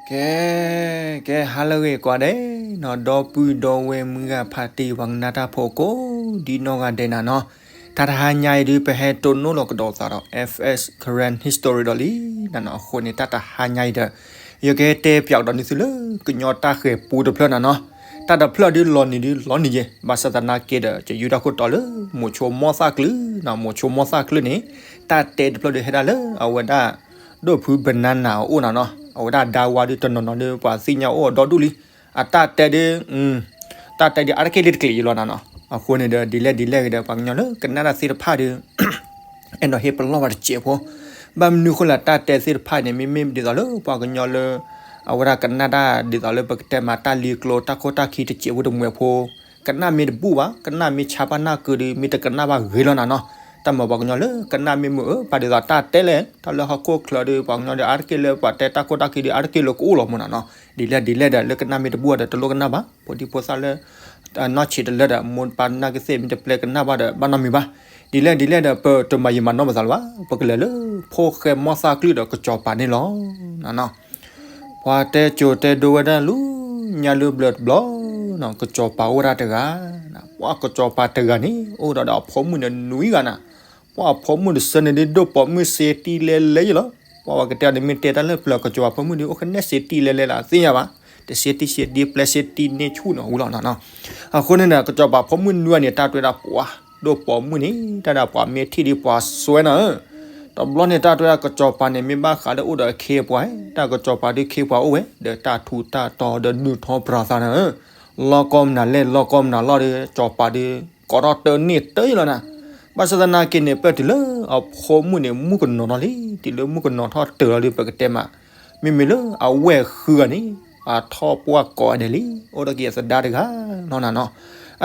ကဲ ကဲ ဟါလၢအဂ့ၤကိးဂၤဒဲးနီၤ, ဒီပုၢ်ဒီဝဲၢ်မုၢ်ဂၤဖါတံၢ် ပှၤကနၣ်တၢ်ဖိကိးဒ်နီၢ်ဂၤဒဲးနၤနီၤ, တၢ်တဟါညါအံၤဒုး ပဟဲတိၢ်နီၣ်လီၤကဒီးသးဒီး F S Karen History ဒီးလံနၤနီၤ, အဃိန့ၣ် တၢ်တဟါညါအံၤဒီး ယကဟဲတဲပၠးကဒီးန့ၢ်သုလၢ ကညီတၢ်ဃဲၤပူတဖျၢၣ်နၤနီၤ, တၢ်တဖျၢၣ်ဒုးလီၤနံၤဒုးလီၤနံၤယဲၢ်, ဘၣ်ဆၣ်သနာ်က့ဒီး ယယူၢ်တၢ်ခိၣ်တီလၢ မိၤဆိမိၢ်သၣ်ကျုးနီၤ, မိၤဆိမိၢ်သၣ်ကျုးန့ၣ် တၢ်တဲတဖျၢၣ်ဒုးဟဲဒၣ်လၢအဝဲဒၣ် ဒိၣ်ဖုဘနါနၤအအိၣ်နၤနီၤ, အဝဲဒၣ်ဒါဝါဒုးတနီၤနီၤဒုး ပှၤသ့ၣ်ညါအိၣ်အဒီဒူၣ်လံ, အတၢ်တဲဒုး တၢ်တဲဒုးအါတက့ၢ်လံတက့ၢ်ယလီၤနၤနီၤ, အဃိန့ၣ်ဒီး ဒ်လဲၣ်ဒ်လဲၣ်ဂ့ၤဒီး ပှၤကညီလၢကနၣ်တၢ်သ့ၣ်တဖၣ်ဒီး အဲၣ်ဒိးဟ့ၣ်ပလီၢ်ဝဲတစဲးဖိ, ဘၣ်မနုၤဃိလဲၣ် တၢ်တဲသ့ၣ်တဖၣ်န့ၣ် မ့မ့ၢ်ဒ်သိးလၢပှၤကညီလၢ အဝဲဒၣ်ကနၣ်တၢ်ဒ်သိးလၢပကတဲမးတၢ်လံၤကျိ တၢ်ခိၣ်တၢ်ခံတစဲးဖိတမှဲးဖိ ကနၣ်မ့ၢ်တဘူၣ်ဘၣ်, ကနၣ်မ့ၢ်ဆါဘၣ်နၢ်ကုဒီး မ့ၢ်တကနၣ်ဘၣ်ဂ့ၤလီၤနၤနီၤ, တၢ်မၤပှၤကညီလၢကနၣ်မ့ၢ်မုာ်အၢ ပာ်ဒ်သိးတၢ်တဲလဲၣ် တၢ်လၢဟီၣ်ခိၣ်ချၢဒီး ပှၤကညီဒီးအါတက့ၢ်လၢပှၤတဲတၢ်ခိၣ်တၢ်ခံဒီး အါတက့ၢ်လၢကအိၣ်လီၤမးနၤနီၤ, ဒ်လဲၣ်ဒ်လဲၣ်ဒီး လၢကနၣ်မ့ၢ်တဘူၣ်ဒီး တလိၣ်ကနၣ်ဘၣ်, ဖိဒံဖိသၣ်လၢ နီၢ်ဆံးတလၢဒီး မိၢ်ပၢ်နာ်ကသ့ၣ်မ့ၢ်တပျဲကနၣ်ဘၣ်ဒီး ဘၣ်နီတမံၤဘၣ်, ဒ်လဲၣ်ဒ်လဲၣ်ဒီး ပတမၤယံာ်မၤနီၢ်ပသးလၢၤဘၣ်, ပကလဲၤလၢ ဖိၣ်ဃဲမိၢ်သၣ်ကျုးဒီးကစီၤပၤန့ၣ်လီၤ. ပှၤတဲကိၤတဲဒိဝဲဒၣ်လၢ ညါလၢဘျၢတဘျီနီၤ ကစီၤပၤအိၣ်ဝဲဒၣ်တဂၤ, ပှၤကစီၤပၤတဂၤန့ၣ် အိၣ်ဒီးဒီးအဖိမုၣ်န့ၣ်နွံဂၤနၤ, ပှၤအဖိမုၣ်တဆၢန့ၣ်ဒ်ဒိၣ်ပိာ်မုၣ်စ့တံၢ်လဲလဲယလီၤ, ပှၤဝဲကတဲန့ၣ်မ့ၢ်တဲတၢ်လၢပျၢၤကစီၤပၤဖိမုၣ်ဒ် အိၣ်ကနဲၣ်စ့တံၢ်လဲလဲလၢအသ့ၣ်ညါဘၣ်, တစ့တံၢ်စ့ဒ်ပျဲစ့တံၢ်န့ၢ်ဆူၣ်န့ၣ်ဝံၤလီၤနၤနီၤ, အဃိန့ၣ်ဒီး ကစီၤပၤဖိမုၣ်နွံဂၤန့ၣ် တၢ်တဲဝဲဒၣ်ပှၤ ဒိၣ်ပိာ်မုၣ်န့ၣ် တၢ်ဒၣ်ပှၤမ့ၢ်ထံၣ်ဒ်ပှၤစွဲနၤဧၢ, တဘျီန့ၣ် တၢ်တဲဝဲဒၣ်ကစီၤပၤန့ၣ် မ့ၢ်ဘၣ်ဃးလၢအိၣ်ဒီးအခ့အပှၤ, တၢ်ကစီၤပၤဒုးခ့ပှၤအိၣ်ဝဲ ဒီးတၢ်ထူးတၢ်တီၤဒီးနုာ်ထီၣ်ပြၤသးနၤဧၢ, လီၢ်ကီၢ်မနုၤလဲၣ် လီၢ်ကီၢ်မနုၤလီၤဒီး ကစီၤပၤဒုး ကိးထီၣ်တၢ်န့ၢ်တၢ်ယလီၤနၤ, ဘၣ်ဆၣ်သနာ်က့န့ၣ် ပၢၢ်တုၤလၢအဖိမုၣ်န့ၣ် မုၣ်ကနီၤထီၣ်လံ, တုၤလၢမုၣ်ကနီၤထီၣ်တၢၤလီၤဒီး ပကတဲမး မ့မ့ၢ်လၢအဝဲၢ်ဃုဂၤန့ၣ် အထီၣ်ပှၢ်ကိးဂၤဒဲးလံ, အိၣ်ဒီးက့ၤအသဒါတဂၤလီၤနၤနီၤ,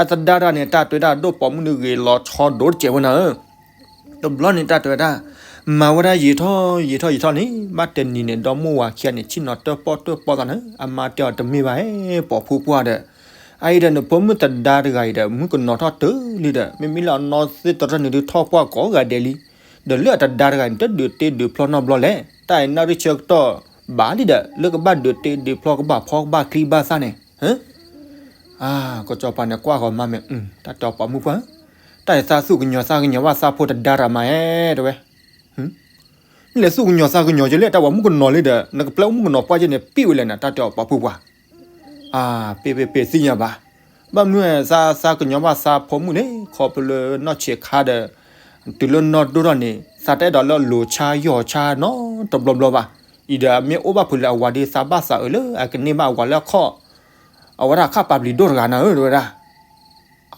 အသဒါတဂၤန့ၣ် တၢ်တဲဝဲဒၣ်ဒိၣ်ပိာ်မုၣ်ဒုးဂ့ၤလီၤဆီဒိၣ်တစဲးဝဲနၤဧၢ, တဘျီန့ၣ် တၢ်တဲဝဲဒၣ် မၤဝဲဒၣ်ယံာ်ထီၣ်ယံာ်ထီၣ်ယံာ်ထီၣ်န့ၣ် ဘၣ်တနံၤန့ၣ် ဒီမိၢ်ဝၤခံဂၤန့ၣ် ဆ့ၣ်နီၤတၢၣ်ပီၣ်တၢၣ်ပီသးနၤဧၢ, အမါတဲအီၤတမ့ၢ်ဘၣ်ဧဲ ပိာ်ဖုပှၢ်ဒီး အအံၤဒီး နဖိမုၣ်သဒါတဂၤအံၤဒီး မုၣ်ကနီၤထီၣ်တုၤလံဒီး မ့မ့ၢ်လၢအနီၢ်သ့ၣ်တရၢၢ်န့ၣ်ဒုးထီၣ်ပှၢ်ကိးဂၤဒဲးလံ, ဒီးလၢအသဒါတဂၤန့ၣ် တဒုးတ့ဒုးဖျီနီတဘျီလဲၣ်, တၢ်အံၤနၣ်ရံၣ်ဆၢကတီၢ်ဘၣ်လံဒီး လၢကဘၣ်ဒုးတ့ဒုးဖျီကဘၣ်ဖီကဘၣ်ချံဘၣ်သၣ်န့ၣ် ဧါ, ကစီၤပၤန့ၣ်ကွၢ်ဃီၤမါမဲာ်, တၢ်တဲအီၤပိာ်မုၣ်ပှၢ်, တၢ်အံၤသးသူၣ်ကညီၤသးကညီၤဘၣ်သးဖိသဒါတဂၤမးဧဲ တဲဝဲ နလဲၤသူၣ်ကညီၤသးကညီၤက့ၤလၢတၢ်ပှၤမုၣ်ကနီၤလံဒီး နကပျဲအိၣ်မုၣ်ကနီၤပှၢ်က့ၤန့ၣ် ပ့ၢ်ဝဲလဲၣ်နၤ တၢ်တဲအီၤပိာ်မုၣ်ပှၢ်, အါ, ပ့ၢ်ပ့ၢ်ပ့ၢ်သ့ၣ်ညါဘၣ်, ဘၣ်မနုၤသးသးကညီၤဘၣ်သးဖိမုၣ်န့ၣ် ခီဖျိလၢနီၢ်ဆံးခါဒီး တုၤလၢနီၢ်ဒိၣ်ထီၣ်န့ၣ် သးတအဲၣ်ဒိးလၢအလိၤဆါယီၤဆါနီတဘျီဘျီဘၣ်, အံၤဒီးအမ့ၢ်အိၣ်ဘၣ်ဖုးလၢအဝၤဒီးသးဘၣ်သးအၢလၢအကန့ၢ်ဘၣ်အဝၤလၢအခီၣ်, အဝဲဒၣ်ခၣ်ပာ်ပျံၤဒိၣ်တဂၤနၤဧၢ တဲဝဲဒၣ်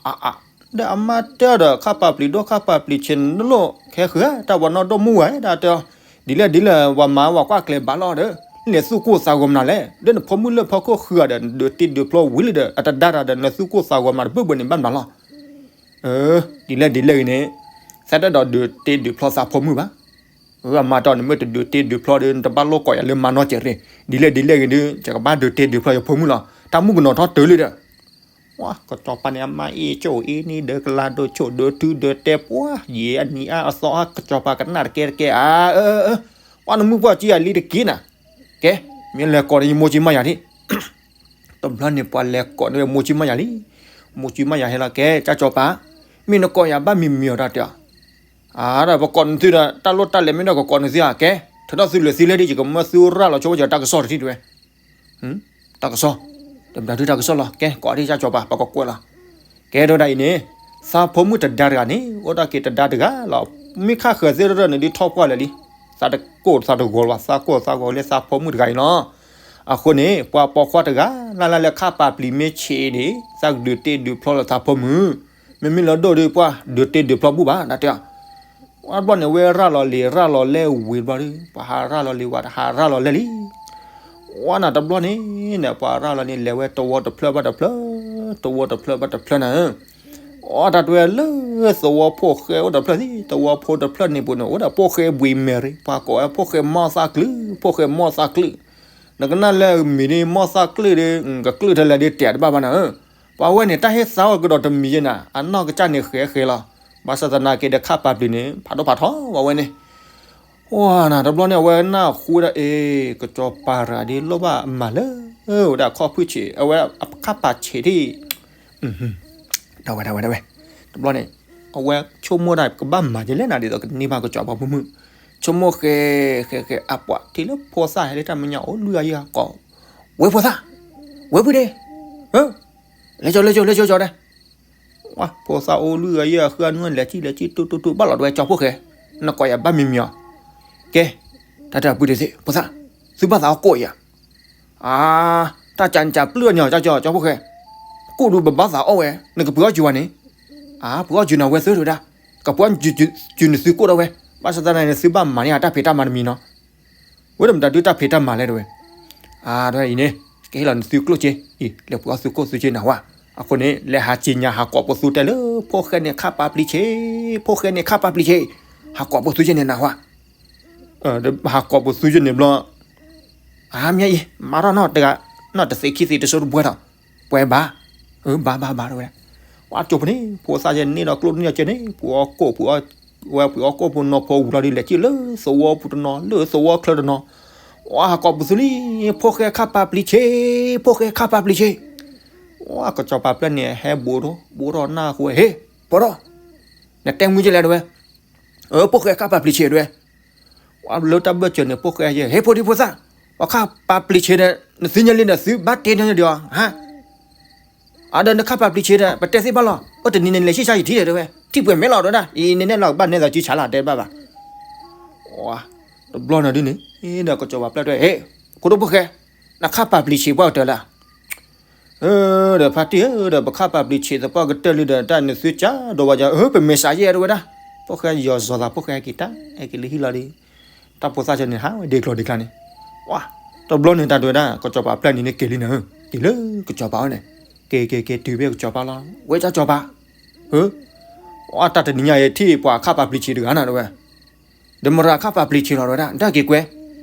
အါအါ, ဒီးအမါတဲအီၤဒီး ခၣ်ပာ်ပျံၤဒိၣ် ခၣ်ပာ်ပျံၤဆ့းန့ၣ် နလိၣ်ခဲဃုာ်ဧါ တၢ်ပှၤနီၢ်ဒိၣ်မုၣ်ဝဲ တၢ်တဲအီၤ, ဒ်လဲၣ်ဒ်လဲၣ် ပှၤမၤပှၤကွၢ်ကျဲၤဘၣ်လီၤဒီး နလဲၤသူၣ်ကိၢ်သးဂီၤမနုၤလဲၣ်, ဒီးနဖိမုၣ်လၢဖီခိၣ်ဃုဂၤဒီး ဒုးတ့ဒုးဖျီဝံၤလံဒီး အသဒါတဂၤဒီး နသူၣ်ကိၢ်သးဂီၤမနုၤတဘၣ်ဘၣ်န့ၣ် ဘၣ်မနုၤလီၤ, အၢ, ဒ်လဲၣ်ဒ်လဲၣ်ဂ့ၤန့ၣ် သးတအဲၣ်ဒိးဒုးတ့ဒုးဖျီသးဖိမုၣ်ဘၣ် အမါတဲအီၤ နမ့ၢ်တဒုးတ့ဒုးဖျီဒီး နတဘၣ်လိၣ်ကိးယၤလၢမါနီၢ်ကဲးရ့ၣ်, ဒ်လဲၣ်ဒ်လဲၣ်ဂ့ၤဒီး ယကဘၣ်ဒုးတ့ဒုးဖျီယဖိမုၣ်လီၤ, တၢ်မုၣ်ကနီၤထီၣ်တုၤလံဒီး ကစီၤပၤန့ၣ် အမါအ့ၣ်ကၠိၣ်အ့ၣ်န့ၣ်ဒီး ကလၤဒိၣ်ဆိၣ်ဒိၣ်တုၤဒီးတဲပှၤ ယံာ်အနံၤအါအသီအါ ကစီၤပၤကနၣ်တကဲတကဲဧါ, အၢ, ပှၤနမုၣ်ပှၢ်ကံယၤလံတက့ၢ်နၤ, ကဲ, မ့ၢ်လဲၤကိးန့ၢ်ယမိၢ်ကံမါယၤဒံး, တဘျီန့ၣ် ပှၤလဲၤကိးန့ၢ်ဝဲမိၢ်ကံမါယၤလံ, မိၢ်ကံမါယၤဟဲလီၤ ကဲ ကၠၢ်ကစီၤပၤ, မ့ၢ်နကိးယၤဘၣ်မံၤမံၤအီၤတၢ်တဲအီၤ, အါ ဒီးပကိးနသုဒီး တၢ်လိၣ်တၢ်လဲၤမ့ၢ်ဒီးကကိးနသုဧါ, ကဲ, ထုးထီၣ်သုလၢာ်သုလဲၢ်ဒ် ယကမၢသုရၢ်လီၤဆိဝဲယတၢ်ကစီၣ်တထံၣ်တဲဝဲ တၢ်ကစီၣ်, တဘျီဒုးတၢ်ကစီၣ်လီၤ, ကဲ ကိးဒ်ကၠၢ်ကစီၤပၤ ပကကွဲးလီၤ, ကဲ ဒီးဒ်အံၤန့ၣ်, သးဖိမုၣ်တဒါတဂၤန့ၣ် အိၣ်ဒၣ်က့ၤတဒါတဂၤလီၤ, မ့ၢ်ခါဃၢၤသ့ၣ်တရၢၢ်န့ၣ်ဒုးထီၣ်ပှၢ်လၢာ်လံ, သးတကိၢ်သးတဂီၤလၢၤဘၣ်, သးကိၢ်သးဂီၤလၢသးဖိမုၣ်တဂၤအံၤလီၤ, အဃိန့ၣ် ပှၤပိာ်ခွါတဂၤ လၢ်လၢ်လၢခၣ်ပာ်ပျံၤမ့ၢ်ဆံးန့ၣ် သးကဒုးတ့ဒုးဖျီလၢသးဖိမုၣ်, မ့မ့ၢ်လၢဒိၣ်ဒုးပှၢ် ဒုးတ့ဒုးဖျီဘူၣ်ဘၣ် တၢ်တဲအီၤ ဝဲတဘျီန့ၣ် ဝဲရၢ်လီၤလံာ်ရၢ်လီၤလဲၢ်ဝံၤတဘျီဒီး ပှၤဟးရၢ်လီၤလံာ်ဝဲတဟးရၢ်လီၤလဲၢ်လံ, ဝဲနၤတဘျီန့ၣ် ပှၤရၢ်လီၤန့ၣ် လဲၤဝဲသဝီတဖျၢၣ်ဘၣ်တဖျၢၣ်, သဝီတဖျၢၣ်ဘၣ်တဖျၢၣ်နၤ, အီတၢ်တဲဝဲလၢသဝီဖိၣ်ဃဲအိၣ်တဖျၢၣ်သ့ၣ် သဝီဖိတဖျၢၣ်န့ၣ်ပူၤန့ၣ် အိၣ်ဒီးဖိၣ်ဃဲဘှံးမဲာ်ရံ ပှၤကိးဝဲဖိၣ်ဃဲမီၢ်သၣ်ကျုး, ဖိၣ်ဃဲမီၢ်သၣ်ကျုး, နကနၣ်လၢမံၤဒ်မီၢ်သၣ်ကျုးဒီး ကကျုးထဲလဲၣ်ဒ်တဲာ်တဘၣ်ဘၣ်နၤဧၢ, ပှၤဝဲန့ၣ် တၢ်ဟ့ၣ်သါဝဲကဒီးတမံၤယဲနၤ အနီၢ်ကစၢ်န့ၣ်ဃဲဃဲလီၤ, ဘၣ်ဆၣ်သနာ်က့ဒီးခၣ်ပာ်ပျံၤန့ၣ် ဖးဒိၣ်ဖးထီဝဲဝဲန့ၣ် ဝါနၤ တဘျီန့ၣ် အဝဲနၢ်ဟူဝဲဒၣ် အ့ ကစီၤပၤတဂၤဒ် လိၣ်ဘၣ်မၤလၢဝဲဒၣ်ခီၣ်ဖုၣ်ဆံး အဝဲအခါပာ်ဆံးဒ် ဒဝဲဒဝဲဒဝဲ တဘျီန့ၣ် အဝဲဆိကမိၣ်ဒၣ် ကဘၣ်မၤဒ်လဲၣ်နၤ ဒ်သိးကန့ၢ်ဘၣ်ကစီၤပၤဖိမုၣ်, ဆိကမိၣ်ဃဲ ဃဲဃဲ အပှၤထံၣ်လၢဖိသၣ်ဟဲလၢတၢ်မဲာ်ညါ အိၣ်လွံၢ်ဂၤယဲၢ်ဂၤကိး, ဝဲဖိသၣ်, ဝဲဖုဒ့, လဲၤကၠီ လဲၤကၠီ လဲၤကၠီကၠီဒဲး, ဝါ ဖိသၣ်အိၣ်လွံၢ်ဂၤယဲၢ်ဂၤ ဃုအနွံ လဲၤထံၣ်လဲၤထံၣ် တူၢ်တူၢ်တူၢ် ဘၣ်လီၤဒဝဲ ကၠီဖိၣ်ဃဲ, နကိးယၤဘၣ်မံၤမံၤအီၤ, ကဲ, တၢ်တၢ်ပုၢ်တသ့ၣ် ဖိသၣ်, သုဘၣ်သးအီၣ်ကိၣ်ယၤ အါ, တၢ်ကၢ်နကၢ်ပျုၢ်အီၤန့ၣ် ကၠီ ကၠီဖိၣ်ဃဲ, ကိၣ်ဒုးပဘၣ်သးအီၣ်ဝဲ နကပှ့ၤအီၣ်စၢၤဝဲန့ၣ်, အါ ပှ့ၤအီၣ်စၢၤနၤဝဲသၢတဝဲဒၣ်, ကပှ့ၤအီၣ်စၢၤနသုကိၣ်ဒၣ်ဝဲ, ဘၣ်ဆၣ်သနာ်က့ နသုဘၣ်မၤန့ၢ်အတၢ်ဖံးတၢ်မၤတမံၤနီၤ, ဝဲဒၣ်မတၤဒုးတၢ်ဖံးတၢ်မၤလဲၣ်တဝဲ, အါ တဝဲအံၤန့ၣ် ကဟ့ၣ်လီၤနသုကျိၣ်စ့, အံၤ လဲၤပှ့ၤအီၣ်သုကိၣ်သုစ့နၤဝဲ, အဃိန့ၣ် လဲၤဟးစံၣ်ညါဟးကိးပသူတဲလၢ ဖိၣ်ဃဲန့ၣ်ခါပာ်ပျံၤဆံး, ဖိၣ်ဃဲန့ၣ်ခါပာ်ပျံၤဆံး, ဟးကိးပသူစ့န့ၣ်နၤဝဲ ဟးကိးပသူယန့ၣ်ဘျီ, အါမ့ၢ်အံၤ မၤထီၣ်နီၢ်တဂၤ, နီၢ်တသ့ခံသ့တစိတဘှဲထီၣ်, ပှဲၤဘၣ်, အၢ ဘၣ်ဘၣ်ဘၣ်တဝဲ, ဝါကၠိဖိန့ၣ် ဖိသၣ်ယဲန့ၣ်ဒီးကျိၣ်တန့ၢ်ကဲန့ၣ် ပှ့ၤအီၣ်ကိၣ်, ဝဲပှ့ၤအီၣ်ကိၣ်ဖိနီၢ်ဖိဝံၤလီၤဒီး လဲၤက့ၤလၢသဝီပူၤတနီၤ လၢသဝီချၢတနီၤ, ဝါဟးကိးပသူလံ, ဖိၣ်ဃဲခါပာ်ပျံၤဆံး, ဖိၣ်ဃဲခါပာ်ပျံၤဆံး, ဝါကစီၤပၤပျဲၢ်န့ၣ် ဟဲဘူးဒီး ဘူးထီၣ်နၢ်ဟူဝဲ ဟ့ၣ်, ပီၤထီၣ်, နတဲမုၢ်ကလဲၣ်တဝဲ အၢ ဖိၣ်ဃဲခါပာ်ပျံၤဆံးတဝဲ, လၢတၢ်ဘၢၣ်စၢၤန့ၣ် ဖိၣ်ဃဲယဲ ဟ့ၣ်ဖိဒံဖိသၣ်, ပှၤခါပာ်ပျံၤဆံးဒီး နသုညါလံဒီး သုဘၣ်တဲညီယဒီးဧါ, အဒီးနခါပာ်ပျံၤဆံးဒီး ပတဲသ့ဘၣ်လီၤ, အိၣ်တနံၤန့ၣ် လဲၤဆံၣ်ဆါယထံၣ်ဒီးတဝဲ ထံၣ်ပှဲၤမဲာ်လီၤတဝဲဒၣ်, အံၤန့ၣ်နဲၣ်လီၤကဘၣ်နဲၣ်သိးစုဆးလီၤ တဲဘၣ်ဘၣ်, တဘျီန့ၣ်ဒ်န့ၣ် ဒီးကစီၤပၤပျဲၢ်တဝဲ ဟ့ၣ်, ဖိဒံဖိၣ်ဃဲ, နခါပာ်ပျံၤဆံးပှၢ်ကတၢၢ်လၢ ဒီးဖါတံၢ်ဧၢ ဒီးပခါပာ်ပျံၤဆံးသပှၢ်ကတၢၢ်လံဒီး တၢ်နသုကၢ်ဒိးဝဲယၤ အၢ ပမ့ၢ်စးယဲၢ်တဝဲဒၣ်, ဖိၣ်ဃဲယီၤစီၤသး ဖိၣ်ဃဲဟဲက့ၤတၢ် ဟဲက့ၤလၢဟံၣ်လီၤဒီး တၢ်ဖိသၣ်ဆၢန့ၣ် ဟးဝဲဒ့ကျီၤဒ့ကျါန့ၣ်, ဝါ, တဘျီန့ၣ်တၢ်တဲဝဲဒၣ် ကစီၤပၤပျဲၢ်န့ၣ်န့ၣ်က့ၤလံနၤ, က့ၤလၢကစီၤပၤဝဲန့ၣ်, က့ၤက့ၤက့ၤတုၤဖဲကစီၤပၤလီၤ, ဝဲကၠီကစီၤပၤ, အၢ, ဝါ တၢ်တနံၤညါအံၤထံၣ်ပှၤခါပာ်ပျံၤဆံးတဂၤနၤတဝဲ ဒီးမရၤခါပာ်ပျံၤဆံးလီၤတဝဲဒၣ် တၢ်က့ၤကွဲ,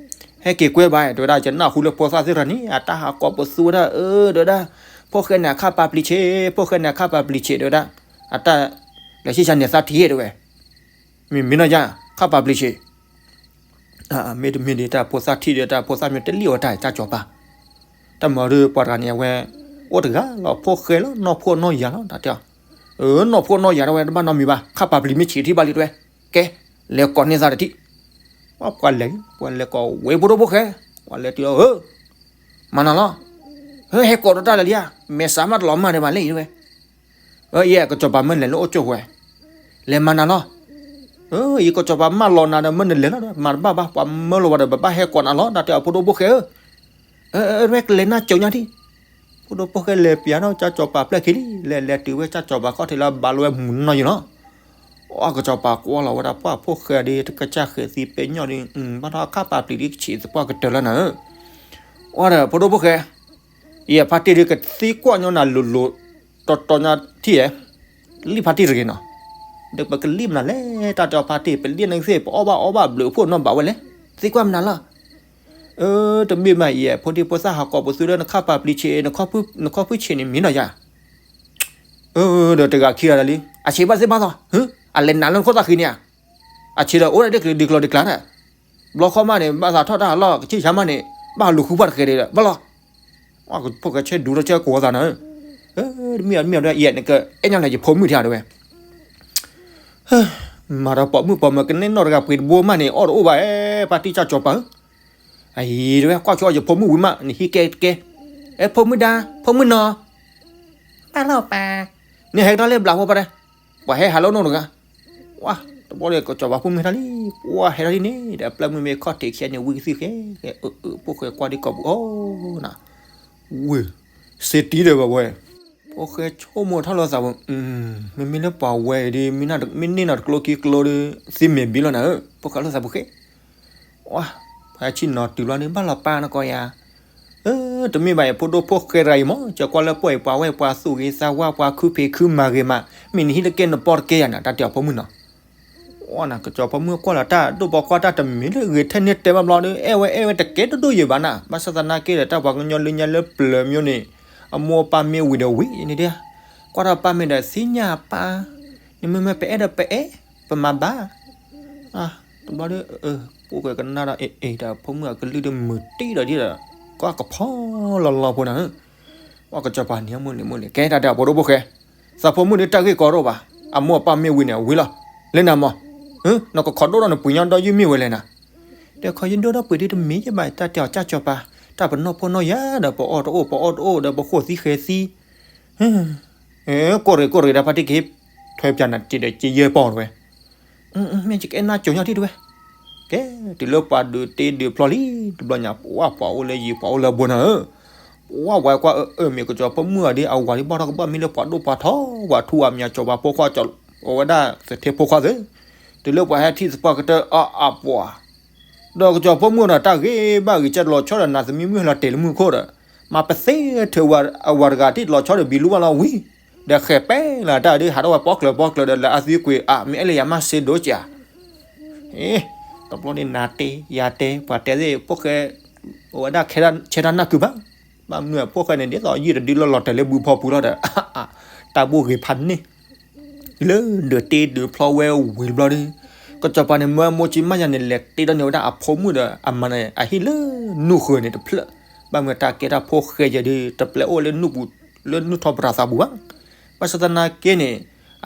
ဟဲက့ၤကွဲဘၣ်တဝဲဒၣ် ယနၢ်ဟူလၢဖိသၣ်သ့ၣ်တဖၣ်န့ၣ် အတၢ်ဟးကိးပသူဝဲဒၣ် အၢ တဝဲဒၣ်, ဖိၣ်ဃဲန့ၣ်အခါပာ်ပျံၤဆံး, ဖိၣ်ဃဲန့ၣ်အခါပာ်ပျံၤဆံးတဝဲဒၣ်, အတၢ်လဲၤဆံၣ်ဆါန့ၣ်သးထံၣ်တဝဲ, မ့ၢ်မ့ၢ်နီၢ်ယါ ခါပာ်ပျံၤဆံး, မ့တမ့ၢ်ဒ်တၢ်ဖိသၣ်ထံၣ်ဒီးတၢ်ဖိသၣ်မ့ၢ်တလံၣ်အီၤတၢ်ကၢ်ကစီၤပၤ, တၢ်မၤဒီးပှၤတဂၤန့ၣ် အဝဲ အိၣ်တဂၤလီၤ ဖိၣ်ဃဲလီၤ နီၢ်ဖိနီၢ်ယၤလီၤ တၢ်တဲအီၤ, အၢ နီၢ်ဖိနီၢ်ယၤတဝဲ တဘၣ်နီတမံၤဘၣ် ခါပာ်ပျံၤမ့ၢ်ဆံးထံၣ်ဘၣ်လံတဝဲ, ကဲ, လဲၤကိးန့ၢ်သးတထံၣ်, ပှၤလဲၤ, ပှၤလဲၤကိးဝဲဖိဒံဖိၣ်ဃဲ, ပှၤလဲၤတုၤလီၤ အၢ, မၤနၤလီၤ, ဟဲကိးဒီးတၢ်လၢာ်လံဧါ, မဲာ်ဆှးမးတလီၤမၢ်ဒီးမၤလဲၣ်အံၤတဝဲ, အၢ ယဲ ကစီၤပၤမၢနလဲၤလၢအိၣ်ကၠိၢ်ဝဲ, လဲၤမၤနၤလီၤ, အၢ ယကစီၤပၤမၢလီၤနၤဒီး မၢနလဲၤလီၤဒီး မၤတဘၣ်ဘၣ် ပှၤမၢလီၤဝဲဒီး ပဘၣ်ဟဲကိးနၤလီၤ တၢ်တဲအီၤ ဖိဒံဖိၣ်ဃဲဧၢ, အၢ အၢ တဝဲကလဲၤနၢ်ကၠိညါထံၣ်, ဖိဒံဖိၣ်ဃဲလဲၤပျးထီၣ်ကၢ်ကစီၤပၤပျဲၢ်ခံလံ လဲၤလဲၤတုၤဝဲကၢ်ကစီၤပၤခီၣ်ထံးလၢ ဘၣ်လီၤဝဲမုၢ်နီၢ်ယံၤလီၤ, အၢ ကစီၤပၤကွၢ်လီၤဝဲဒၣ်ပှၤဖိၣ်ဃဲဒီး တကစၢ်ဃဲၤသံပဲညီၣ်ဒီး ဘၣ်ထီၣ်ခါပာ်ပျံၤဒ်ဆံးသပှၢ်ကတၢၢ်လၢနၤဧၢ, အၢ ဒီး ဖိဒံဖိၣ်ဃဲ ယဲဖါတံၢ်ဒ်ကသံကွၢ်ညီနၤလိၤလိၤတီတီညါထံၣ်ဧဲ, လံၣ်ဖါတံၢ်တဂ့ၤနီၤ, ဒီးပကလံၣ်မနုၤလဲၣ် တၢ်တဲအီၤဖါတံၢ် ပလံၣ်န့ၣ်သ့ၣ် ပအီၣ်ဘၣ်အီဘၣ်ဘျုးအဖှိၣ်နီၢ်ဘၣ်ဝဲလဲၣ်, သံကွၢ်မနုၤလီၤ, အၢ တမ့ၢ်မးယဲ ဖိဒံဖိသၣ်ဟးကိးပသူလၢနခါပာ်ပျံၤဆံး နခီၣ်ဖုၣ်ဆံးန့ၣ်မ့ၢ်နီၤယါ, အၢ ဒီးတဂၤခံဂၤဒၣ်လံ အဆံးဘၣ်သ့ၣ်ဘၣ်သီ, အလဲၤနးလၢနခိၣ်သၣ်ဃံန့ၣ်ဧါ, အဆံးဒီးအိၣ်ဒၣ်ဒ်ကျၢၤဒ်ကျၢၤဒ်ကျၢၤန့ၣ် ဘျီခီမးန့ၣ် ဘၣ်သးထီၣ်တၢ်အလီၢ် ကဆံၣ်ဆါမးန့ၣ် ဘၣ်လူၤဃုဖှၢ်တဃဲၤဒီး ဘၣ်လီၤ. ဖိၣ်ဃဲဆဲဒူထီၣ်ဆဲကိးသးနၤ, တမ့ၢ်မ့ၢ်ဒီး ယဲနကအဲၣ်ညါလဲၣ် ယဖိမုၣ်ထံၣ်တဝဲ, မၤဒီးပိာ်မုၣ်ပိာ်မၢၤ ကနဲနီၢ်တဂၤပှ့ၤတဘိမးန့ၣ် အီၣ်တအိၣ်ဘၣ်ဧဲ ဖါတံၢ်ကၢ်ကစီၤပၤဧၢ, အံၤတဝဲ ကွၢ်ဆိအီၤယဖိမုၣ်ဝံၤမး နဟံးကဲကဲ, အဲ ဖိမုၣ်ဒါ ဖိမုၣ်နီၤ, ဘၣ်လီၤပၢ်, နဟဲကဒီးလၢဘျးဖိပှၤတဲ ပှၤဟဲဟးလၢနအိၣ်တဂၤ, ဝါ, တဘျီဒီးကစီၤပၤဖိမုၣ်ဟဲထီၣ်လံ, ပှၤဟဲထီၣ်လံန့ၣ် ဒီးအပျဲၢ်မုၣ်မ့ၢ်ခီၣ်ထံးခံဂၤန့ၣ် ဝံသ့ၣ်ဃဲ, အၢ အၢ ဖိၣ်ဃဲကွၢ်ဒ်ကိာ်ပူၤအီၤနၤ, ဝ့ၢ်, စ့တံဒီးဘၣ်ဝဲ, ဖိၣ်ဃဲဆိကမိၣ်ထီၣ်လၢသးပူၤ, မ့မ့ၢ်လၢပှၤဝဲအံၤဒီး မ့ၢ်န့ၢ်နၤတကျိခံကျိဒီး သ့မဲာ်ဘံလီၤနၤဧၢ, ဖိၣ်ဃဲလၢသးပူၤဃဲ ဝါ, ပှၤဟဲဆ့ၣ်နီၤတုၤလီၤန့ၣ် ဘၣ်လီၤပၢ်နကီယၤ, အၢ တမ့ၢ်ဘၣ်အံၤ ဖိဒိၣ်ဖိၣ်ဃဲတဂၤအံၤမး ကကွၢ်လၢပှၤအံၤပှၤဝဲပှၤသူၣ်ဂ့ၤသးဝါ ပှၤခုဖံးခုမၤဂ့ၤမး, မ့ၢ်နဟံၣ်တကဲနပီၢ်တကဲယၤနၤ တၢ်တဲအီၤဖိမုၣ်နီၤ, ဝါနၤ ကစီၤပၤဖိမုၣ်ကွၢ်လီၤတၢ် ဒိၣ်ပိာ်ခွါတၢ်တမံၤလၢဂ့ၤထဲန့ၣ်တဲဘၣ်ဘျီဒီး အဲၣ်ဝဲအဲၣ်ဝဲတကဲတဒိၣ်ယဲၢ်ဘၣ်နၤ, ဘၣ်ဆၣ်သနာ်က့ဒီး တၢ်ပှၤကညီလၢညါလၢပျၢၤမ့ၢ်န့ၣ် အမိၢ်အပၢ်မ့ၢ်ဝံၤဒီးဝံၤန့ၣ်ဒၣ်, ကွၢ်ထီၣ်ပၢ်မ့ၢ်ဒီးသ့ၣ်ညါပၢ်, နမ့မ့ၢ်ပအဲၣ်ဒီးပအဲၣ်, ပမၤဘၣ်, တဘျီဒီး ဖိၣ်ဃဲကနၣ်ဒီး အ့ၣ်အ့ၣ်ဒီး ဖိမုၣ်အကလုၢ်ဒ်မုာ်တံၢ်ဒီးဒ်ဒီး ကီၢ်ကဖီလီၤလီၤဖိနၤဧၢ, ပှၤကစီၤပၤန့ၣ်အမုၢ်လံၤမုၢ်လံၤ ကဲတၢ်တဲအီၤ ဖိဒိၣ်ဖိၣ်ဃဲ, သးဖိမုၣ်ဒ်တၢ်ဂ့ၢ်ကီတအိၣ်ဘၣ်, အမိၢ်အပၢ်မ့ၢ်ဝံၤန့ၣ် အဝံၤလီၤ, လၢနၤမး, နကခီဒိၣ်ဒီးနပှ့ၤညီဒီးယုၢ်မ့ၢ်ဝဲလဲၣ်နၤ, ဒီးခီယုၢ်ဒိၣ်ဒီးပှ့ၤဒ်တမ့ၢ်ယဘၣ် တၢ်တဲအီၤကၢ်ကစီၤပၤ, တၢ်ပနီၣ်ဖိနီၣ်ယၤဒီး ပအီၣ်တအိၣ် ပအီၣ်တအိၣ်ဒီး ပဃိၣ်သံဃဲသံ ကိၢ်ရ့ၣ်ကိၢ်ရ့ၣ်ဒီး ဖါတံၢ်ကဟ့ၣ်ထွဲပၠးနၤတ့ၢ်ဒီး ကယဲၢ်ပီၢ်တဝဲ, မ့ၢ်ယကအဲၣ်နၢ်ကၠိညီထံၣ်တဝဲ, ကဲ တုၤလၢပှၤဒုးတ့ဒုးဖျီလံ တဘျီညါ ပှၤပှၤအိၣ်လၢယံၤ ပှၤအိၣ်လၢဘူးနၤဧၢ, ပှၤဝဲကွၢ်အၢအၢမ့ၢ်ကစီၤပၤမုၣ်အီၤဒ်အဝၤဒ်ဘၣ်ထီၣ်ကဘၣ်မ့ၢ်လၢပှၤဒိၣ်ပှၤထီ ပှၤထူဝၤမံၤကၠီၤပၤဖိခွါကၠီၤ အဝဲဒၣ်သထ့ဖိခွါသ့, တုၤလၢပှၤဟဲထံၣ်သပှၢ်ကတၢၢ်အါအါပှၤ ဒီးကစီၤပၤမုၣ်ဒီးတၢ်ဂ့ၢ်ဘၣ်ဂ့ၤကဲတလီၤဆီဒီး နၤသမံမုၣ်ဟဲလီၤတဲာ်လၢမူခိၣ်ဒီး, မၤပသ့ထဲအဝၤတဂၤတ့ၢ်တလီၤဆီဒီး ဘံလူဘၣ်လီၤဝံၤ, ဒီးဃဲၤပဲလၢတၢ်ဒ်ဟးထီၣ်ဝဲပီၣ်ကျၢၤပီၣ်ကျၢၤဒီး လၢအသံကွံာ်အါ မ့ၢ်အဲၣ်လၢယၤမးစ့ဒိကၠး, တဘျီန့ၣ်နၤတဲယၤတဲ ပှၤတဲသ့ၣ်ဖိၣ်ဃဲ, အဝဲဒၣ်ဆဲတၢ်နၢ်ကုဘၣ်, ဘၣ်မနုၤအဖိၣ်ဃဲန့ၣ် ဒ်သိးယံာ်တဒုလီၤလီၤတဲာ်လၢဘုဖီပူၤလီၤဒီး, တၢ်ဘိၣ်ဂ့ၤဖးန့ၣ် လၢဒုးတ့ဒုးဖျီဝဲဝံၤတဘျီဒီး, ကစီၤပၤန့ၣ် မၢမိၢ်ကၠံမးယၤန့ၣ် လဲၤတ့ဒီးန့ၢ်ဝဲဒၣ်အဖိမုၣ်ဒီး အမၤန့ၣ် အဟံၣ်လၢနူၢ်ဃၢၤန့ၣ်တဖျၢၣ်, ဘၣ်မနုၤတၢ်ကဲတၢ်ဖိၣ်ဃဲယဲဒီး တပျဲအိၣ်လၢနူၢ်ပူၤ လၢနူၢ်ထီၣ်ပတြၢၤသးပူၤဘၣ်, ဘၣ်ဆၣ်သနာ်က့န့ၣ်,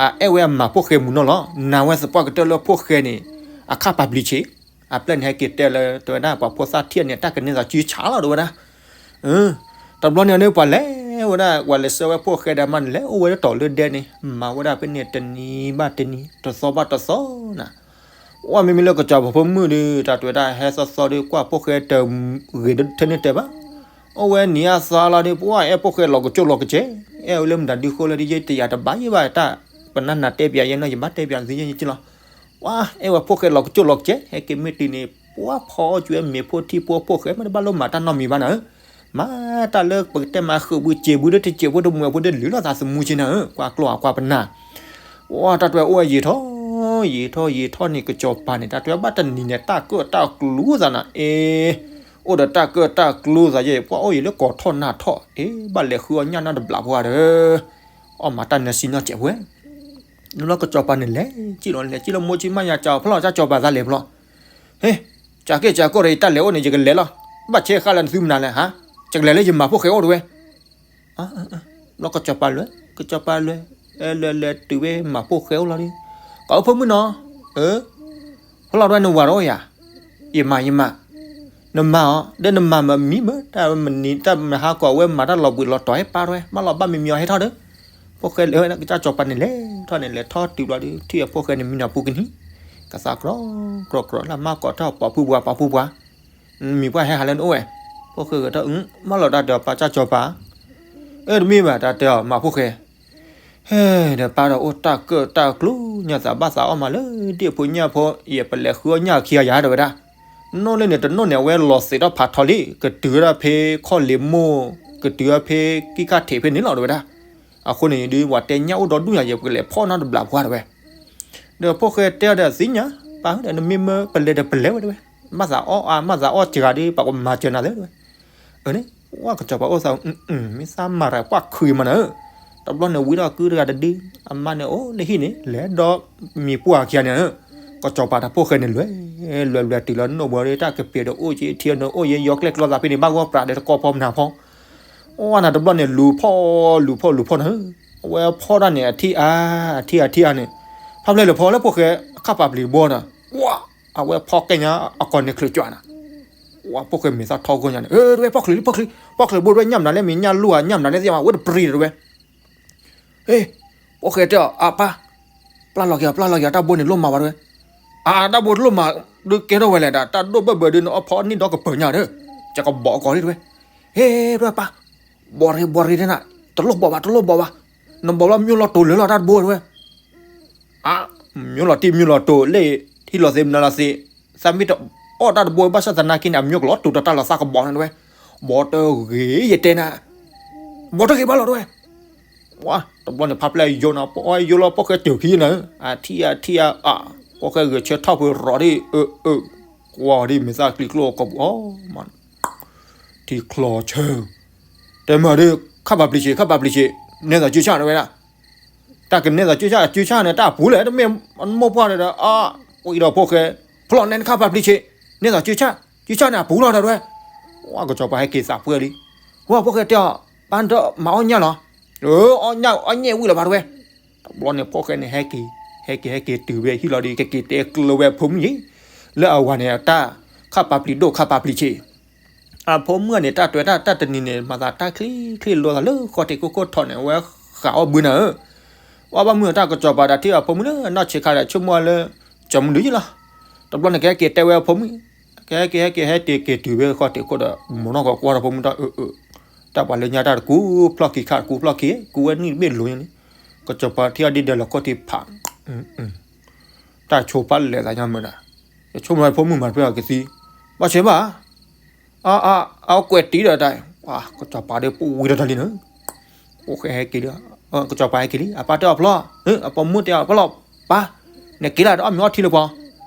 အအဲၣ်ဝဲအမၤဖိၣ်ဃဲမုၢ်နီၢ်လီၤ, နာ်ဝဲသပှၢ်ကတၢၢ်လၢဖိၣ်ဃဲန့ၣ်, အခၣ်ပာ်ပျံၤဆံး, အပျဲၢ်န့ၣ်ဟဲက့ၤတဲလၢ တဲဝဲဒၣ်ပှၤဖိသၣ်ထံၣ်န့ၣ် တၢ်ကန့ၢ်သးစုဆးလီၤ တဲဝဲဒၣ် တဘျီန့ၣ်န့ၣ် ပှၤလဲၤဝဲဒၣ် ပှၤလဲၤဆှၢဝဲဖိၣ်ဃဲဒီးမးန့ၣ် လဲၤအိၣ်ဝဲတတီၤလၢဒဲန့ၣ် မၤဝဲဒၣ်ဖဲန့ၣ်တနံၤဘၣ်တနံၤ တသီဘၣ်တသီနၤ, အိၣ်မ့မ့ၢ်လၢကစီၤပၤဖိမုၣ်ဒီး တၢ်တဲဝဲဒၣ်ဟဲသီသီဒီး ကွၢ်ဖိၣ်ဃဲတဂ့ၤထဲန့ၣ်တဲဘၣ်, အိၣ်ဝဲနံၤအသီလီၤဒီး ပှၤအဲၣ်ဖိၣ်ဃဲလီၤကစိၣ်လီၤကစဲး, အဲၣ်ဝဲလၢမတၤဒုဃိလၢဒ်ယဲတယာ်တဘၣ်ယဲဘၣ်တၢ်, ပနၢ်နၤတဲပၠးယဲနီၤ ယဘၣ်တဲပၠးသုယဲယကလီၤ ပှၤအဲၣ်ဝဲဖိၣ်ဃဲလီၤကစိၣ်လီၤကစဲး ဟဲက့ၤမ့ၢ်တုၤန့ၣ် ပှၤဖီအီၣ်ကွံာ်ဝဲမ့ၤဖိထံဖိဖိၣ်ဃဲ မ့ၢ်တဘၣ်လိၣ်မၤတၢ်နီတမံၤဘၣ်နၤဧၢ, မၤတၢ်လၢပကတဲမၤဃုာ်ဘုစံာ်ဘုဒီး တစံာ်ဖိတမုာ်ဖိဒီး လုၢ်လီၤသးသမူက့နၤဧၢ, ကွၢ်ကျိၣ်အကွၢ်ပနၢ်, ပှၤတၢ်တွဲအိၣ်ဝဲယံာ်ထီၣ်, ယံာ်ထီၣ်ယံာ်ထီၣ်န့ၣ် ကစီၤပၤန့ၣ် တၢ်တွဲဘၣ်တနံၤန့ၣ် တၢ်ကၢၣ်တၢ်ကျူသးနၤအ့ အိၣ်ဒီးတၢ်ကၢၣ်တၢ်ကျူသးယဲ ပှၤအိၣ်ယံာ်လၢကီၢ်ထီၣ်နၢ်ထီၣ် အ့ ဘၣ်လဲၤဃုအီၣ်ညၣ်နီတဘျီပှၤဒီး အီၣ်မၤတၢ်နၢၤစံနီၢ်စဲးပှဲၤ, လၢကစီၤပၤန့ၣ်လဲၤစံၣ်လီၤ လဲၤစံၣ်လီၤ မိၢ်ကၠံမးယၤ ကၠီဖျီၣ် ကၠၢ်ကၠီပၤသးလဲၤဖျီၣ်, ဟ့, ကၠီက့ၢ်ကၠီကိၢ်ဒီး ယတၢ်လဲၤအိၣ်န့ၣ် ယကလဲၤလီၤ, ဘၣ်ဆဲးဃာ်လၢနသုမနုၤလဲၣ်ဟါ, ယကလဲၤလၢယမၤဖိၣ်ဃဲအိၣ်တဝဲ ဘျီကစီၤပၤလဲၤ, ကစီၤပၤလဲၤ, လဲၤလဲၤတုၤဝဲမၤဖိၣ်ဃဲအိၣ်လီၤဒီး, ကီးဖိမုၣ်နီၤ, ဖျီၣ်တဝဲနဝၤတအိၣ်ယၤ, ယမၤယမၤ, နမၤအီၤ ဒီးနမၤမမံမၢ တၢ်မနံၤ တၢ်မဟါကီးဝဲမၤတၢ်လီၤဘှံးလီၤတီၤဟဲပာ်တဝဲ ဘၣ်လီၤဘၣ်မံမံအီၤဟဲထီၣ်ဒီး, ဖိၣ်ဃဲလဲၤဝဲ ကစၢ်ကစီၤပၤန့ၣ်လဲၤထီၣ်န့ၣ် လဲၤထီၣ်တုၤဘျီဒီး ထံၣ်အဖိၣ်ဃဲန့ၣ်မံနီၤပူၤကနံၤ, ကသးကြီ ကြီကြီ လၢမၤကီးထီၣ်ပှၤဖုပှၤ ပှၤဖုပှၤ မံၤပှၢ်ဟဲဟးလၢနအိၣ်ဝဲ, ဖိၣ်ဃဲဂဲၤထီၣ် မၢလီၤတၢ်ဒီးပၢ်ကၠၢ်ကၠီၤပၤ, အၢ တမ့ၢ်ဘၣ် တၢ်တဲအီၤ မၤဖိၣ်ဃဲ, ဟဲ ဒီးပၢ်ဒီးအိၣ်တၢ်ကၢၣ်တၢ်ကျူ ညၣ်သးဘၣ်သးအီၣ်မးလၢဒ့ၣ်ဖိညၣ်ဖိ ယပလဲၤဃုအီၣ်ညၣ်ခံဂၤယၤ တဲဝဲဒၣ်, နိၣ်လၢန့ၣ် တနိၣ်န့ၣ် အဝဲလီၤသ့းထီၣ်ဖးထီလံ ကတုၤဝဲဒၣ်ဖဲခီၣ်လ့ၤမိၢ် ကတုၤဝဲဖဲကံၣ်ခၣ်ထံးဖဲန့ၣ်လီၤ တဲဝဲဒၣ်, အဃိန့ၣ်ဒုး ပှၤတဲညၣ်အိၣ်ဒီဒူၣ်ညါ ယပကလဲၤဖီၣ်နီတဘျီပှၤ တဲဝဲ ဒီးဖိၣ်ဃဲတဲအီၤဒီးသ့ၣ်ညါ, ပၢ်ဧၢ နမ့ၢ်မၢပလဲၤဒီးပလဲၤဝဲတဲဝဲ, မၤသးအီၣ်အါ မၤသးအီၣ်စှၤဒီး ပကမၤစၢၤနၤသ့တဲဝဲ, အန့ၣ် ဝဲကစီၤပၤအိၣ်သး, မ့ၢ်သးမၤရၤပှၢ်ခုးမးနၤဧၢ, တဘျီန့ၣ်ဝံထီၣ်ကုတဂၤတဒု, အမါန့ၣ်အိၣ်လၢဟံၣ်န့ၣ် လဲၤဒီးမံၤပှၢ်ခံဂၤန့ၣ်ဧၢ, ကစီၤပၤတၢ်ဖိၣ်ဃဲန့ၣ်လဲၤ, လဲၤလဲၤတုၤလီၤနိၣ်ဘီဒီး တၢ်ကပ့ၤဒီးအိၣ်က့ထံအီၤန့ၣ် အိၣ်ယဲယီၤကျဲၣ်ကျီသးဖဲန့ၣ် ဘၣ်ဂီၢ်ပြးဒီးတကီၢ်ဖီမနၤဖီ အိၣ်နၤတဘျီန့ၣ် လူၤဖီၣ်လူၤဖီၣ်လူၤဖီၣ်နၤဧၢ, အဝဲဖီၣ်တၢ်န့ၣ် အထံၣ်အါ အထံၣ်အါထံၣ်အါန့ၣ်, ဖးဖျဲၣ်လၢဖီလၢဖိၣ်ဃဲ အခၣ်ပာ်ပျံၤတဘိဒီး, အဝဲဖီၣ်ကဲညါအကိာ်န့ၣ်ချုးကွၢ်နၤ, ဖိၣ်ဃဲမ့ၢ်သးထီခိၣ်ညါန့ၣ် တဝဲဖီၣ်ချုးလံ ဖီၣ်ချုး, ဖီၣ်ချုးဘိတဝဲညၣ်မနုၤလဲၣ် မ့ၢ်ညၣ်လိၣ်ဧါ ညၣ်မနုၤလဲၣ်သ့ၣ်မး ဝဲတပျံၤဒီးတဝဲ ဟ့, ဖိၣ်ဃဲတဲအီၤ အပၢ်, ပျၢ်လီၤက့ၤအီၤ ပျၢ်လီၤက့ၤအီၤ တၢ်ဘိန့ၣ်လိၣ်မးဘၣ်တဝဲ, အတၢ်ဘိတလိၣ်မး, ဒုးကဲထီၣ်ဝဲလဲၣ်ဒီး တၢ်ဒိၣ်ဘၢၣ်ဘၢၣ်ဒုး နအီၣ်ဖီၣ်နံၣ်ဒီကပၢၤညါဒီး, ကကဘီးအကိာ်လံတဝဲ, ဟ့, တဝဲပၢ်, ဘီးရ့ဘီးရ့ဒန, တလိၣ်ဘီးဘၣ် တလိၣ်ဘီးဘၣ်, နဘီးဘျီမၠိလီၤတိၤလၢာ်လီၤတၢ်တဘိတဝဲ မၠိလီၤတံၢ်မၠိလီၤတိၤလၢ ထံၣ်လီၤသ့မနုၤလီၤသ့, သးမ့ၢ်တအီၣ်တၢ်တဘိဘၣ်ဆၣ်သနာ်က့န့ၣ် အမၠိကလီၤတိၤတၢ်လီၤသးကဘီးန့ၣ်တဝဲ, ဘီးတဂ့ၤယတဲနၤ, ဘီးတဂ့ၤဘၣ်လီၤတဝဲ, တဘျီန့ၣ်ဖးဖျဲၣ်ယိာ်နၤ ပအီၣ်ယိာ်လီၤ ဖိၣ်ဃဲစၢၤခံနၤ, အထံၣ်အထံၣ်အ, ဖိၣ်ဃဲဂဲၤဆၢထီၣ်ဖုးရီၤဒ်, ကွၢ်ဒ်မ့ၢ်သးကျံကျိအကိာ်ပူၤအီၤ ထံချီဆၢ, တဲမၤဒီး ခါပာ်ပျံၤဆံး ခါပာ်ပျံၤဆံး, နဲသိးစုဆၣ်နဝဲဒၣ်, တၢ်ကနဲသိးစုဆၣ်စုဆၣ်န့ၣ် တၢ်ပူၤလဲၣ် တမ့ၢ်မိၢ်ပှၢ်ဒီး, အီဒီးဖိၣ်ဃဲ, ဖျီၣ်နဲနခါပာ်ပျံၤဆံး, နဲသိးကၠုဆၣ်, ကၠုဆၣ်န့ၣ်အပူၤလီၤတၢ်တဝဲ, ဝဲကစီၤပၤဟဲက့ၤသးပှၢ်လံ, ဝဲဖိၣ်ဃဲတဲအီၤ, ပၢ်ဒီးမၤအီၣ်ညၣ်လီၤ, အီၣ်ညၣ်အီၣ်ညၣ်ဝံၣ်လီၤဘၣ်တဝဲ, တဘျီန့ၣ် ဖိၣ်ဃဲန့ၣ် ဟဲက့ၤ, ဟဲက့ၤဟဲက့ၤတုၤဝဲဟံၣ်လီၤဒီး ကက့ၤတဲကျၢၤဝဲအဖိမုၣ်ယံၤ, လၢအဝၤန့ၣ် တၢ်ခးပာ်ပျံၤဒိၣ်ခးပာ်ပျံၤဆံး အဖိမုၣ်န့ၣ် တၢ်တွဲတၢ်တနံၤန့ၣ် မၤသးတၢ်ချ့ချ့လိာ်သးလၢဃီထံးခိၣ်ခိၣ်ထီၣ်န့ၣ် ဝဲဃးအီၣ်ဘုနၤဧၢ, ဝဲဘၣ်မုၢ်တၢ်ကစီၤပၤဒီးထံၣ်အဖိမုၣ်လၢနီၢ်ဆံးခါဒီး ဆိကမိၣ်လၢ ကၠီမုၢ်ဒုယ့ၣ်လီၤ, တဘျီန့ၣ် ကဟဲက့ၤတဲဝဲအဖိမုၣ်, ကဟဲက့ၤဟဲက့ၤဟဲက့ၤက့ၤတုၤဝဲဃီထံးခိၣ်ဒီး မိၢ်နီၢ်ကီၢ်ကွၢ်ထီၣ်ဖိမုၣ်တၢ်အၢအၢ, တၢ်ပှၤလၢညါတၢ်တကူဖျီၣ်ခံခါတကူဖျီၣ်ခံ, ကူဝဲနံၣ်တဘ့ၣ်လိၤညါန့ၣ်, ကစီၤပၤထံၣ်အီၤဒ်ဒီးလီၤခီၣ်ထံးဖး တၢ်ဆိပာ်လဲၤသးညါမ့ၢ်ဒၣ်, ယဆိကမိၣ်ဖိမုၣ်မၤတဖျၢၣ်အကသံ, ဘၣ်ဆဲးဘၣ်, အ အ အကွဲးတံၢ်ဒီးတၢ်, ကစီၤပၤဒီးပှံၢ်ထီၣ်တၢ်လံန့ၣ်, ဖိၣ်ဃဲဟဲက့ၤလံ, ကစီၤပၤဟဲက့ၤလံ အပၢ်တဲအီၤဖျီၣ်, အပိာ်မုၣ်တဲအီၤဖျီၣ်, ပၢ်, နက့ၤလၢ်ဒီးအီၣ်မ့ၤအီထံလၢပှၤ,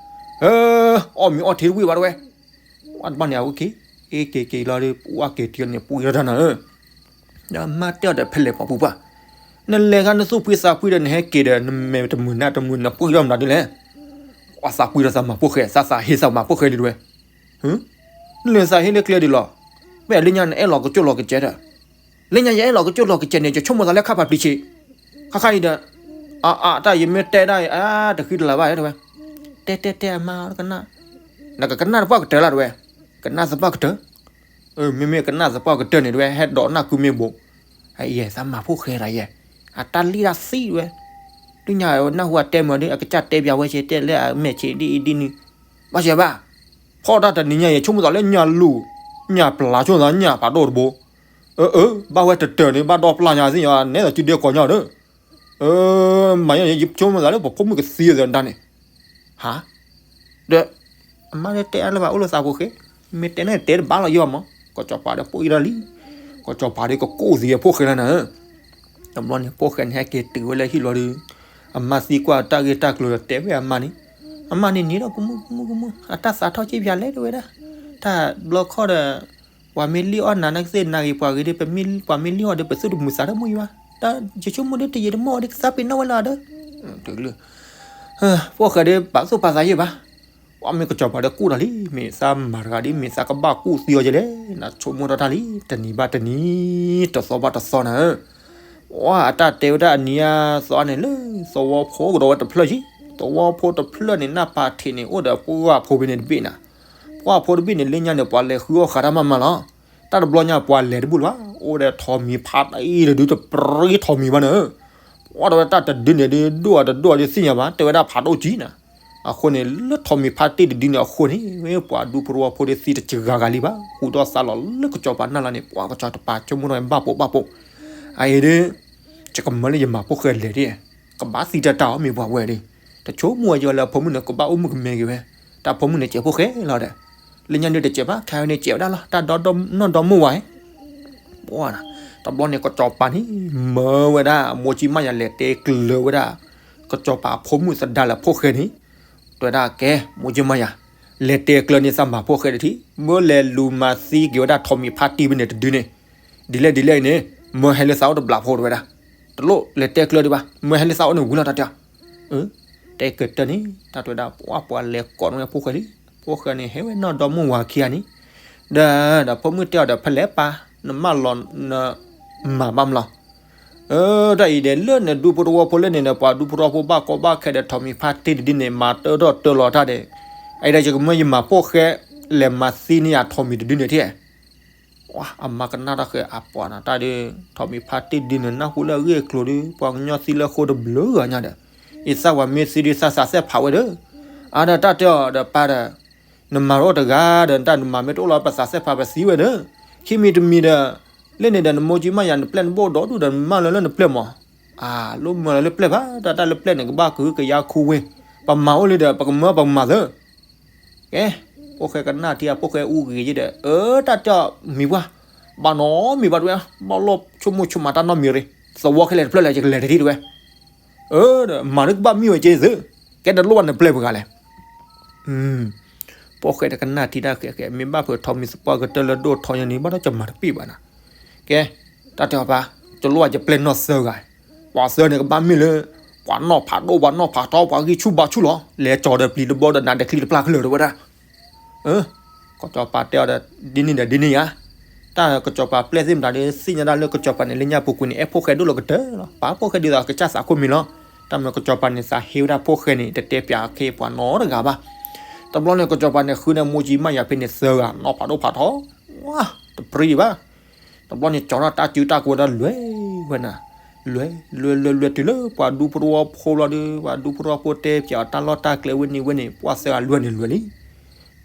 အီၣ်မ့ၤအီထံတဝံၣ်ဘၣ်တဝဲ, ဝဲတဘျီန့ၣ် အဝဲက့ၤ, အ့က့ၤက့ၤလီၤဒီး ပှၤက့ၤတုၤန့ၣ် ပှံၢ်ထီၣ်တၢ်နၤဧၢ ဒီးမါတဲအီၤဒီးဖဲလဲၣ်ပှၤပူၤပှၢ်, နလဲၤခါနသူၣ်ဖှံသးဖှံဒီးနဟဲက့ၤဒီး နမဲာ်တမုာ်နါတမုာ် နပှံၢ်ထီၣ်မနုၤဒ်လဲၣ်, ပှၤသးပှံၢ်ဒီးသးမၤဖိၣ်ဃဲ သးသးဟ့သးမၤဖိၣ်ဃဲဒ်တဝဲ, နလဲၤသးဟ့လၢကျဲဒ်လီၤ, မ့ၢ်လၢညါနအဲၣ်လီၤကကၠိၣ်လီၤကစဲးဒီး, လၢညါယအဲၣ်လီၤကကၠိၣ်လီၤကစဲးန့ၣ် ယဆိကမိၣ်သးလၢခါပာ်ပျံၤဆံး, ခါခါအံၤဒီး, အအ တၢ်ယမ့ၢ်တဲဒၣ်အါတဃံတလၤဘၣ်တဲဝဲ, တဲတဲတဲအမါကနၣ်, နကကနၣ်သပှၢ်ကတၢၢ်လၢတဝဲ, ကနၣ်သပှၢ်ကတၢၢ် မ့မ့ၢ်ကနၣ်သပှၢ်ကတၢၢ်န့ၣ်တဝဲ ဟဲဒိးနၢ်ကုမ့ၢ်ဘိး, အယဲၢ်သးမၤဖိၣ်ဃဲတၢ်ယဲၢ်, အတၢ်လံၣ်တၢ်သံတဝဲ, ဒ်ညါနၢ်ဟူအတဲမၢဒီး အကစၢ်တဲပၠးဝဲဆ့တဲလၢအမဲာ်ဆ့ဒ်အံၤဒ်နုၤ, ဘၣ်ဆဲးဘၣ်, ဖီၣ်တၢ်တနံၤညါယဲၢ်ဆိကမိၣ်သးလၢညၣ်လူၤ, ညၣ်ပျၢ်ဆိကမိၣ်သးညၣ်ဖးဒိၣ်တဘိ, အၢ အၢ ဘၣ်ဝဲတတၢၢ်န့ၣ် ဘၣ်ဒီပျၢ်ညါသ့ၣ်ညါ နဲသိးစုဒဲကီၢ်ညါဒီး, မၤညါယဲၢ်ယဆိကမိၣ်သးလၢပဖိမုၣ်ကသံအသးဒၣ်န့ၣ်, ဟါ, ဒီး, အမါဒီးတဲအါလၢၤဘၣ်အိၣ်လၢသးဖိၣ်ဃဲ, မ့ၢ်တဲန့ၣ်တဲတဘၣ်လီၤယီၤမး, ကစီၤပၤဒီးပိာ်အံၤဒၣ်လံ, ကစီၤပၤဒီးကကိၢ်သံအဖိၣ်ဃဲလၢနၤ, တဘျီန့ၣ် ဖိၣ်ဃဲန့ၣ်ဟဲက့ၤတုၤဝဲလၢဟံၣ်လီၤဒီး, အမါသံကွၢ်တၢ်ဂ့ၢ်တၢ်ကျိၤဒီးတဲဝဲအမါန့ၣ်, အမါန့ၣ်န့ၣ်ဒီးကမူၣ်ကမူၣ်ကမူၣ် အတၢ်သးထီၣ်က့ၤပၠးလဲၣ်တဝဲဒၣ်, တၢ်ဘျီခီၣ်ဒီး, ပှၤမ့ၢ်လံၣ်အီၣ်နၤနကသ့ၣ်နၤဂ့ၤပှၤဂ့ၤဒီး ပှၤမ့ၢ်လံၣ်အီၣ်ဒီး ပသူၣ်တမုာ်သးတမုာ်ယံၤဘၣ်, တၢ်ယဆိကမိၣ်ဒီးတယံာ်တမီၢ်ဒီးကသးပ့ၤနီၣ်ဝဲလၢအဒီး, တလၢ ဖိၣ်ဃဲဒီးပာ်သူၣ်ပာ်သးယံၤဘၣ်, ပှၤမ့ၢ်ကစီၤပၤဒီးကူၣ်တၢ်လံ, မ့ၢ်သးမၤတဂၤဒ် မ့ၢ်သးကဘၣ်ကူၣ်သံအီၤယဲၢ်လဲၣ်, နဆိကမိၣ်ထီၣ်တၢ်လံ, တနံၤဘၣ်တနံၤ, တသီဘၣ်တသီနၤဧၢ, ပှၤအတၢ်တဲဝဲဒၣ်အနံၤအသီန့ၣ်လၢ သဝီဖိကဒီးဝဲတဖျၢၣ်ယံၤ, သဝီဖိတဖျၢၣ်န့ၣ် နၢ်ပၤထံးန့ၣ် အိၣ်ဒီးပှၢ်ဖိဖဲန့ၣ်တဘ့ၣ်နၤ, ပှၢ်ဖိတဘ့ၣ်န့ၣ် လၢညါန့ၣ် ပှၤလဲၤဃုအီၣ်ဃာ်တၢ်မးမးလီၤ, တၢ်တဘျီညါပှၤလဲၤတဘူၣ်လၢၤဘၣ်, အိၣ်ဒီးထိးမံၤဖးတံၢ်တဒုတပြံထိးမံၤဘၣ်နၤဧၢ, ပှၤတဲဝဲတၢ်တဒုန့ၣ်ဒုး ဒိၣ်အတဒိၣ်ဒုးသ့ၣ်ညါဘၣ်, တဲဝဲဒၣ်ဖးဒိၣ်ကံနၤ, အဃိန့ၣ် လၢထိးမံၤဖးတံၢ်တဒုန့ၣ်အဃိန့ၣ် မ့ၢ်ပှၤဒူဖိတဝီဖိဒီးသံတစှၤဂၤလံဘၣ်, ဃူဒီးသးလီၤလၢကစီၤပၤနၢ်လီၤန့ၣ် ပှၤကစီၤတပၤဆိကမိၣ်ထီၣ်ဘၣ်ပိာ်ဘၣ်ပိာ်, အအံၤဒီး, ယကမၢလၢယမၤဖိၣ်ဃဲလဲၤဒ်, ကဘၣ်သံတၢ်တၢ်အီၤမ့ၢ်ပှၤဝဲဒီး, တဆိကမိၣ်ဝဲယဝဲလၢအဖိမုၣ်န့ၣ် ကဘၣ်အိၣ်မုၣ်ကမဲက့ၤဝဲ, တၢ်ဖိမုၣ်န့ၣ်စဲးဖိၣ်ဃဲလီၤဒီး, လၢညါဒုးတစဲးဘၣ် ခဲအံၤန့ၣ်စဲးဝဲဒၣ်လီၤ တၢ်ဒီနီၢ်ဒီမုၢ်ဝဲ ပှၤ, တဘျီန့ၣ် ကစီၤပၤန့ၣ် မၢဝဲဒၣ် မိၢ်ကၠံမါယၤ လဲၤတဲကျၢၤဝဲဒၣ် ကစီၤပၤအဖိမုၣ်သဒါလၢဖိၣ်ဃဲန့ၣ်, တဲဝဲဒၣ်ကဲ မိၢ်ကၠံမါယၤ, လဲၤတဲကျၢၤန့ၢ်သးမၤဖိၣ်ဃဲတထံၣ်, မၢလဲၤလူၤမၤသံက့ၤဝဲဒၣ်ထိးမံၤဖါတံၢ်ဖဲန့ၣ်တဒုန့ၣ်, ဒ်လဲၣ်ဒ်လဲၣ်အံၤန့ၣ်, မၢဟဲလၢသးအိၣ်တဘျးဖိတဲဝဲဒၣ်, တလိၣ်လဲၤတဲကျၢၤဒံးဘၣ် မၢဟဲလၢသးအိၣ်န့ၣ်ဝံၤလီၤတၢ်တဲ, တဲကတၢၢ်န့ၣ် တၢ်တဲဝဲဒၣ် ပှၤပှၤလဲၤကိးန့ၢ်ဝဲဖိၣ်ဃဲလံ, ဖိၣ်ဃဲန့ၣ် ဟဲဝဲနီၢ်ဒီမုၢ်ဝၤခံဂၤန့ၣ်, ဒီး ဒီးဖိမုၣ်တဲအီၤဒီး ဖဲလဲၣ်ပၢ်, နမၢလီၤ နမၤဘၣ်မလီၤ, တၢ်အံၤဒီး လၢနဒူဖိတဝီဖိလၢန့ၣ်ဒီး ပှၤဒူဖိတဝီဖိဘၣ်ကီဘၣ်ခဲဒီး ထိးမံၤဖါတံၢ်တဒုန့ၣ် မၤတၢထီၣ်တၢလီၤတၢ်ဒီး, အအံၤဒီးယကမၢယမၤဖိၣ်ဃဲ လဲၤမၤသံန့ၢ်ယၤထိးမံၤတဒုန့ၣ်ထဲ အမါကနၣ်တၢ်ဃဲၤအပှၤနၤတၢ်ဒီး, ထိးမံၤဖါတံၢ်ဒုန့ၣ် နၢ်ဟူလၢအဂ့ၢ်အကျိၤဒီး ပှၤကညီသံလၢအဃိတဘျုးဂၤညါဒီး, ယသးပှၤမ့ၢ်သံဒုးသးသးစဲးဖးဝဲဒီး, အါဒီးတၢ်တဲအီၤဒီးပၢ်ဒီး, နမၤတအိၣ်တဂၤဒီး နတၢ်နမၤမ့ၢ်တအိၣ်လီၤ ပသးစဲးဖးပသံဝဲဒီး, ခံမံၤတမံၤဒီး, လၢန့ၣ်ဒီးနမိၢ်ကၠံမါယၤ နပျဲၢ်နဘိၣ်ဒီဒူၣ်ဒီး နမၢလၢလၢနပျဲၢ်မး, အၢ လိၣ်မၢလၢလၢပျဲၢ်ဘၣ် တၢ်တၢ်လၢပျဲၢ်န့ၣ် ကဘၣ်ကဟုကယာ်ခူဝ့ၢ်, ပမၤအိၣ်လံဒီး ပကမၢပကမၤသၢ ကဲ, ဖိၣ်ဃဲကနၣ်ထံအဖိၣ်ဃဲအူဂ့ၤယဲဒီး အၢ တၢ်တဲအီၤမံၤပှၢ်, ဘၣ်နီတမံၤဘၣ်တဝဲ, ဘၣ်လိၣ်ဆိကမိၣ်ဆိကမးတၢ်နီတမံၤရ့ၣ်, သဝီခဲလၢာ်တဖျၢၣ်လၢယကလဲၤတထံၣ်တဝဲ, အၢ ဒီးမၤတကဘၣ်မ့ၢ်ဝဲက့ၤသု, ကဲတလိၣ်ဘၣ်နပျဲၢ်ပှၤဂၤလဲၣ် ဖိၣ်ဃဲတကနၣ်ထံတၢ်ဃဲးဃဲး မ့ၢ်ဘၣ်ဖုးထိးမံၤသပှၢ်ကတၢၢ်လၢဒိၣ်ထီယဲန့ၣ် ဘၣ်ဒီးကမၤတပ့ၢ်ဘၣ်နၤ, ကဲ, တၢ်တဲအီၤပၢ်, တလိၣ်ဘၣ်ယပျဲၢ်နီၢ်သၢဂၤ, ပှၤသၢန့ၣ်ကဘၣ်မ့ၢ်လၢ, ပှၤနီၢ်ဖးဒိၣ်ပှၤနီၢ်ဖးထီ ပှၤဂံၢ်ဆူၣ်ဘါဆူၣ်လီၤ, လဲၤကၠီၤဒီးပျံၤတဘီဒီးနးဒီးချံတဖျၢၣ်ကလၢာ်တဝဲဒၣ်, ပ ကစီၤပၤတဲအီၤဒီး ဒ်န့ၣ်ဒီးဒ်န့ၣ်ဧါ. တၢ်ကစီၤပၤပျဲၢ်သ့ၣ်မတၤဒီး သ့ၣ်ညါတၢ်လၢကစီၤပၤန့ၣ် လၢညါပူၤကွံာ်န့ၣ် အဲၣ်ဖိၣ်ဃဲဒိၣ်လီၤကတၢၢ်လီၤ. ပာ်ဖိၣ်ဃဲဒ်သိးကစၢ်သးခိၣ်မံၤလီၤ. တၢ်မ့ၢ်ကစီၤပၤန့ၣ် သးဟ့ဝဲဒၣ်ဖိၣ်ဃဲန့ၣ် တတဲပၠးအခ့ပှၤနီတဂၤဘၣ်. တဘျီန့ၣ် ကစီၤပၤန့ၣ် ဃုန့ၢ်မိၢ်ကၠံမးယၤဖဲန့ၣ်သၢဂၤ နီၢ်ဖးဒိၣ်ဖးထီ, ဝါ, တပြံဘၣ်. တဘျီန့ၣ် ကၠီထီၣ်တၢ်စုတၢ်ကဝဲၤဒီးလွဲၢ်ဝဲနၤ, လွဲၢ် လွဲၢ် လွဲၢ် လွဲၢ် တုၤလၢပှၤဒူဖိတဝီဖိဘျီဒီး ပှၤဒူဖိတဝီဖိတဲပၠးအီၤတၢ်လီၢ်တၢ်ကျဲဝဲန့ၣ်ဝဲန့ၣ် ပှၢ်သၢဂၤလွဲၢ်န့ၣ်လွဲၢ်လံ.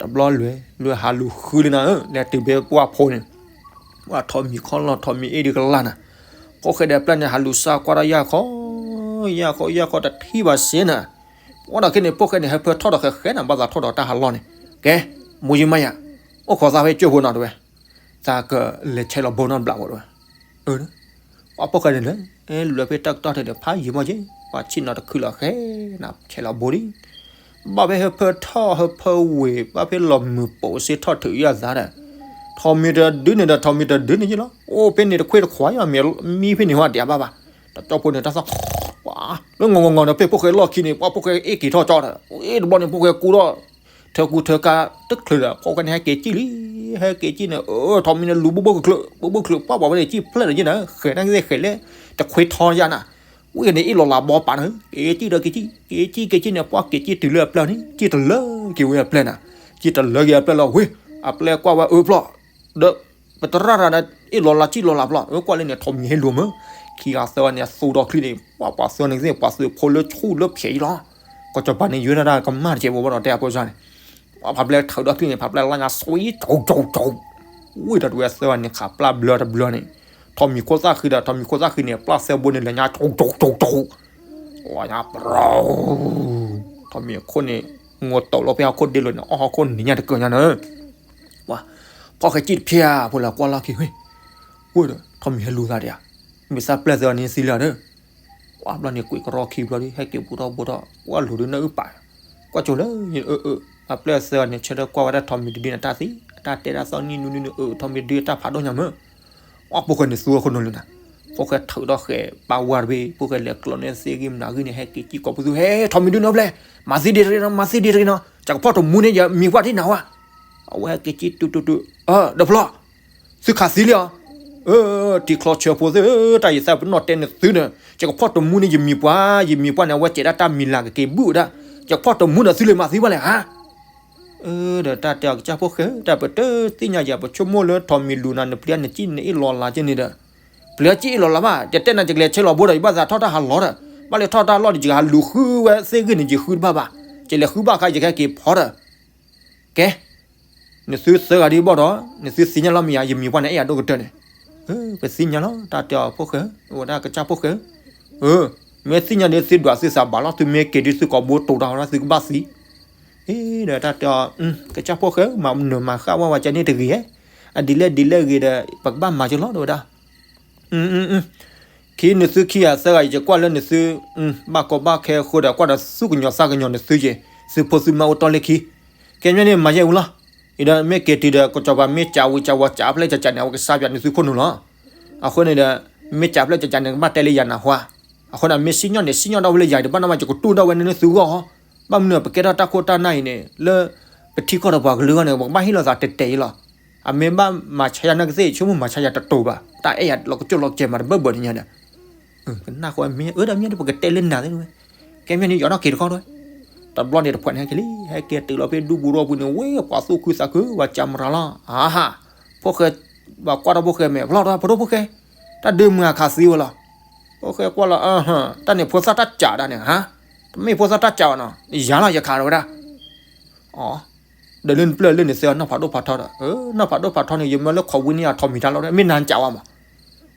တဘျီလွဲၢ် လွဲၢ်ဟးလူၤဃုလၢနၤဧၢ လဲၤတုၤဖဲပှၢ်ဖိန့ၣ်, ပှၢ်ထိးမံၤခီၣ်လီၢ်ထိးမံၤအ့ၣ်ဒုးကလၢ်နၤ, ဖိၣ်ဃဲဒီးပျဲၢ်န့ၣ် ဟးလူၤစၢ်ကွၢ်ထီၣ်ယၢ်ခီ, ယၢ်ခီ ယၢ်ခီတထံၣ်ဘၣ်စ့နၤ. ဝဲဒီးခဲန့ၣ် ဖိၣ်ဃဲန့ၣ် ဟဲဖၢထီၣ်ဒီးဃဲဃဲနၤ ဘၣ်သးထီၣ်ဒီးတၢ်ဟးလီၢ်န့ၣ်, ကဲ, မိၢ်ယံမးယၤ, အိၣ်ခိးသးဖဲကၠိဖိနီၤတဝဲ သးကလဲၤဆဲးလီၤဘိနီတဘျီဖိတဝဲ. ပှၢ်ဖိၣ်ဃဲန့ၣ်လဲၤ, လဲၤဖဲတၢ်ကတီၢ်ထဲန့ၣ် ဖးယံာ်မီၢ်က့, ပှၤဆ့ၣ်နီၤတခုလီၤဃဲနၤ ဆဲးလီၤဘိလံ. ဘၣ်ဖဲဟဲဖၢထီၣ်ဟဲဖၢဝ့ၤ ဘၣ်ဖဲလီၤမုၢ်ပိာ်စ့ထီၣ်ထုးယၢ်သးဒီး, ထိးမံၤတဒုန့ၣ်ဒီး ထိးမံၤတဒုန့ၣ်ယ့ၣ်လီၤ. အိၣ်ဖဲန့ၣ်တခွ့တခွးယီၤ မံဖဲန့ၣ်ဟီဒံးဘၣ်ဘၣ်. တကၠီဖိန့ၣ်တၢ်သီၣ်, လၢငီၤငီၤငီၤဒီး ဖဲဖိၣ်ဃဲလီၢ်ခံန့ၣ် ပှၢ်ဖိၣ်ဃဲအ့ၣ်က့ၤထီၣ်ကၠီဒီး အ့ၣ်တဘျီန့ၣ် ဖိၣ်ဃဲကူထီၣ် ထၢကူထၢကါတချုးဒီး ဖိၣ်ဃဲန့ၣ် ဟဲက့ၤကံၣ်လံ, ဟဲက့ၤကံၣ်န့ၣ် ထိးမံၤန့ၣ်လူၤဘိဘိကချၢး ဘိဘိကချၢး ပှၢ်ပှၢ်ဝဲန့ၣ် ကံၣ်ဖျၢၣ်လၢယ့ၣ်နၤ, ဃဲၤန့ၣ်က့ၤဃဲၤလဲၣ်, တခွ့ထီယါနၤ, ဝဲန့ၣ်အ့ၣ်လီၤလးဘီပာ်နၤ, က့ၤကံၣ်ဒီးက့ၤကံၣ် က့ၤကံၣ်က့ၤကံၣ်န့ၣ် ပှၢ်က့ၤကံၣ်တုၤလၢအပျဲၢ်န့ၣ် ကံၣ်တလၢက့ၤဝဲအပျဲၢ်နၤ, ကံၣ်တလၢက့ၤအပျဲၢ်လီၤဝဲ, အပျဲၢ်ကွၢ်ဝဲအၢဖျီၣ်, ဒီး ပတရၣ်ရၤဒီး အ့ၣ်လီၤလးကံၣ်လီၤလးဖျီၣ်, အကွၢ်လၢန့ၣ် ထိးမံၤဟဲလူၤမၢ်, ခံဂၤသၢဂၤန့ၣ် အသူဒီးချံန့ၣ် ပှၢ်ပှၢ်သၢဂၤန့ၣ် ပှၤသုးဖိလၢဆူၣ်လၢဖျဲးအံၤလီၤ. ကစီၤပၤန့ၣ် ယွဲဒၣ်တၢ်ကမၣ်တကဲးဘိဘၣ်ဒီး တဲအဖိစၢ်န့ၣ်, ပှၢ်ဖးပျဲၢ်ထုးဒီးချံန့ၣ် ဖးပျဲၢ်လါညါ စွံ ကၠိကၠိကၠိ, ဝံၤဒီးတဝဲသၢဂၤန့ၣ် ခးပျၢ်ဘျၢတဘျၢန့ၣ်, ထိးမံၤခိၣ်သၣ်ဃံဒီး ထိးမံၤခိၣ်သၣ်ဃံန့ၣ် ပျၢ်သၢဘိန့ၣ် လဲၤညါ ကၠိကၠိကၠိကၠိ လီၤညါပရီ, ထိးမံၤခိၣ်န့ၣ် ငိၤတိာ်လီၤဖဲဟီၣ်ခိၣ်ဒ့လိာ်န့ၣ် အီၣ်ဟီၣ်ခိၣ်န့ၣ်ညါတကၢၢ်ညါန့ၣ်, ပှၢ်, ဖီၣ်ဃဲကံၣ်တဖျၢၣ်ဖိလၢကွၢ်လီၢ်ခံဝဲ, ဝဲဒီး ထိးမံၤဟဲလူၤသးဒံးဧါ, မ့ၢ်သးပျဲၢ်သၢဂၤန့ၣ်သံလၢဒီး ပှၢ်ဘျီန့ၣ် ကွံာ်ကရီခံဘျီဒီး ဟဲက့ၤဘူးထီၣ်ဘူးထီၣ် ကွၢ်လူၤဒီးနၢ်အုၣ်ပာ်, ကွၢ်ကၠိလၢ အၢ အၢ အပျဲၢ်သၢဂၤန့ၣ် ဆၢထၢၣ်ကွၢ်ဝဲဒၣ်ထိးမံၤတဒုန့ၣ် တၢ်သံ, အတၢ်တဲဒၣ်သီၣ်နံၣ်နူနံၣ်န့ၣ် အၢ ထိးမံၤတဒုအတၢ်ဖးဒိၣ်ညါမၢ်, ပှၢ်ဖိၣ်ဃဲန့ၣ်သူဝဲခိၣ်နူာ်လၢနၤ, ဖိၣ်ဃဲထုးထီၣ်ဃဲၤပာ်ဝါတဘ့ၣ် ဖိၣ်ဃဲလဲၤကျီန့ၢ်သ့ၣ်ဂံၢ်မနၤဂံၢ်န့ၣ် ဟဲက့ၤကံၣ်ကိးပသူ ဟဲ ထိးမံၤဒုန့ၣ်ဖျဲၣ်, မၤသံဒံးတဂ့ၤနီၤ မၤသံဒံးတဂ့ၤနီၤ ကကဖီၣ်တမူန့ၣ်ယမံၤပှၢ်ဒ်နၤဝဲ, အဝဲဟဲက့ၤကံၣ်တုၤတုၤတုၤ, ဒီးဖျီၣ် သုခးသံလံဧါ, အၢ တံၤချီဆၢဖိသ့ၣ်ဧၢ တၢ်ယသးပနီၣ်တဲန့ၣ်သုဒီး ယကဖီၣ်တမူန့ၣ် ယမံၤပှၢ် ယမံၤပှၢ်န့ၣ် အဝဲစဲးဒၣ်တၢ်မံၤလၤကက့ၤဘုၣ်ဝဲဒၣ်, ယကဖီၣ်တမူဒီးသုလဲၤမၤသံဘၣ်လဲၣ်ဧါ, အၢ ဒီးတၢ်တဲအီၤ ကစၢ်ဖိၣ်ဃဲဧၢ တၢ်ပတသ့ၣ်ညါယၤ ပဆိကမိၣ်လၢထိးမံၤလူၤနၤ နပျံၤနကံၣ်နအ့ၣ်လီၤလးက့န့ၣ်ဒီး, ပျံၤကံၣ်အ့ၣ်လီၤလးဘၣ် ယတဲနၤ ယကလဲၤဆဲးလီၤဘိဒီး ယဘၣ်သးထီၣ်တၢ်ဟးလီၤဒီး, ဘၣ်လဲၤထီၣ်တၢ်လီၢ်ဒီး ယကဟးလူၤဃုဝဲသ့ၣ်ဂံၢ်န့ၣ် ယဃုတဘၣ်ဘၣ်, ယလဲၤဃုဘၣ်ခါ ယကဟဲက့ၤဖီဒီး ကဲ နသုသၢဂၤဒ်ဘၣ်ဒီး နသုသ့ၣ်ညါလီၤမ့ၢ်ယၤ ယမံၤပှၢ်န့ၣ် အဲၣ်ယၤဒိၣ်ကတၢၢ်န့ၣ်, ပသ့ၣ်ညါလီၤ တၢ်တဲအီၤဖိၣ်ဃဲဧၢ, အိၣ်ဝဲဒၣ်ကစၢ်ဖိၣ်ဃဲဧၢ, မ့ၢ်သ့ၣ်ညါဒီးသုဒွးသုသးဘၣ်လီၤ သုမ့ၢ်က့ၤဒ်သုကိာ်ဘိတိၤတၢ်ဝဲဒၣ်သုကဘၣ်သံ, ဒီးတၢ်တဲအီၤ ကစၢ်ဖိၣ်ဃဲဧၢ မၤနၢၤမၤဃၣ်ဝဲဝဲကဲန့ၣ်တဂ့ၤဧဲ, အဒ်လဲၣ်ဒ်လဲၣ်ဂ့ၤဒီး ပကဘၣ်မၤက့ၤလီၤ တဲဝဲဒၣ် ခံနသုခံဂၤသၢဂၤအံၤ ယကွၢ်လၢနသု ဘၣ်ကီဘၣ်ခဲအဃိဒီး ကွၢ်ဒီးသူၣ်ကညီၤသးကညီၤနသုယဲၢ်, သုဖိသုမါအိၣ်တီၢ်လၢခံ, ကဲမ့ၢ်န့ၣ်မၤယဲၢ်ဝံၤလီၤ, အံၤဒီးမ့ၢ်က့ၤတုၤဒီး ကစီၤပၤမ့ၢ်ကးဝံၤကးဝီၤကးဖျၢၣ်ကးကးန့ၣ် အဝဲကစၢ်ပၠးနသုခိၣ်နူာ်လီၤ, အဃိန့ၣ်ဒီး မ့ၢ်ကးဖျၢၣ်ကးကးန့ၣ် ကဘၣ်တဲလၢယၤနၢ်ဟူဧါ, အဃိန့ၣ် မ့ၢ်စံၣ်ညီၣ်န့ၣ် စံၣ်ညီၣ်ဒၣ်ဝဲလၢယၤ တဘၣ်နီၢ်မး ယကတူၢ်ဒၣ်ဝဲန့ၣ်လၢသုဂီၢ်, ဘၣ်မနုၤပကဲထီၣ်တၢ်ခိၣ်တၢ်နၢ်အံၤန့ၣ် လၢ ပထံကီၢ်ဒီးပှၤကလုာ်အဂီၢ်န့ၣ် ပကဘၣ်ဟ့ၣ်လီၤသးတဲာ်တဲာ်အံၤလီၤ, အမ့ၢ်ဘၣ်မၤဆါယၤနာ်ကသ့ၣ် ဆိကမိၣ်မၤဆါယၤတတိၤဘၣ် တၢ်အဲၣ်ယၤလီၤကစၢၢ်လီၤကစဲၤမးတဘၢဘၢန့ၣ်ညါဒီး, ကနၣ်ဃီမ့ၢ်အၢဒီးမ့ၢ်ဒီး ပကတဲလၢနၤသ့ၣ်ဝဲ, ကဲမ့ၢ်န့ၣ် ယီၤထီၣ်က့ၤတခီဒီး, တဘျီန့ၣ်တဖှဲးန့ၣ်ဟဲက့ၤလံ ဟဲက့ၤတုၤလီၤဖဲဒူပူၤဒီပူၤန့ၣ် ဝဲပှၤသူၣ်ခုသးခု ပှၤကၢမရၤလီၤ, အဟါ, ဖိၣ်ဃဲ, ပှၤကွၢ်ထီၣ်ဖိၣ်ဃဲမဲာ် ဖျီၣ်ထီၣ် ဖိဒိၣ်ဖိၣ်ဃဲ, တၢ်ဒုးမုာ်အခးသံဝဲလီၤ, ဖိၣ်ဃဲကွၢ်လီၤ တၢ်န့ၣ်ဖိသၣ်တၢ်ကးဒၣ်န့ၣ် ဟါ, တမ့ၢ်ဖိသၣ်တၢ်ကးဘၣ်နီၤ ယၤလီၤယခးဒီးဝဲဒၣ် ဒီးလၢနပျဲၢ်လၢန့ၣ်သ့နီၢ်ဖးဒိၣ်ဖးထီဒီး, နီၢ်ဖးဒိၣ်ဖးထီန့ၣ် ယမၢလၢခိးဝံန့ၣ်အထိးမံၤတၢ်လီၤ မ့ၢ်နၤကးဝဲမး,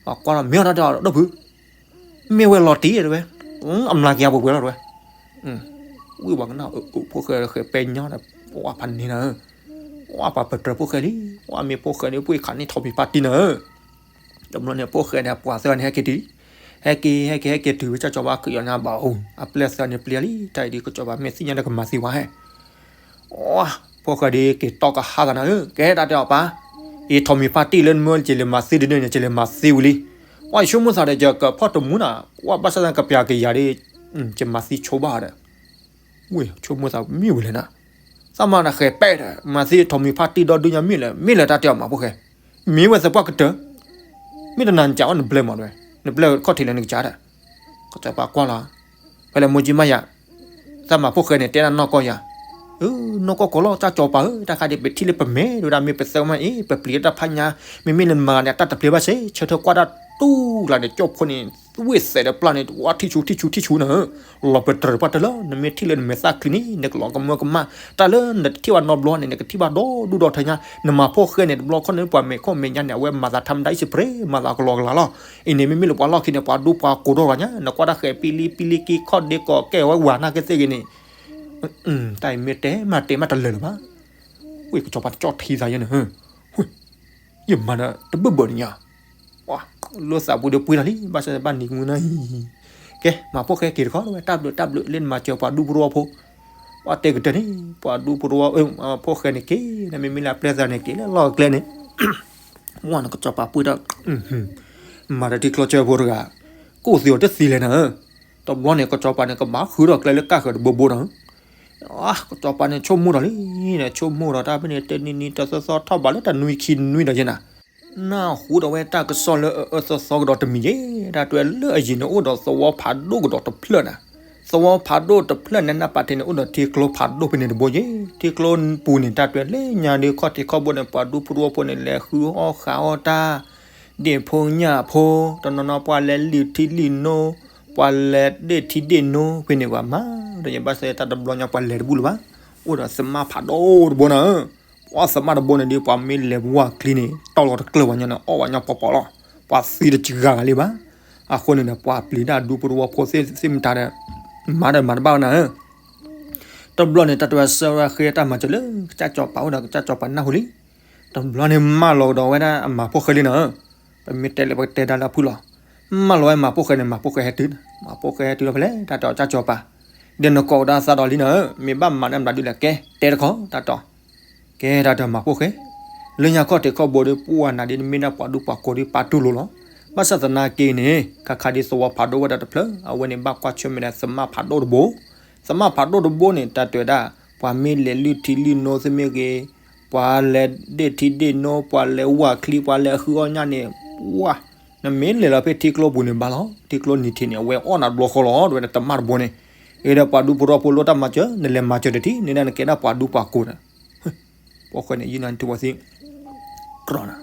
ပှၤကွၢ်လီၤမ့ၢ်အီၤတၢ်တဲအီၤဒီးဖု, မ့ၢ်ဝဲလီၤတံၢ်တဲဝဲ, အမျးကယၤပှဲၤပှဲၤလီၤတဲဝဲ, ဝံၣ်ပှၤကနၣ်အၢ ဖိၣ်ဃဲဃဲၤပဲညီဒီး, ပှၤဖးန့ၣ်နၤဧၢ, ပှၤပှၤပတြၢၤဖိၣ်ဃဲလံ, ပှၤမ့ၢ်ဖိၣ်ဃဲန့ၣ် ပှ့ၤခးန့ၢ်ထိးမံၤဖါတံၢ်နၤဧၢ တဘျီန့ၣ် ဖိၣ်ဃဲန့ၣ် ပှၤသၢဂၤန့ၣ် ဟဲက့ၤတုၤ, ဟဲက့ၤ ဟဲက့ၤ ဟဲက့ၤတုၤဝဲ ကၠီကၠီဘၣ်ခုးယီၤန့ၣ်ဘၣ်အိၣ်, အပျဲၢ်သၢဂၤန့ၣ် ပျံၤလံ တၢ်အံၤဒ် ကၠီကၠီဘၣ်မ့ၢ်သ့ၣ်ညါဒီးကမၤသံဝဲဟဲ, အိ ဖိၣ်ဃဲဒ်က့ၤတီကဟါသးနၤဧၢ, ကဲတၢ်တဲအီၤပၢ်, အံၤထိးမံၤဖါတံၢ်လၢနမၢက့ၤလဲၤမၤသံတဒုန့ၣ် က့ၤလဲၤမၤသံဝံၤလံ, အိ ယဆိကမိၣ်သးဒီး ယကဖီၣ်တမူနၤ, အိ ဘၣ်ဆၣ်သနာ်က့ ကပျးက့ၤယၤဒီး, ယမၤသံဆိဘၣ်ဒီး ဝဲဆိကမိၣ်သးမ့ၢ်ဝံၤလဲၣ်နၤ, သးမၤတၢ်ဃဲၤပဲၣ်ဒီး မၤသံထိးမံၤဖးတံၢ်ဒီဒုညါမ့ၢ်လဲၣ် မ့ၢ်လဲၣ်တၢ်တဲအီၤမၤဖိၣ်ဃဲ, မ့ၢ်ဝဲသပှၢ်ကတၢၢ်, မ့ၢ်တနၤနကးအီၣ်နဘျဲမးဒဝဲ, နဘျဲခီၣ်ထံးလၢနကစၢ်ဒီး, ကစီၤပၤကွၢ်လီၤ, ဖဲလဲၣ်မိၢ်ကၠံမးယၤ, သးမၤဖိၣ်ဃဲန့ၣ် တဲဒၣ်နီၢ်ကီၢ်ယၤ, နီၢ်ကီၢ်ကီးလီၤ တၢ်ကစီၤပၤဧၢ တၢ်ခါဒံးပထံၣ်လၢပမဲာ်ဒဝဲဒၣ် မ့ၢ်ပသၢမးအံၤ ပပျံၤတၢ်ဖးညါ, မ့မ့ၢ်နမၤန့ၣ် တၢ်တပျံၤဘၣ်စ့ၢ် ဆၢထၢၣ်ကွၢ်တၢ်တူၢ်လၢ်န့ၣ် ကၠိၣ်ဖိန့ၣ် ဝ့ၢ်သဲးဒီးပျၢ်န့ၣ် ဝါထံၣ်ဆူထံၣ်ဆူထံၣ်ဆူနၤဧၢ, လီၤပတြၢၤပှၢ်တၢၢ်လၢ နမ့ၢ်ထံၣ်လၢနမဲာ်သၣ်ချံန့ၣ် နကလီၤကမၢကမၣ်, တၢ်လၢနတထံၣ်ဘၣ်နီတဘျီန့ၣ် နကထံၣ်ဘၣ်ဒီဒူၣ်ဒီထၢညါ, နမၤဖိၣ်ဃဲန့ၣ် တဘျီခီၣ်န့ၣ် ပှၤမဲာ်ခီၣ်မဲာ်ညါန့ၣ် အဝဲမၤသးထါမတၤအံၤစပရ့ၤ မၤသးကလီကလီလီၤ, အံၤန့ၣ် မ့မ့ၢ်လၢပှၤလီၢ်ခံန့ၣ် ပှၤဒူပှၤကိးထီၣ်ဂၤညါ နကွၢ်တၢ်ဃဲၤပံလံပံလံက့ခီၣ်ဒ့ကီးကဲဝဲဝၤနာ်က့သ့ၣ်ဂ့ၤန့ၣ်, တၢ်အံၤမ့ၢ်တဲမးတဲမးတလၢာ်လၢၤဘၣ်, ဝ့ၢ်ကစီၤပၤတကၠီၣ်ထံသးယဲန့ၣ် ယမၤဒီးတဘၢၣ်ဘၢၣ်န့ၣ်ညါ, လိၣ်သးပူၤဒီးပှ့ၤထီၣ်လံ ဘၣ်ဆၣ်ဘၣ်နံၤကမုၢ်နၤအံၤ, ကဲ မၤဖိၣ်ဃဲက့ၤတခီဝဲ တၢ်ဘျုးတၢ်ဘျုးလၢနမၤစၢၤပှၤဒူပရိဝီဖိ, ပှၤတဲကတၢၢ်န့ၣ် ပှၤဒူပရိဝီ ဖိၣ်ဃဲန့ၣ်က့ၤ နမ့မ့ၢ်လၢအပျဲၢ်သးန့ၣ်က့ၤလၢလီၢ်ကျဲန့ၣ်, ဝဲနကစီၤပၤပှ့ၤဒီး မၤဒီးထံကျိဆၢဖိတဂၤ, ကိၣ်သံအီၤတသံလဲၣ်နၤဧၢ, တဘျီန့ၣ် ကစီၤပၤန့ၣ် ကဘၣ်ဃုထီၣ်ကျဲလၢကၢ်ဃၢၤတဘိဘိနၤဧၢ ကစီၤပၤန့ၣ်ဆိကမိၣ်ဒီးလံ, ဆိကမိၣ်ဒီးတၢ်ဖဲန့ၣ် တနံၤနံၤတသီသီထီၣ်ဘးလၢတနွံခံနွံဒီးယဲနၤ, နၢ်ဟူဒီးဝဲတၢ်ကစီၣ်လၢအအၢသီသီကဒီးတမံၤယဲ, တၢ်တဲလၢအယံၤန့ၣ်အိၣ်ဒီးသဝီဖးဒိၣ်ကဒီးတဖျၢၣ်နၤ, သဝီဖးဒိၣ်တဖျၢၣ်န့ၣ် နၢ်ပာ်ထံန့ၣ် အိၣ်ဒီးထံကျိဖးဒိၣ်ဖဲန့ၣ်တဘိယဲ, ထံကျိပူၤန့ၣ် တၢ်တဲလၢညါဒီးခီၣ်ထံးခီၣ်ဘိန့ၣ် ပှၤဒူပရိဝီဖိန့ၣ် လဲၤဃုအီၣ်ဃုအီၣ်တၢ် ဒ့ၣ်ဖိညၣ်ဖိ, တနီၤနီၤပှၤလဲၤလုၢ်ထံလုၢ်နိ, ပှၤလဲၤဒ့ၣ်ထံဒ့ၣ်နိဖဲန့ၣ်ပှၤမၤ, ဒီးယဘၣ်စဲတၢ်တဘျီညါပှၤလဲၤတဘူၣ်လၢၤဘၣ်, အိၣ်ဒီးသမၣ်ဖးဒိၣ်တဘိနၤဧၢ, ပှၤသမၣ်တဘိန့ၣ်ဒီး ပှၤမ့ၢ်လဲၤဝၢ်ချံန့ၣ် တီၢ်လီၤတကျၢၢ်ဝဲညါန့ၣ် အီၣ်ဝဲညါပီၤပီၤလီၤ, ပှၤသံတစှၤဂၤလံဘၣ်, အဃိန့ၣ်ဒီး ပှၤပျံၤတၢ်ဒူပရိဝီဖိသ့ၣ်မတၤဒီး မၤဒီးမၤတဘၣ်ဝဲနၤဧၢ တဘျီန့ၣ် တၢ်တဲဝဲဆှၢဝဲဃ့တၢ်မၤစၢၤလၢကစၢ်စီၤပၤအိၣ်ဒီးကစၢ်စီၤပၤနၢ်ဟူလံ, တဘျီန့ၣ်မၢလီၤကဒီးဝဲဒၣ်အမၤဖိၣ်ဃဲလံနၤဧၢ, ပမ့ၢ်တဲလၢပကတဲဒၣ်လၢအဖုၣ်လီၤ, မၢလီၤဝဲမၤဖိၣ်ဃဲန့ၣ် မၤဖိၣ်ဃဲဟဲတုၤ, မၤဖိၣ်ဃဲဟဲတုၤလီၤဖဲလဲၣ် တၢ်တဲအီၤကစၢ်စီၤပၤ, ဒီးနကိးကဒါသးဒီးလံနၤဧၢ, မ့ၢ်ဘၣ်မၤန့ၢ်မတၤဒုလဲၣ် ကဲတဲတခီ တၢ်တဲအီၤ ကဲတၢ်တဲမၤဖိၣ်ဃဲ, လၢညါခီၣ်ထံးခီၣ်ဘိဒီး ပှၤနၤဒ်နမ့ၢ်ဒၣ်ပှၤဒူပှၤကိးဒ်ပာ်တူၢ်လိာ်လီၤ, ဘၣ်ဆၣ်သနာ်က့န့ၣ် ခါခါဒ်သဝီဖးဒိၣ်ဝဲဒၣ်တဖျၢၣ် အဝဲန့ၣ်ဘၣ်ကွၢ်ဆၢၣ်မဲာ်ဒီးသမၣ်ဖးဒိၣ်တဘိ, သမၣ်ဖးဒိၣ်တဘိန့ၣ် တၢ်တဲဝဲဒၣ် ပှၤမ့ၢ်လဲၤလုၢ်ထံလုၢ်နိသ့ၣ်မ့ၢ်ဂ့ၤ, ပှၤလဲၤဒ့ၣ်ထံဒ့ၣ်နိ, ပှၤလဲၤဝၢ်ချံ, ပှၤလဲၤဃုအီၣ်ညၣ်န့ၣ်, ဝါ, နမ့ၢ်လဲၤလီၤဖဲထံကျိပူၤန့ၣ်ဘၣ်လီၤ, ထံကျိနံၤထံးန့ၣ် အဝဲအီၣ်နၤတဘျီဃီလီၤ, ဒီးဝဲဒၣ်သမၣ်တဘိန့ၣ်, အ့ဒီးပှၤဒူပရိဝီဖိလိၣ်တၢ်မၤစၢၤ နလဲၤမၤစၢၤတထံၣ် န့ၣ်ဒၣ်နကဲဒၣ်ပှၤဒူပှၤကိးဒီး ဖိၣ်ဃဲန့ၣ် ယုၢ်နၤနထံဝဲသ့ၣ် ကြၢးနၤ,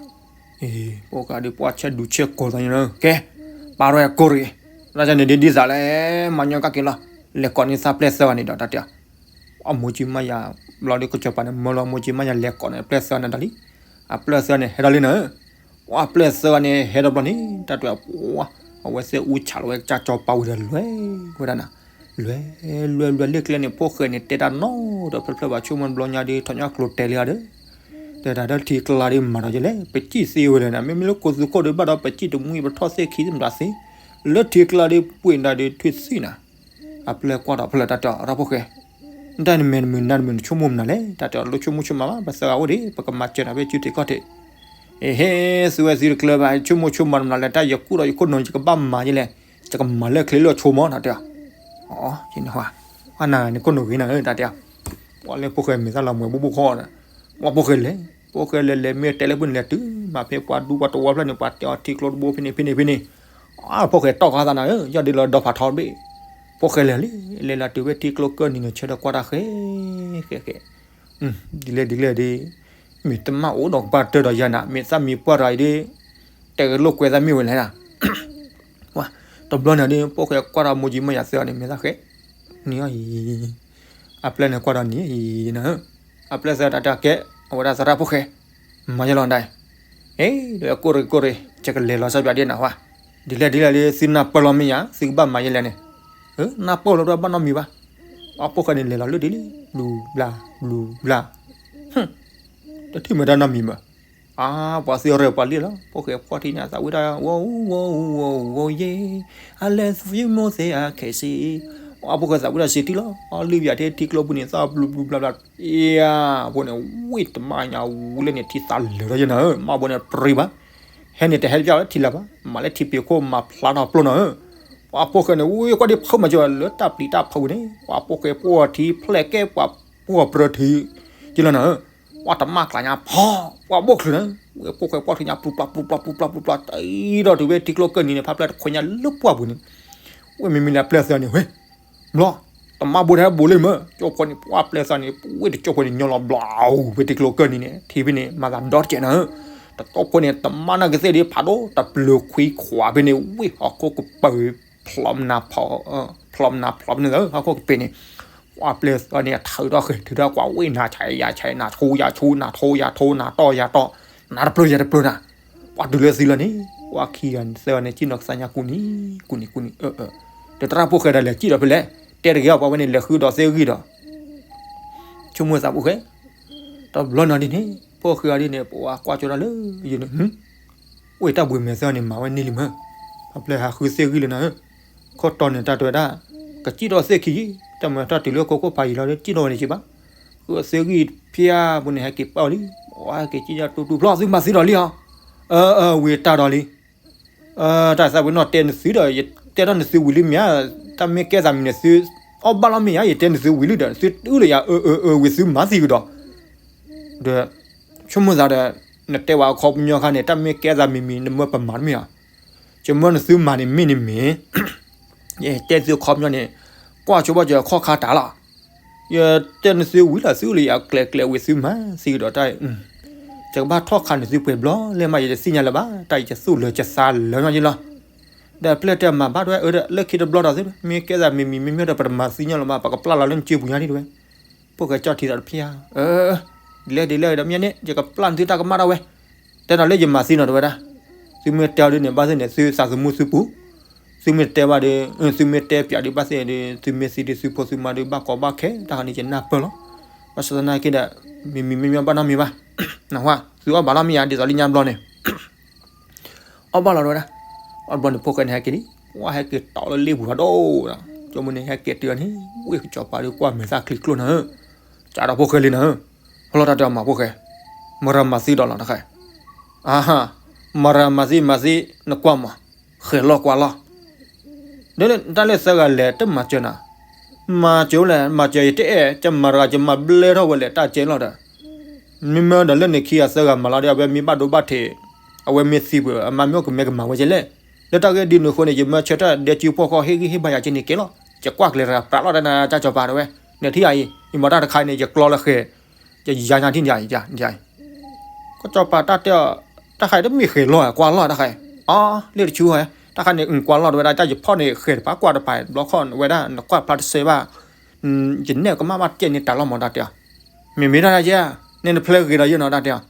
ဖိၣ်ဃဲဒီးပှၤဆဲးဒူဆဲးကိးသးန့ၣ်လီၤ, ကဲ, ပာ်ထီၣ်ဝဲကိးတဂ့ၤ, တၢ်န့ၣ်ဒ်ဒ်သိးလဲၣ်, မၤညီကၢ်က့ၤလီၤ, လဲၤကိးန့ၢ်သးပျဲၢ်သၢဂၤန့ၣ်ဒီးတၢ်တဲ, အမိၢ်ကၠံမါယၤ, ဘျီဒီးကစီၤပၤန့ၣ် မၢလီၤမိၢ်ကၠံမါယၤလဲၤကိးန့ၢ်ပျဲၢ်သၢဂၤန့ၣ်ဒီးလံ, အပျဲၢ်သၢဂၤန့ၣ် ဟဲဒီးလံနၤ, ပှၤပျဲၢ်သၢဂၤန့ၣ် ဟဲဒီးဘျီန့ၣ် တၢ်တဲ, အဝဲသ့ၣ်အူဆးလီၤဝဲကစၢ်စီၤပၤဝံၤဒီးလွဲၢ်ဝဲဒၣ်နၤ လွဲၢ်လွဲၢ်လွဲၢ် လၢကျဲန့ၣ် ဖိၣ်ဃဲန့ၣ် တဲတၢ်နီတဖျၢၣ်ဖျၢၣ်ဘၣ် ဆိကမိၣ်တဘျီညါဒီး ထီၣ်ညီကျိၤတဲာ်လံဧါဒီး, တဲတၢ်ဒီးထံကျါဒီးမၤဒီးယလဲၣ် ပစံၣ်သ့ဝဲလဲၣ်နၤ မ့မ့ၢ်လၢကိးသူခိၣ်ဒီးဘၣ်ဒီး ပစံၣ်တမှံပထီၣ်သ့ၣ်ခံသ့ၣ်မတၤသ့, လၢထံကျါဒီးပှ့ၤနၤဒီးထွံၣ်သံၣ်နၤ, အပျဲၢ်ကွၢ်ဒီးဖဲလဲၣ်တၢ်တဲအီၤ ရၢ်ဖိၣ်ဃဲ, နတၢ်နမဲာ်နမုာ်နါနမုာ်နဆိကမိၣ်မနုၤလဲၣ် တၢ်တဲအီၤ လိၣ်ဆိကမိၣ်ဆိကမးဘၣ် ပသၢဂၤအိၣ်ဒံး ပကမၤစၢၤနၤဖဲစုထံးခီၣ်ထံး အဟ့ သုဝဲသံတကျၢၤဘၣ် ဆိကမိၣ်ဆိကမးတမနုၤလဲၣ် တၢ်ယကူၣ်ဒီးယခိၣ်နူာ် ယကဘၣ်မၤယလဲၣ်, ယကမၤလၢချ့လၢဆိကမိၣ် တၢ်တဲအီၤ, အီ ယန့ၣ်ဟါ, အနၤန့ၣ်ခိၣ်နူာ်ဂ့ၤနၤဧၢ တၢ်တဲအီၤ, ပှၤလၢဖိၣ်ဃဲမဲာ်သၣ်လီၤမှဲၤဘူၣ်ဘူၣ်ဃီဒီး, ပှၤဖိၣ်ဃဲလဲၤ, ဖိၣ်ဃဲလဲၤလဲၤမ့ၢ်တဲလၢပူၤန့ၣ်လဲၤတုၤ, မ့ၢ်ဖဲပှၤဒူပှၤတဝီဖျၢၣ်န့ၣ် ပှၤတဲအီၤထံကျိတဘိဖဲန့ၣ်ဖဲန့ၣ်ဖဲန့ၣ်, အဖိၣ်ဃဲတီၢ်ဃာ်သးနၤဧၢ ယီၢ်ဒ့လီၤဒီဖးထီတဘ့ၣ်, ဖိၣ်ဃဲလဲၤလံ, လဲၤလီၤတုၤဝဲထံကျိကၢၢ်နံၤန့ၣ် ဆၢဒီးကွၢ်တၢ်ဃဲ, ဃဲဃဲ ဒ်လဲၣ်ဒ်လဲၣ်ဒ်, မ့ၢ်တမၣ်အိၣ်ဒီးကပၢ်တၢၢ်ဒီးယၤနၤ မ့ၢ်သၣ်မံၤပှၢ်တဂၤအံၤဒ်, တဲလိာ်ကွဲသးမ့ၢ်ဝဲလဲၣ်နၤ, တဘျီန့ၣ်ဒ် ဖိၣ်ဃဲကွၢ်ဒီးမိၢ်ကၠံမါယၤသၢဂၤန့ၣ် မ့ၢ်သၣ်ဃဲ, နံၤအီၤအံၤ, အပျဲၢ်န့ၣ်ကွၢ်ဒီးနံၤအံၤနၤ, အပျဲၢ်သၢဂၤတၢ်တဲကဲ, အဝဲဒၣ်သရၣ်ဖိၣ်ဃဲ, မၤယလီၤဒၣ်, အ့ ဒီးကိၣ်ရ့ၣ်ကိၣ်ရ့ၣ် ယကလဲၤလီၤစၢ်ပၠးဒ်နၤဟါ, ဒ်လဲၣ်ဒ်လဲၣ်ဒ် သုနၢ်ပၢၢ်လီၤမ့ၢ်ယၤ သုကဘၣ်မၤယလဲၣ်န့ၣ်, နၢ်ပၢၢ်လီၤတဘၣ်နီတမံၤဘၣ်, ပှၤဖိၣ်ဃဲန့ၣ်လဲၤလီၤလၢဒ်လံ, ဘျူးဘျၢ် ဘျူးဘျၢ်, တထံၣ်မ့ၢ်တၢ်နီတမံၤဘၣ်, အါ ပှၤသ့ၣ်ရၢၢ်ပှၤလံလီၤ ဖိၣ်ဃဲဖှီၣ်ထံၣ်ညါသးဝံၣ်တၢ် ဝီၤအူဝီၤအူဝီၤအူဝီၤယ့, အလဲၤသယုၢ်မိၢ်သ့အခဲစ့, အဖိၣ်ဃဲသးဝံၣ်တၢ်စ့ထံလီၤ အလုၢ်ပၠးထဲထံကျိပူၤန့ၣ် သီဘျူးဘျူးဘျၢ်ဘျၢ်, ယၤ, ဖိၣ်န့ၣ် ဝံၣ်တမၣ်ညါဝူလၢန့ၣ် ထံသးလၢာ်ထီၣ်ယဲနၤဧၢ မ့ၢ်ဖိၣ်န့ၣ်ပြံဘၣ်, ဟဲန့ၣ်တဟဲတပျၢ်လၢထံလၢာ်ဘၣ် မၤလၢထံပ့ၤခိၣ်မၤဖျါထီၣ်ပျိၢ်နၤဧၢ, ပှၤဖိၣ်ဃဲန့ၣ် ဝံၣ်ကွၢ်ဒ်ဖုးမၤစၢၤလၢတၢ်ပျံၤတၢ်ဖုးန့ၣ် ပှၤဖိၣ်ဃဲပှီၢ်ထံဖျဲၣ်ကဲပှၤပှီၢ်ပြၢထံ ကလီၤနၤဧၢ, ပှၤတမၣ်ကျါညါဖီ, ပှၤဘိၣ်ချုးနၤ, ဝဲဖိၣ်ဃဲပှၢ်ထုညါ ပျူပျၢ်ပျူပျၢ်ပျူပျၢ်ပျူပျၢ် တအံၤဒီးတုၤဝဲထံကျိကၢၢ်နံၤန့ၣ် ဖးဖျဲၣ်တခွဲညါလၢပှၢ်ပူၤန့ၣ်, ဝဲမ့မ့ၢ်လၢပျဲၢ်သၢန့ၣ် ဝဲ ဘျီ, တမၣ်ဘိထဲဘိးလၢမၢ, ကၠိဖိန့ၣ် ပှၢ်ပျဲၢ်သၢန့ၣ် ပဝဲတကၠိဖိန့ၣ် ညီလီၤဘျီ, ဝဲထံကျိကၢၢ်နံၤန့ၣ် ထံဖဲန့ၣ် မၤသးဒီတကဲးနၤဧၢ, တကၠိဖိန့ၣ် တမၣ်နၢ်ကသ့ၣ်ဒ်ဖးဒိၣ် တပျၢၤခွံခွးဖဲန့ၣ် ဝဲဟီၣ်ခိၣ်ကပၤ ဖျီမနၤဖျီ, ဖျီမနၤဖျီဖဲန့ၣ်လၢဟီၣ်ခိၣ်ကပၤန့ၣ်, ပှၢ်ပျဲၢ်သၢန့ၣ် ထုးထီၣ်ဃဲၤ ထုးထီၣ်ကွၢ် ဝဲနၤဆဲးယၤဆဲး နၤဆိယၤဆိ နၤထိယၤထိ နၤတီၢ်ယၤတီၢ် နၤတပျၢၤယၤတပျၢၤနၤ, ပှၢ်တုၤလၢသံလီၤန့ၣ်, ပှၢ်ခံဂၤန့ၣ်သၢဂၤန့ၣ် ကံၣ်နီၤကစၢ်ညါကူၣ်န့ၣ်, ကူၣ်န့ၣ်ကူၣ်န့ၣ်, ဒီးတရၣ်ဖိၣ်ဃဲဒီးလဲၤကံၣ်ဒီးဖဲလဲၣ်, တဲတဂ့ၤအီၤ ပှၤဝဲန့ၣ် လဲၤဃုဒီးသ့ၣ်ဂံၢ်ဒီး ဆိကမိၣ်သးဖိၣ်ဃဲ, တဘျီနီၤဒ်န့ၣ် ဖိၣ်ဃဲအီၤဒ်န့ၣ် ပဝဲကွၢ်ကၠိတၢ်လၢယန့ၣ်, အိၣ်တၢ်ဘှံးမဲာ်သၢဂၤန့ၣ် မၤဝဲန့ၢ်လံမၢ, ဖးဖျဲၣ်ဟးဃုသ့ၣ်ဂံၢ်လၢနၤဧၢ, ခိၣ်တီန့ၣ်တၢ်တဲဝဲဒၣ်, ကစံၣ်ထီၣ်သ့ၣ်ခံယံၤ, တၢ်မၤတၢ်တုၤလၢခိခိၣ်ဖးယံၤလီၤ ကစံၣ်ထီၣ်ဝဲန့ၣ်က့ဘၣ်, ဃုသ့ၣ်ဂံၢ်ဖၠါပူၤန့ၣ် ဟဲက့ၤပာ်အီၤလံ, ပဝဲဟဲက့ၤကံၣ်ညါတူတူဖျီ သုမၤသံဒီးလံဟီ, အၢ အၢ ဝံၤတၢ်ဒီးလံ တၢ်သးဝံၤနီၢ်တဲနသုဒီး ယတဲထီၣ်နသုဝံၤလံမ့ၢ်ဧါ, တၢ်မ့ၢ်ကဲသးမံၤန့ၣ်သု အီၣ်ဘၣ်လီၤမ့ၢ်ဧါ, ယတဲနသုဝံၤလံဒီး သုအုၣ်လၢယၤ အၢ အၢ အၢ ဝံၤသုမၤသံကဒီး, ဒီး ဆိကမိၣ်သးဒီး နတဲဝဲအခီပညီခါန့ၣ် တၢ်မ့ၢ်ကဲသးမံၤမံၤ နမၢပမၤတမ့ၢ်ဧါ, ယမၢနသုမၤန့ၣ်မ့ၢ်န့ၣ်မ့ၢ် ယတဲသုအခီပညီန့ၣ် ကွၢ်ဆိဘၣ်ကခီၣ်ခါတၢ်လီၤ, ယတဲနသုဝံၤလီၤ သုအုၣ်လၢယၤကျဲၤကျဲၤဝံၤသုမၤသံကဒီးတၢ်အံၤ, ယကဘၣ်ထီၣ်ခးန့ၢ်သုပှဲၤဘျီလဲၣ်မး ယတသ့ၣ်ညါလၢၤဘၣ်, တၢ်အံၤယသူၣ်လၢာ်ယသးလၢာ်ညီယလီၤ, ဒီးပျဲၢ်တဲမၤဘၣ်တဝဲအၢဒီး လၢခံတဘျီဒီးသု မ့ၢ်ကဲသးမံၤမံၤမ့မ့ၢ်ဒီး ပတမၤသံညီလီၤဘၣ် ပကပျၢ်လီၤလၢနစုပူၤညါဒ်တဝဲ, ဖိၣ်ဃဲကၠီၣ်ထံသးတဖျၢၣ်ဧါ, အၢ ဒ်လဲၣ်ဒ်လဲၣ်ဒီးမ့ၢ်န့ၣ် ယကပျၢ်နသုတၢ်ကမၣ်ဒၣ်ဝဲ, တဲဒီးလၢယမၤသံနီၤတဝဲဒၣ်, သုမ့ၢ်တဲအီၤဒ်န့ၣ် ဘၣ်သ့ၣ်န့ၣ် သုသးသမူသုပူၤ, သုမ့ၢ်တဲဘၣ်ဒီး သုမ့ၢ်တဲပၠးဒ်ဘၣ်သ့ၣ်ဒီး သုမ့ၢ်သံဒီးသုဖိသုမါဒီး ဘၣ်ကီဘၣ်ခဲ တၢ်ခါန့ၣ်ယနၢ်ပၢၢ်လီၤ, ဘၣ်ဆၣ်သနာ်က့ဒီး မံၤမံၤမ့ၢ်မ့ၢ်ဘၣ်နီတမံၤဘၣ်, နၢ်ဟူဧါ, သုအီၣ်ဘၣ်လီၤမ့ၢ်ဧါ ဒ်သိးလၢညါဘျီန့ၣ် အီၣ်ဘၣ်လီၤတဝဲဒၣ်, အီၣ်ဘျီန့ၣ် ဖိၣ်ဃဲန့ၣ်ဟဲက့ၤလံ, ဝဲဟဲက့ၤတီလၢလ့ပူၤဒီးဒိၣ်ဒီး, ကၠိမုၢ်န့ၣ်ဟဲက့ၤတုၤအီၤန့ၣ် ဝဲကစီၤပၤဒီးကွၢ်မဲာ်သၣ်ချံကျိၣ်နၤဧၢ, ကးဒီးဖိၣ်ဃဲလံနၤဧၢ, ဟီလီၤတၢ်တဲအီၤမၤဖိၣ်ဃဲ, မရၤမၤသံဒီးလီၤတခါ, အဟါ, မရၤမၤသံမၤသံ, နကွၢ်မး, ဃဲၤလီၤကွၢ်လီၤ ဒီးတၢ်လၢသၢဂၤလဲၤတမၤစၢၤနၤ, မၤစၢၤလဲၣ် မၤစၢၤယတအဲၣ် ကမၤတဂၤ ယမၤဘျဲထီၣ်ဝဲလဲၣ် တၢ်ကဲလီၤဒီး, မ့မ့ၢ်ဒီးလၢန့ၣ်ခံဂၤသၢဂၤမၤလီၤဒီး အဝဲမ့ၢ်ဘၣ်ဒိဘၣ်ထံး, အဝဲမ့ၢ်သံပှဲၤ အမါမ့ၢ်အိၣ်ကမဲကမၤဝဲကဲလဲၣ်, လၢတၢ်ဂ့ၢ်ဒ်န့ၣ်အဃိန့ၣ် ယမၢဆၢထၢၣ်ဒဲကၠူဖီၣ်ဃီ ဟ့ၣ်ဂံၢ်ဟ့ၣ်ဘါယၤက့န့ၣ်ကဲလီၤ, ယကွၢ်ကျဲၤတဂၤပြးလီၤတၢ်နၤ ကၠီၤပၤတဝဲ, န့ၣ်ထံၣ်ယၤအံၤ ယမၤတၢ်တခါအံၤန့ၣ် ယကျီလၢဃဲၤ ယယါညါထံၣ်ယၤအံၤ, ကစီၤပၤတၢ်တဲအီၤ, တၢ်ခါအံၤတမ့ၢ်ဃဲၤလီၤ ကွၢ်လီၤတၢ်ခါအံၤ, အီ လ့ၣ်တဆူဟဲ, တၢ်ခါန့ၣ် ကွၢ်လီၤတဝဲဒၣ် တၢ်ယဖီၣ်န့ၣ် ဃဲၤတပၤ ကွၢ်တပၤ ဘျီခီၣ်ဝဲဒၣ် နကွၢ်ဖျါတစဲးဘၣ်, ယနဲၣ်ကမၣ်ဘၣ်တကဲန့ၣ် တၢ်လီၤမးတၢ်တဲအီၤ, မ့မ့ၢ်တၢ်ယဲ, န့ၣ်နဖျဲးဂ့ၤဒီးယဲနီၤတၢ်တဲအီၤ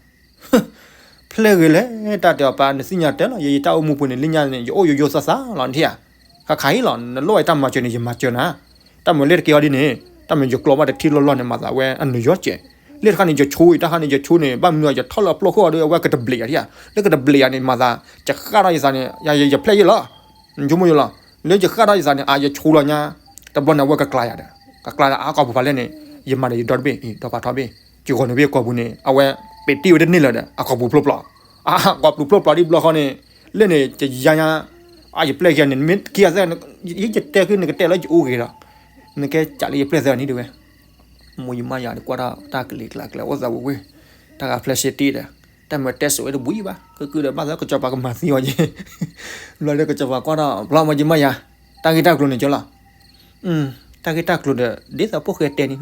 ဖျဲးဂ့ၤလဲၣ် တၢ်တဲအီၤပၢ် နသ့ၣ်ညါတဲလီၤ ယယတၢ်အိၣ်မူပူၤန့ၣ် လၢညါန့ၣ် ယအိၣ်ယိယိသးသးလီၤ နထံၣ်ဧါ, ခါခါအံၤလီၤ နလိၣ်ဝဲတၢ်မၤစၢၤန့ၣ် ယမၤစၢၤနၤ, တၢ်မၤလၢတကဲအီၤဒ်န့ၣ်, တၢ်မၤယကျီဘၣ်တထံၣ်လီၢ်လီၢ်န့ၣ် မၤသးဝဲအနုာ်ယီၢ်စဲး, လၢတခါန့ၣ် ယဆိအံၤ တၢ်ခါန့ၣ် ယဆိန့ၣ် ဘၣ်မနုၤယထီၣ်လၢအပျိၢ်ခိၣ်အီၤဒီး အဝဲကတဘျံးယၤထံၣ်ဧါ, လၢကတဘျံးယၤန့ၣ် မၤသး, ယဃၣ်ထီၣ်ယသးန့ၣ် ယဖျဲးယဲလီၤ ယဆိကမိၣ်ယလီၤ, လၢယဃၣ်ထီၣ်ယသးန့ၣ် အါယဆိလီၤညါ, တဘျီန့ၣ် အဝဲကကျါယၤဒီး, ကကျါလၢအကီၢ်ပူၤဖးလဲၣ်န့ၣ်, ယမၤဒီးယဒီတဘ့ၣ်အံၤ ဒီဖးထီဘ့ၣ်, ယဂီၤန့ၣ်ဘ့ၣ်ကီၢ်ပူၤန့ၣ် အဝဲ, ပ့ၤတ့ၢ်ဝဲတန့ၢ်လၢၤဒီး အကီၢ်ပူၤဖျိပျီ, အကီၢ်ပူၤဖျိပျီဒ်ဘျီဃီန့ၣ်, လၢန့ၣ် ယယါညါ, အယပျဲၢ်ကဲန့ၣ် မ့ၢ်ခံဂၤသၢဂၤ, ယတဲခဲနကတဲလၢယအိၣ်ဂ့ၤဒီး, နကဲစးလၢယပျဲၢ်သၢဂၤန့ၣ်တဝဲ မိၢ်ယမါယၤန့ၣ် ကွၢ်တၢ်တၢ်ကလံၤကျါကျဲအိၣ်သးဝဲဝဲ, တၢ်ဂၤဖျဲးရှဲတ့ၢ်ဒီး, တၢ်မၤတဲစိာ်ဝဲတဘှံးဘၣ်, ကကုဒီးဘၣ်သးကစီၤပၤကမၤသံအီၤယဲ, ဘျီဒီးကစီၤပၤကွၢ်ထီၣ် ဘျီမၢ်ယမါယၤ, တၢ်ဂ့ၢ်တၢ်ကျိၤန့ၣ်ကၠီလီၤ, တၢ်ဂ့ၢ်တၢ်ကျိၤဒီး ဒ်သိးဖိၣ်ဃဲတဲန့ၣ်,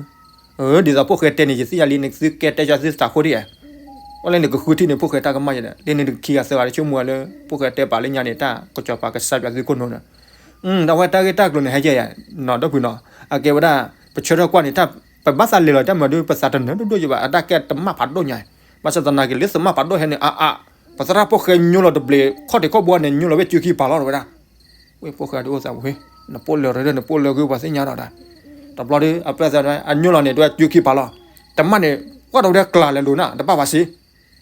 ဒ်သိးဖိၣ်ဃဲတဲန့ၣ် ယသ့ၣ်ညါလံန့ၣ် သုကဲတဲကၠီသုသးခိၣ်ဒ်ဧါ, ဝဲလၢန့ၣ်ကဃုထံၣ်န့ၣ် ဖိၣ်ဃဲတၢ်ကမၣ်ယဲဒီး လၢန့ၣ်ခံဂၤသၢဂၤလၢဆိကမိၣ်ဝဲလၢ ဖိၣ်ဃဲတဲပာ်လၢညါန့ၣ် တၢ်ကစီၤပၤကစၢ်ပၠးသုခိၣ်နူာ်ဒီး အဝဲတၢ်ဂ့ၢ်တၢ်ကျိၤန့ၣ် ဟဲကဲယၤ, နီၢ်ဒီပုၢ်နီၢ်, အကဲဝဲဒၣ်, ပဆၢထၢၣ်ကွၢ်န့ၣ် ပဘၣ်သးလဲၤလီၤတၢ်မၤဒုး ပသးတနၢၤဒိၣ်ဒိၣ်ယဘၣ် အတၢ်ကဲတမၣ်ဖးဒိၣ်ညါ, ဘၣ်ဆၣ်သနာ်က့ လၢသမၣ်ဖးဒိၣ်ဟဲန့ၣ် အါအါ, ပသရၣ်ဖိၣ်ဃဲညိလီၤတဘျီ ခီၣ်ထံးခီၣ်ဘိန့ၣ် ညိလီၤဝဲစုခံပာ်လီၤတဝဲဒၣ်, ဝဲဖိၣ်ဃဲဒုးအိၣ်သးဝဲ, နပိာ်လၢာ်ရၢဒီး နပိာ်လၢာ်ဂုၢ်ပှၤသ့ၣ်ညါဒီးဒၣ်, တဘျီဒီး အပျဲၢ်သးဒၣ် အညိလီၤန့ၣ် တဝဲစုခံပာ်လီၤ, တမၣ်န့ၣ် ကွၢ်တဝဲဒၣ်ကျါလဲၤလိာ်နၤ တဘၣ်ဘၣ်စ့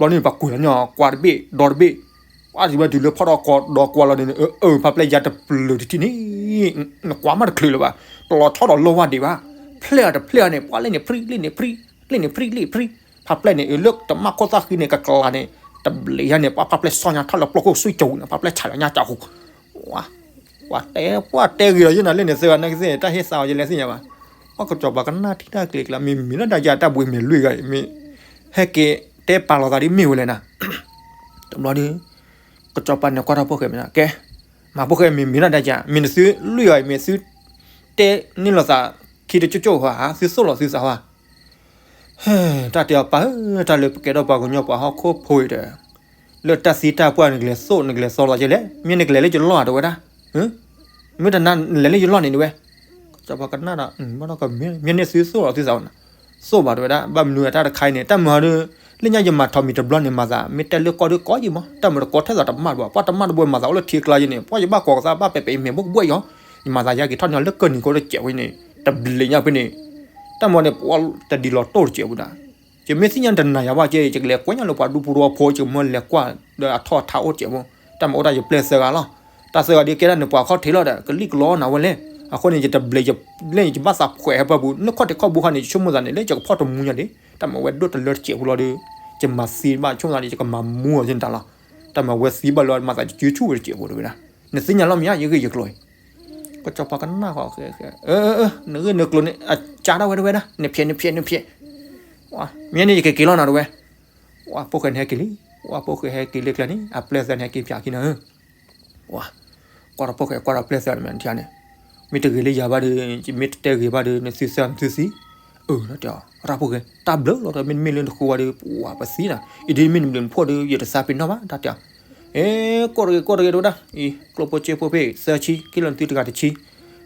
ဘျီန့ၣ် ပှၤကွံာ်လီၤညီ ကွၢ်တဘ့ၣ် ဒီတဘ့ၣ်, ကွၢ်တုၤဝဲတုၤလၢဖီၣ်ဒီးကီဒီးကွၢ်လီၤန့ၣ် အၢ ဖးဖျဲၣ်ယါတပျၢၤတထံၣ်န့ၣ်, နကွၢ်မးတချုးလၢၤဘၣ်, တလီၤဆီဒီးလီၢ်ဝါဒံးဘၣ်, ဖျဲၣ်အတဖျဲၣ်န့ၣ် ပှၤလၢန့ၣ် ဖရံလၢန့ၣ်ဖရံ, လၢန့ၣ်ဖရံလၢဖရံ, ဖးဖျဲၣ်န့ၣ် အၢ လၢတမၣ်ခိၣ်သၣ်ဃံန့ၣ် ကကျါန့ၣ်, တဘျံးယါန့ၣ် ပှၤဖးဖျဲၣ်ဆီညါထီၣ်လၢပျီခိၣ်စွံကၠိန့ၣ် ဖးဖျဲၣ်ဆးလီၤညါကၠိ, ပှၤတဲ ပှၤတဲဂ့ၤလီၤယဲနၤလၢန့ၣ် သၢဂၤနာ်က့သ့ၣ် တၢ်ဟ့ၣ်သးအီၤယလဲၤသ့ၣ်ညါဘၣ်, ပှၤကစီၤပၤကနၣ်ထံၣ်တၢ်ကျဲကျါ မ့ၢ်မ့ၢ်လီၤတၢ်ယၤတၢ်ဘှံးမဲာ်လွံၢ်ဂၤအံၤ မ့ၢ်ဟဲက့ၤတဲပာ်လီၤသးဒ်မ့ၢ်ဝဲလဲၣ်နၤ. တဘျီဒီး ကစီၤပၤန့ၣ်ကွၢ်ထီၣ်ဖိၣ်ဃဲမ့ၢ်နၤ ကဲ, မၤဖိၣ်ဃဲမ့ၢ်မ့ၢ်လီၤတၢ်ယၤ မ့ၢ်နသုလွံၢ်ဂၤအံၤ မ့ၢ်သုတဲန့ၢ်လိာ်သးခံတကၠိၣ်ကၠိၣ်ဧါ သုသိၣ်လီၤသုသးဧါ. တၢ်တဲအီၤပၢ်ဧၢ တၢ်လၢပကဲထီၣ်ပှၤကညီပှၤဟီၣ်ခိၣ်ဖိအံၤဒီး လၢတၢ်သံတၢ်ပှၢ်နကလဲၤသိၣ်နကလဲၤသီလီၤကလဲၣ် မ့ၢ်နကလဲၤလၢယလီၢ်ဧါ တဲဝဲဒၣ်. မ့ၢ်တနၤနလဲၤလၢယလီၢ်န့ၣ် တဲဝဲ. ကစီၤပၤကနၣ်ဒီး ဘၣ်ဒီးကမ့ၢ်န့ၢ်သုသိၣ်လီၤသုသးဝဲနၤ, သိၣ်ဘၣ်တဲဝဲဒၣ် ဘၣ်မနုၤအတၢ်တခါအံၤန့ၣ် တၢ်မုာ်ဟီဒီး လၢညါယမၤထီၣ်မံၤတဘျီန့ၣ် မၤသး မ့ၢ်တဲလၢကီၢ်ဒီးကီၢ်ယံၤမး တၢ်မုာ်တကိးထဲသိးတမၣ်တဘၣ် ပှၤတမၣ်တဘၣ်မၤသးအိၣ်လၢထံကျါယံၤန့ၣ် ပှၤယဘၣ်ကိးကသါဘၣ်ပဲာ်ပဲာ်အံၤမဲာ်ဘိကဘှဲၣ်ယံၤ, ယမၤသးယက့ၤထီၣ်န့ၢ်လၢကၢၢ်နံၤကိးတစဲးဝဲန့ၣ် တဘျီညါဖဲန့ၣ် တၢ်မၤန့ၣ် ပှၤတဒ်လီၤတိၢ်တစဲးဝဲဒၣ်. ယမ့ၢ်သ့ၣ်ညါတနၤယၤဘၣ်ကဲ ယကလဲၤကွဲညါလၢပှၤဒူပူၤဒီးဖိ ယကမၢလဲၤကွၢ်ဒီးအထီၣ်အထါအိၣ်တစဲးဖိ, တၢ်မၤအိၣ်တၢ်ယပျဲၢ်သၢဂၤလီၤ. တၢ်သၢဂၤဒ်ကဲဒၣ်န့ၣ် ပှၤခီၣ်ထံးလီၤဒီး ကလံၣ်ကလီနၤဝဲလဲၣ်. အဃိန့ၣ် ယတဘျီ လၢယဘၣ်သးဖှဲးဟဲပၢပူၤ လၢခီၣ်ထံးခီၣ်ဘိခါန့ၣ် ယဆိကမိၣ်သးန့ၣ် လၢယကဖီၣ်တမူညါဒံး တၢ်မၤဝဲဒိၣ်တလၢတစဲးဖိလီၤဒီး ယမၤသံဘၣ်ဆိကမိၣ်သးန့ၣ် ယကမၤမူအီၤယတၢ်လီၤ. တၢ်မၤဝဲသံဘၣ်လီၤ မၤသးယစုဆူၣ်ဝဲတစဲးဖိတဲဝဲဒၣ်. နသ့ၣ်ညါလီၤမ့ၢ်ဧါ ယဂ့ၢ်ယကျိၤအံၤ ကစီၤပၤကနၣ်ဃီ နဂ့ၢ်နကျိၤန့ၣ် အကါဒၣ်ဝဲတဲဝဲဒၣ် နဖျဲးနဖျဲးနဖျဲး, မ့ၢ်န့ၣ်ယကက့ၤလီၤနၤတဲဝဲ. ဝဲဖိၣ်ဃဲန့ၣ်ဟဲက့ၤလံ, ဝဲဖိၣ်ဃဲဟဲက့ၤလၢကျဲန့ၣ် အပျဲၢ်သၢန့ၣ်ဟဲက့ၤဖျါခံနၤဧၢ. ဝဲ ကွၢ်ဒီးဖိၣ်ဃဲကွၢ်ဒီးပျဲၢ်သၢန့ၣ်မ့ၢ်ထံၣ်န့ၣ်, မ့ၢ်တဂ့ၤလၢယၤဘၣ်ဒီး မ့ၢ်တတဲဂ့ၤဘၣ်ဒီး နသုသၢနသုသံ, အၢ တၢ်တဲအီၤ ရၢ်ဖိၣ်ဃဲ တၢ်ဘျုးလီၤဒီး မ့တမ့ၢ်လၢနဃိဝဲဒီး ပှၤပသံနၤ, အံၤဒ်မ့ၢ်နဘျုးနဖှိၣ်ဒီး ယတသးပ့ၤနီၣ်ဘၣ် တၢ်တဲအီၤ အဲ ကိးတဂ့ၤ ကိးတဂ့ၤ တဲဝဲဒၣ်, အံၤ ကျိၣ်ဖိစ့ဖိဖဲသၢဆံ က့ၤလီၤနသုတဂၤတဆံ,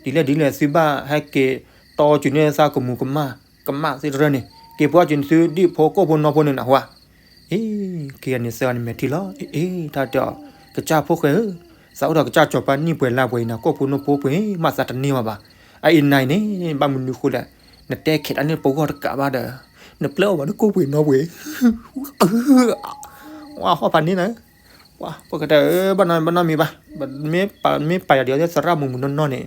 ဒ်လဲၣ်ဒ်လဲၣ်သုဘၣ်ဟဲက့ၤတီစူၤန့ၢ်သးကမူၤကမၣ် ကမၣ်သ့တရၢန့ၣ် က့ၤပှၤစူၤနသုဒံၣ်ဖိကိၣ်ဖိနီၢ်ဖိန့ၣ်နၢ်ဟူဧါ, အံၤ က့ၤဂၤန့ၣ်သၢဂၤန့ၣ်မဲာ်ထံလီၤ, အ့ အ့ တၢ်တဲအီၤ ကစၢ်ဖိၣ်ဃဲဧၢ, သးအိၣ်ဒီးကစၢ်စီၤပၤနံၣ်ပှဲၤလါပှဲၤအံၤနၤ ကိၣ်ဖိနီၢ်ဖိပှဲၤ မၤသးတန့ၢ်ဘၣ်ဘၣ်, အအံၤနၤအံၤန့ၣ် ဘၣ်မနုၤဃိလဲၣ်, နတဲခဲးတၢ်န့ၣ်ပဂီၢ်တကးဘၣ်ဒီး နပျဲအီၣ်ဘၣ်ဒီးကိၣ်ပှဲၤနီၢ်ပှဲၤ ဝဲဟီၣ်ဖးန့ၢ်နၤ, ပှၤဖိၣ်ဃဲတဲအၢ ဘၣ်နီတမံၤဘၣ်, မ့ၢ်ပာ်ယၤဒ်အီၤသရၣ်မုၣ်မုၣ်နီၢ်နီၢ်န့ၣ်,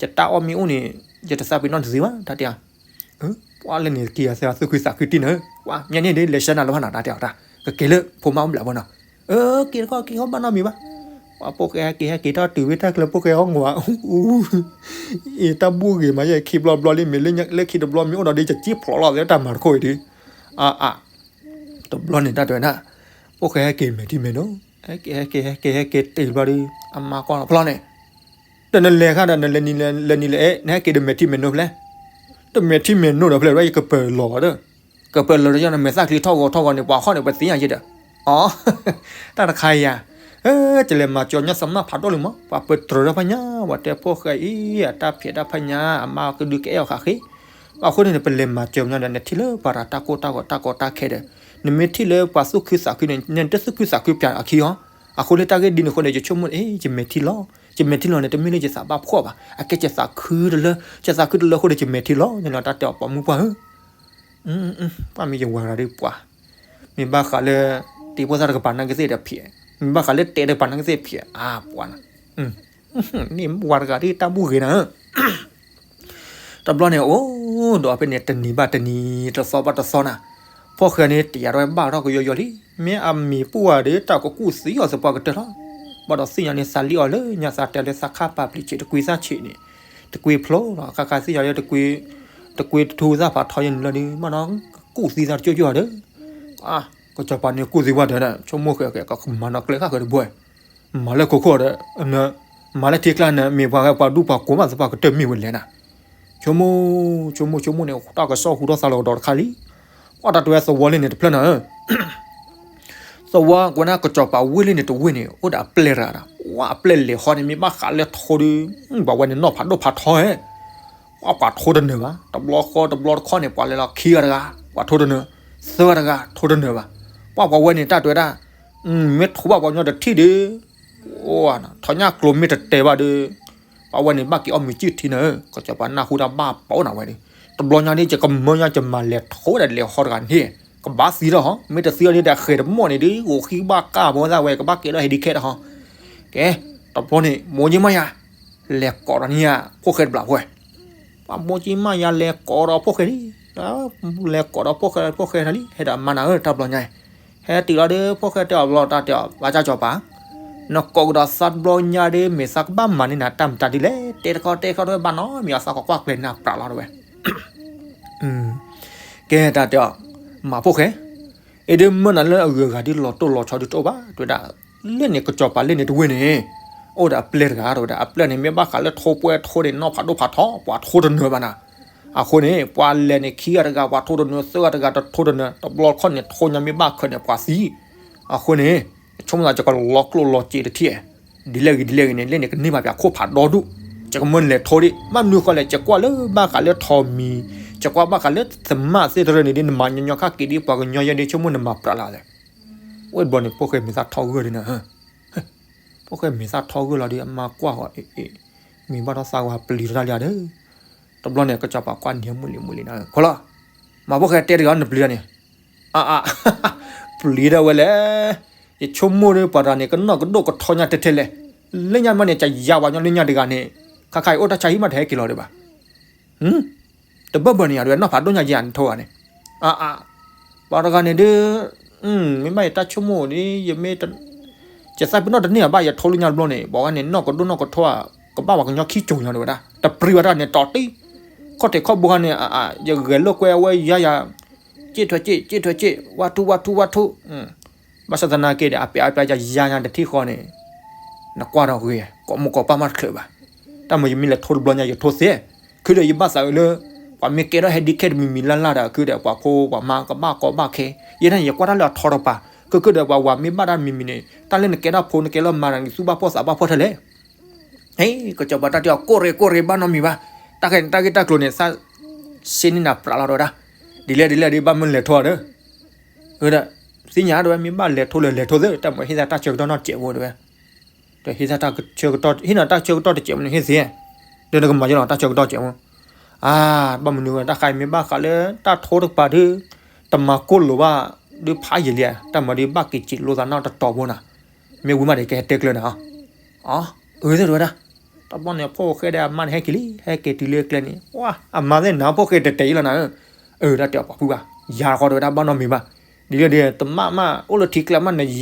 ယတၢ်အီၣ်မ့ၢ်အိၣ်န့ၣ် ယတသးပ့ၤနီၣ်တသ့ဘၣ် တၢ်တဲအီၤ, ပှၤလၢန့ၣ်က့ၤယၤသၢဂၤသူၣ်ခုသးခုတံၢ်နၤ, ပှၤမ့ၢ်န့ၣ်ဒ်လဲၤဆှၢနၤလၢၤဘၣ်နီၤ တၢ်တဲအီၤတၢ်, ကက့ၤလၢဖိမါအိၣ်ဘျးဘၣ်နီၤ, အၢ က့ၤတခီက့ၤဟီၣ်ဘၣ်နီတမံၤဘၣ်, ပှၤဖိၣ်ဃဲဟဲက့ၤဟဲက့ၤထီၣ်တုၤဝဲတၢ်ကျၢၤဖိၣ်ဃဲဟီၣ်ငိၣ်ဧါ အံၤတၢ်ဘူၣ်ဂ့ၤမး ယခံဘျီဘျီလံ မ့ၢ်လၢခံတဘျီမ့ၢ်အိၣ်ဒီးဒ်ယက့ဖျိးလီၤသ့တၢ်မၤတခိၣ်အံၤဒုး, အါအါ, တဘျီန့ၣ်တၢ်တဲဝဲဒၣ်, ဖိၣ်ဃဲဟဲက့ၤမဲာ်ထံမဲာ်နိ, ဟဲက့ၤဟဲက့ၤဟဲက့ၤဟဲက့ၤတ့ၢ်ဘျီဒုး, အမါကွၢ်လီၤဖျီန့ၣ်, ဒီးနလဲၤခါဒီးနလဲၤနံၤလဲၤနံၤလဲၤအဲၣ် နဟဲက့ၤဒီးမဲာ်ထံမဲာ်နိဖဲလဲၣ်, တမဲာ်ထံမဲာ်နိဒီးဖဲလဲၣ် ယကပၢၤလီၤဒီး, ကပၢၤလီၤဒီးယၤနမဲာ်သၣ်ချံထီၣ်ဂီၤထီၣ်ဂီၤန့ၣ် ပှၤခီၣ်န့ၣ် ပသ့ၣ်ညါယဲဒီး, အ တၢ်တခါယၤ, ကလဲၤမၤစၢၤညီသမၣ်ဖးဒိၣ်လံမး ပှၤပတြၢၤတၢ်ဖးညါ, ပှၤတဲဖိၣ်ဃဲအံၤ အတၢ်ဖျဲးတၢ်ဖးညါ အမါကဒုးကအဲၣ်အီၤဃာ်ဃ့, အဃိန့ၣ် ပလဲၤမၤစၢၤညီဒီး နထံၣ်လၢပှၤတၢ်ကိၢ်တၢ်ဂီၤတၢ်ကီတၢ်ခဲဒီး, နမ့ၢ်ထံၣ်လၢပှၤသူၣ်ခုသးခုန့ၣ် နတသူၣ်ခုသးခုပၠးအခံဟီ, အဃိလၢတၢ်ဂ့ၢ်ဒ်န့ၣ်အဃိန့ၣ် ယဆိကမိၣ် အ့ ယမဲာ်ထံလီၤ, ယမဲာ်ထံလီၤန့ၣ် တမ့ၢ်လၢယသးဘၣ်ဖှီၣ်ဘၣ်, အကဲယသးခုတလၢ, ယသးခုတလၢအဃိဒီး ယမဲာ်ထံလီၤ န့ၣ်လီၤ တၢ်တဲအီၤပှၤမုၣ်ပှၢ်ဧၢ ပှၤမ့ၢ်ယဝၤတဂၤဒီးပှၤ, မ့ၢ်ဘၣ်ဃးလၢ တံၤဖိသၣ်တကပၤနာ်က့သ့ၣ်ဒီးဖျဲး, မ့ၢ်ဘၣ်ဃးလၢတဲာ်တကပၤနာ်က့သ့ၣ်ဖျဲး, အါပှၤနၤ, န့ၣ်ဝၤတဂၤဒီးတၢ်ဘူၣ်ဂ့ၤနၤဧၢ, တဘျီန့ၣ် အိၣ်ဒီးဖဲန့ၣ် တနံၤဘၣ်တနံၤ တသီဘၣ်တသီနၤ, ဖိၣ်ဃဲန့ၣ် တယာ်ဒၣ်ဝဲဘၣ်ထီၣ်ကယီယီလံ, မ့ၢ်အမံၤပူၤဧါဒီး တၢ်ကကူၣ်သံအီၤသပှၢ်ကတၢၢ်လီၤ, ဘၣ်ဒီးသ့ၣ်ညါန့ၣ် သးလံအီၤလၢညါသးတဲလၢသးခါပာ်ပျံၤဆံး တကွံသၣ်ဆံးန့ၣ်, တကွံဖျိလီၤ, ခါခါသ့ၣ်ညါလၢ တကွံထူသၣ်ဖးထီယဲန့ၣ်လီၤဒီး မ့ၢ်နီၤ ကူၣ်သံသးတကၠိၢ်ကၠိၢ်ဒီး, ကစီၤပၤန့ၣ်ကူၣ်သံဝဲဒီး ဆိကမိၣ်ဃဲကမၤနီၣ်ကျဲဃၣ်ဃဲတဘိ, မၤလၢခိခိၣ်ဒီး, မၤလၢထံကျါန့ၣ် မ့ၢ်ပှၤဂၤပှၤဒူပှၤကိးမးသပှၢ်ကတၢၢ်မ့ၢ်ဝဲလဲၣ်နၤ, ဆိကမိၣ်, ဆိကမိၣ်ဆိကမိၣ်န့ၣ် တၢ်ကစီၣ်ဟူထီၣ်သါလီၤကဒီးတခါလံ, ပှၤတၢ်တဲဝဲသဝီလၢန့ၣ်တဖျၢၣ်နၤဧၢ သဝီကွၢ်န့ၣ် ကစီၤပၤဝ့ၢ်လၢန့ၣ်တဝ့ၢ်န့ၣ် အိၣ်ဒီးအပျဲၢ်တဂၤဒီး ပှၤအပျဲၢ်လဲၤဃီန့ၣ် မ့ၢ်ဘၣ်ဃးလၢထိဒီး ပှၤဝဲန့ၣ်နီၢ်ဖးဒိၣ်ဖးထီဧါ, ပှၤပှၤထိတနၢၤဘၣ်, တဘျီဃီတဘျီတခီန့ၣ် ပှၤလဲၤလီၤခံဂၤတဂၤ ပှၤထိတနၢၤ, သၢဂၤတဂၤထိတနၢၤဘၣ်, ပှၤပှၤဝဲန့ၣ်တၢ်တဲဝဲဒၣ်, မ့ၢ်ထိဘၣ်ပှၤကညီတထံၣ်ဒီး အိၣ် ထီၣ်ညၣ်ကျိၤမ့ၢ်တတဲာ်ဘၣ်ဒီး ပှၤဝဲန့ၣ်ဘၣ်က့ၤအီၣ်မ့ၤကံၣ်ထံနၤဧၢ, ကစီၤပၤနၢ်ဟူတၢ်ဘၣ်ပီနၤဝဲဒီး, တဘျီညါန့ၣ် ယကမၢညါယမၤလဲၤထိဒီးလဲၤဃီတဂၤန့ၣ်, ကဘၣ်သံဒီးဟီ, မ့ၢ်တသံအီၤန့ၣ်ဒီး ဃဲၤတမီၢ်န့ၣ်ဒီး အိၣ်ဃံဘၣ်ကၢ်ဘီသၣ်ဝဲ ကဘၣ်ကဲထီၣ် handicap တဟီ, ကဲ, တဘျီန့ၣ် မိၢ်ကၠံမါယၤ လဲၤကိးဒီးန့ၣ်ဧါ ဖိၣ်ဃဲတဘျီဖိ, ပှၤမိၢ်ကၠံမါယၤလဲၤကိးဒီးဖိၣ်ဃဲလံ လဲၤကိးဒီးဖိၣ်ဃဲ ဖိၣ်ဃဲထီၣ်လံ ဟဲဒီးမါနၤဧၢ တၢ်ဘျီညါအံၤ, ဟဲတုၤလီၤဒီး ဖိၣ်ဃဲတဲအီၤဘျီ တၢ်တဲအီၤ ဘၣ်ကၢ်ကစီၤပၤ, နကိးကဒီးသးတဘျီညါဒီး မ့ၢ်သးကဘၣ်မၤန့ၢ်နၤတၢ်မတၤဒ်လဲၣ်, တဲတခီတဲခီတဝဲဘၣ်နီတမံၤ အသးကကွၢ်ကျဲၤနၢ်ပြးလီၤတဝဲ ကဲတၢ်တဲအီၤ, မၤဖိၣ်ဃဲ, အ့ဒ့မၢနၤလၢအဂုၤအဂၤဒ်လီၤတိၢ်လီၤဆီဒ်တအိၣ်ဘၣ် တဲဝဲဒၣ်, လၢန့ၣ်ကစီၤပၤလၢန့ၣ်တဝ့ၢ်န့ၣ်, အိၣ်ဒီးအပျဲၢ်တဂၤ တဲဝဲဒၣ်, အပျဲၢ်န့ၣ်မ့ၢ်ဘၣ်ဃးလၢထိပှဲၤထိန့ၣ် နီၢ်ဖးဒိၣ်ဖးထီ ပှၤထိတနၢၤဘၣ်နၤ, အဃိန့ၣ် ပှၤလဲၤန့ၣ်ခံဂၤတဂၤ ပှၤထိတနၢၤ သၢဂၤတဂၤ တထိတနၢၤ တဘျီတခီၣ်န့ၣ် ထိညါမ့ၢ်ဘၣ်ခၢးန့ၣ် ပှၤသံ, အဃိန့ၣ် ဆိကမိၣ်သး ယကလီၤကျိၣ်လီၤစ့တထံၣ်, ဒ်လဲၣ်ဂ့ၤဒ်လဲၣ်ဂ့ၤန့ၣ် လၢန့ၣ်ကန့ၢ်ဘၣ်ပှၤခိၣ်ဖးဒိၣ်ဒူၣ်, ယကမၢနလဲၤထိဒံး ဘၣ်မနုၤဃီလဲၣ် ယကွၢ်လၢဘၣ်ဃးလၢထိးမံၤ, ယကွၢ်ဘၣ်ဃးလၢသမၣ်သ့ၣ်တရၢန့ၣ်ဒ် နမၤညီညီခါက့ၤဒ်ပှၤကညီယဲဒ် ဆိကမိၣ်နမၤပြးလၢ်လဲၣ်, ဝဲတဘျီန့ၣ် ဖိၣ်ဃဲမ့ၢ်သၣ်ထီၣ်ဂၢၢ်ဒ်နၤ, ဖိၣ်ဃဲမ့ၢ်သၣ်ထီၣ်ဂၢၢ်လီၤဒီး အမါကွၢ်ဃီ မ့ၢ်ဘၣ်ထီၣ်သးဝဲပျံၤထီၣ်တၢ်လံဧါဒီး, တဘျီန့ၣ် ကစီၤပၤကွၢ်နံၤမုၢ်လံမုၢ်လံနၤ, ခိလီၤ, မၤဖိၣ်ဃဲတဲတဂၤနပျံၤတၢ်န့ၣ်, အါအါ, ပျံၤဒၣ်ဝဲလဲၣ်, ယဆိကမိၣ်ဒီးပှၤတဂၤန့ၣ် ကနီၢ်ကဒိၣ်ကထီညါတဲထဲလဲၣ်, လၢညါမးန့ၣ် ကယါဝဲညီလၢညါတဂၤန့ၣ်, ခါခါအံၤအိၣ်တၢ်ဆါဟံၣ်မးတဟဲက့ၤလီၤဒံးဘၣ် တဘၢၣ်ဘၢၣ်န့ၣ် အဒဝဲနီၢ်ဖးဒိၣ်ညါယဲၢ်န့ၣ်ထိဂၤန့ၣ်, အါအါ, ပှၤတဂၤန့ၣ်ဒုး, မ့ၢ်ဘၣ်ယတၢ်ဆိကမိၣ်ဒ် ယမ့ၢ်, ယသးပ့ၤနီၣ်တန့ၢ်အဘၣ် ယထိလၢညါတဘျီန့ၣ် ပှၤဝဲန့ၣ် နီၢ်ကဒိၣ်နီၢ်ကထီဧါ, ကဘၣ်ပှၤကညီခံကၠိၤညါဒံးဝဲဒၣ် တပျံၤဝဲတၢ်န့ၣ် တီၤတံၢ်, ခီၣ်ထံးခီၣ်ဘိခါန့ၣ် အါအါ ယဂဲၤလိာ်ကွဲအဝဲယါယၤ, စ့ၣ်ထွဲစ့ၣ် စ့ၣ်ထွဲစ့ၣ် ဝါထူဝါထူဝါထူ ဘၣ်ဆၣ်သနာ်က့ဒီး အပျဲၢ်အပျဲၢ်ယါယါတထံၣ်ဃီန့ၣ်, နကွၢ်ဒီးဂ့ၤ ကိးမုၢ်ကိးပၢ်မးတချုးဘၣ်, တၢ်မ့ၢ်ယမ့ၢ်လဲၤထိတဘျီညါ ယထိသ့, ခုဒီးယဘၣ်သးအၢလၢ, ပှၤမ့ၢ်ကဲထီၣ် handicap တမံၤမံၤလၢ်လၢ်ဒီး ခုဒီးပှၤဖိပှၤမါကဘၣ်ကီဘၣ်ခဲ, ယဲဒၣ်န့ၣ် ယကွၢ်တၢ်လၢအထီတပၤ, ခုခုဒီးပှၤဝၤမ့ၢ်ဘၣ်တၢ်တမံၤမံၤန့ၣ် တၢ်လၢနကဲထီၣ်ဖိနကဲလၢမါဒီး နသူၣ်ဘၣ်ဖှီၣ်သးဘၣ်ဖှီၣ်ထဲလဲၣ် ဟ့ ကစီၤပၤတၢ်တဲအီၤ ကိးရ့ၣ်ကိးရ့ၣ်ဘၣ်နီတမံၤဘၣ်, တၢ်ခဲန့ၣ်တၢ်ဂ့ၢ်တၢ်ကျိၤန့ၣ် သးစ့န့ၢ်နၤပြးလီၤဒီးဝဲဒၣ်, ဒ်လဲၣ်ဒ်လဲၣ်ဒ်ဘၣ်မ့ၢ်လဲၤထိဒီး, ဝဲဒၣ်, သ့ၣ်ညါဒ်ဝဲမ့ၢ်ဘၣ်လဲၤထိလၢလဲၤထိသ့ တၢ်မ့ၢ်ဟ့ၣ်သးတၢ်ဆၢကတီၢ်နီတစဲးဖိဒ်ဝဲ, ဒီးဟ့ၣ်သးတၢ်ဆၢကတီၢ် ဟ့ၣ်နၤတၢ်ဆၢကတီၢ်တစဲးဖိန့ၣ်ဟ့ၣ်သ့, ဒီးနကမၤယလီၤတၢ်ဆၢကတီၢ်စဲးဖိ, အါ, ဘၣ်မနုၤဝဲတၢ်ဃါအံၤမ့ၢ်ဘၣ်ဃးလၢတၢ်ထိတကပၤဒီး, တမၤကိၢ်လိာ်ဘၣ်, ဒီးဖးယံာ်လံဧါ, တၢ်မၤဒီးဘၣ်က့ၤစံးလိာ်သးနီတတီၤဖိနၤ, မ့ၢ်ဝံၤမးဒီးကဟဲတဲကျၢၤနၤ, အၢ သ့ၣ်တဝဲဒၣ်, တဘျီန့ၣ် ဖိၣ်ဃဲဒီးအမါန့ၣ်ဟဲက့ၤလံ ဟဲက့ၤတုၤလၢကျဲန့ၣ် ပှၤ အမါသ့ၣ်နၤဖိၣ်ဃဲတဲတဲအံၤလီၤနၤ, အၢ တၢ်တဲအီၤပှၤဖုဘၣ်, ယၤဃီတဝဲဒၣ်ဘၣ်နီတမံၤဘၣ်, ဒ်လဲၣ်ဒ် တမၣ်မး အိၣ်လၢထံကျါမး နယ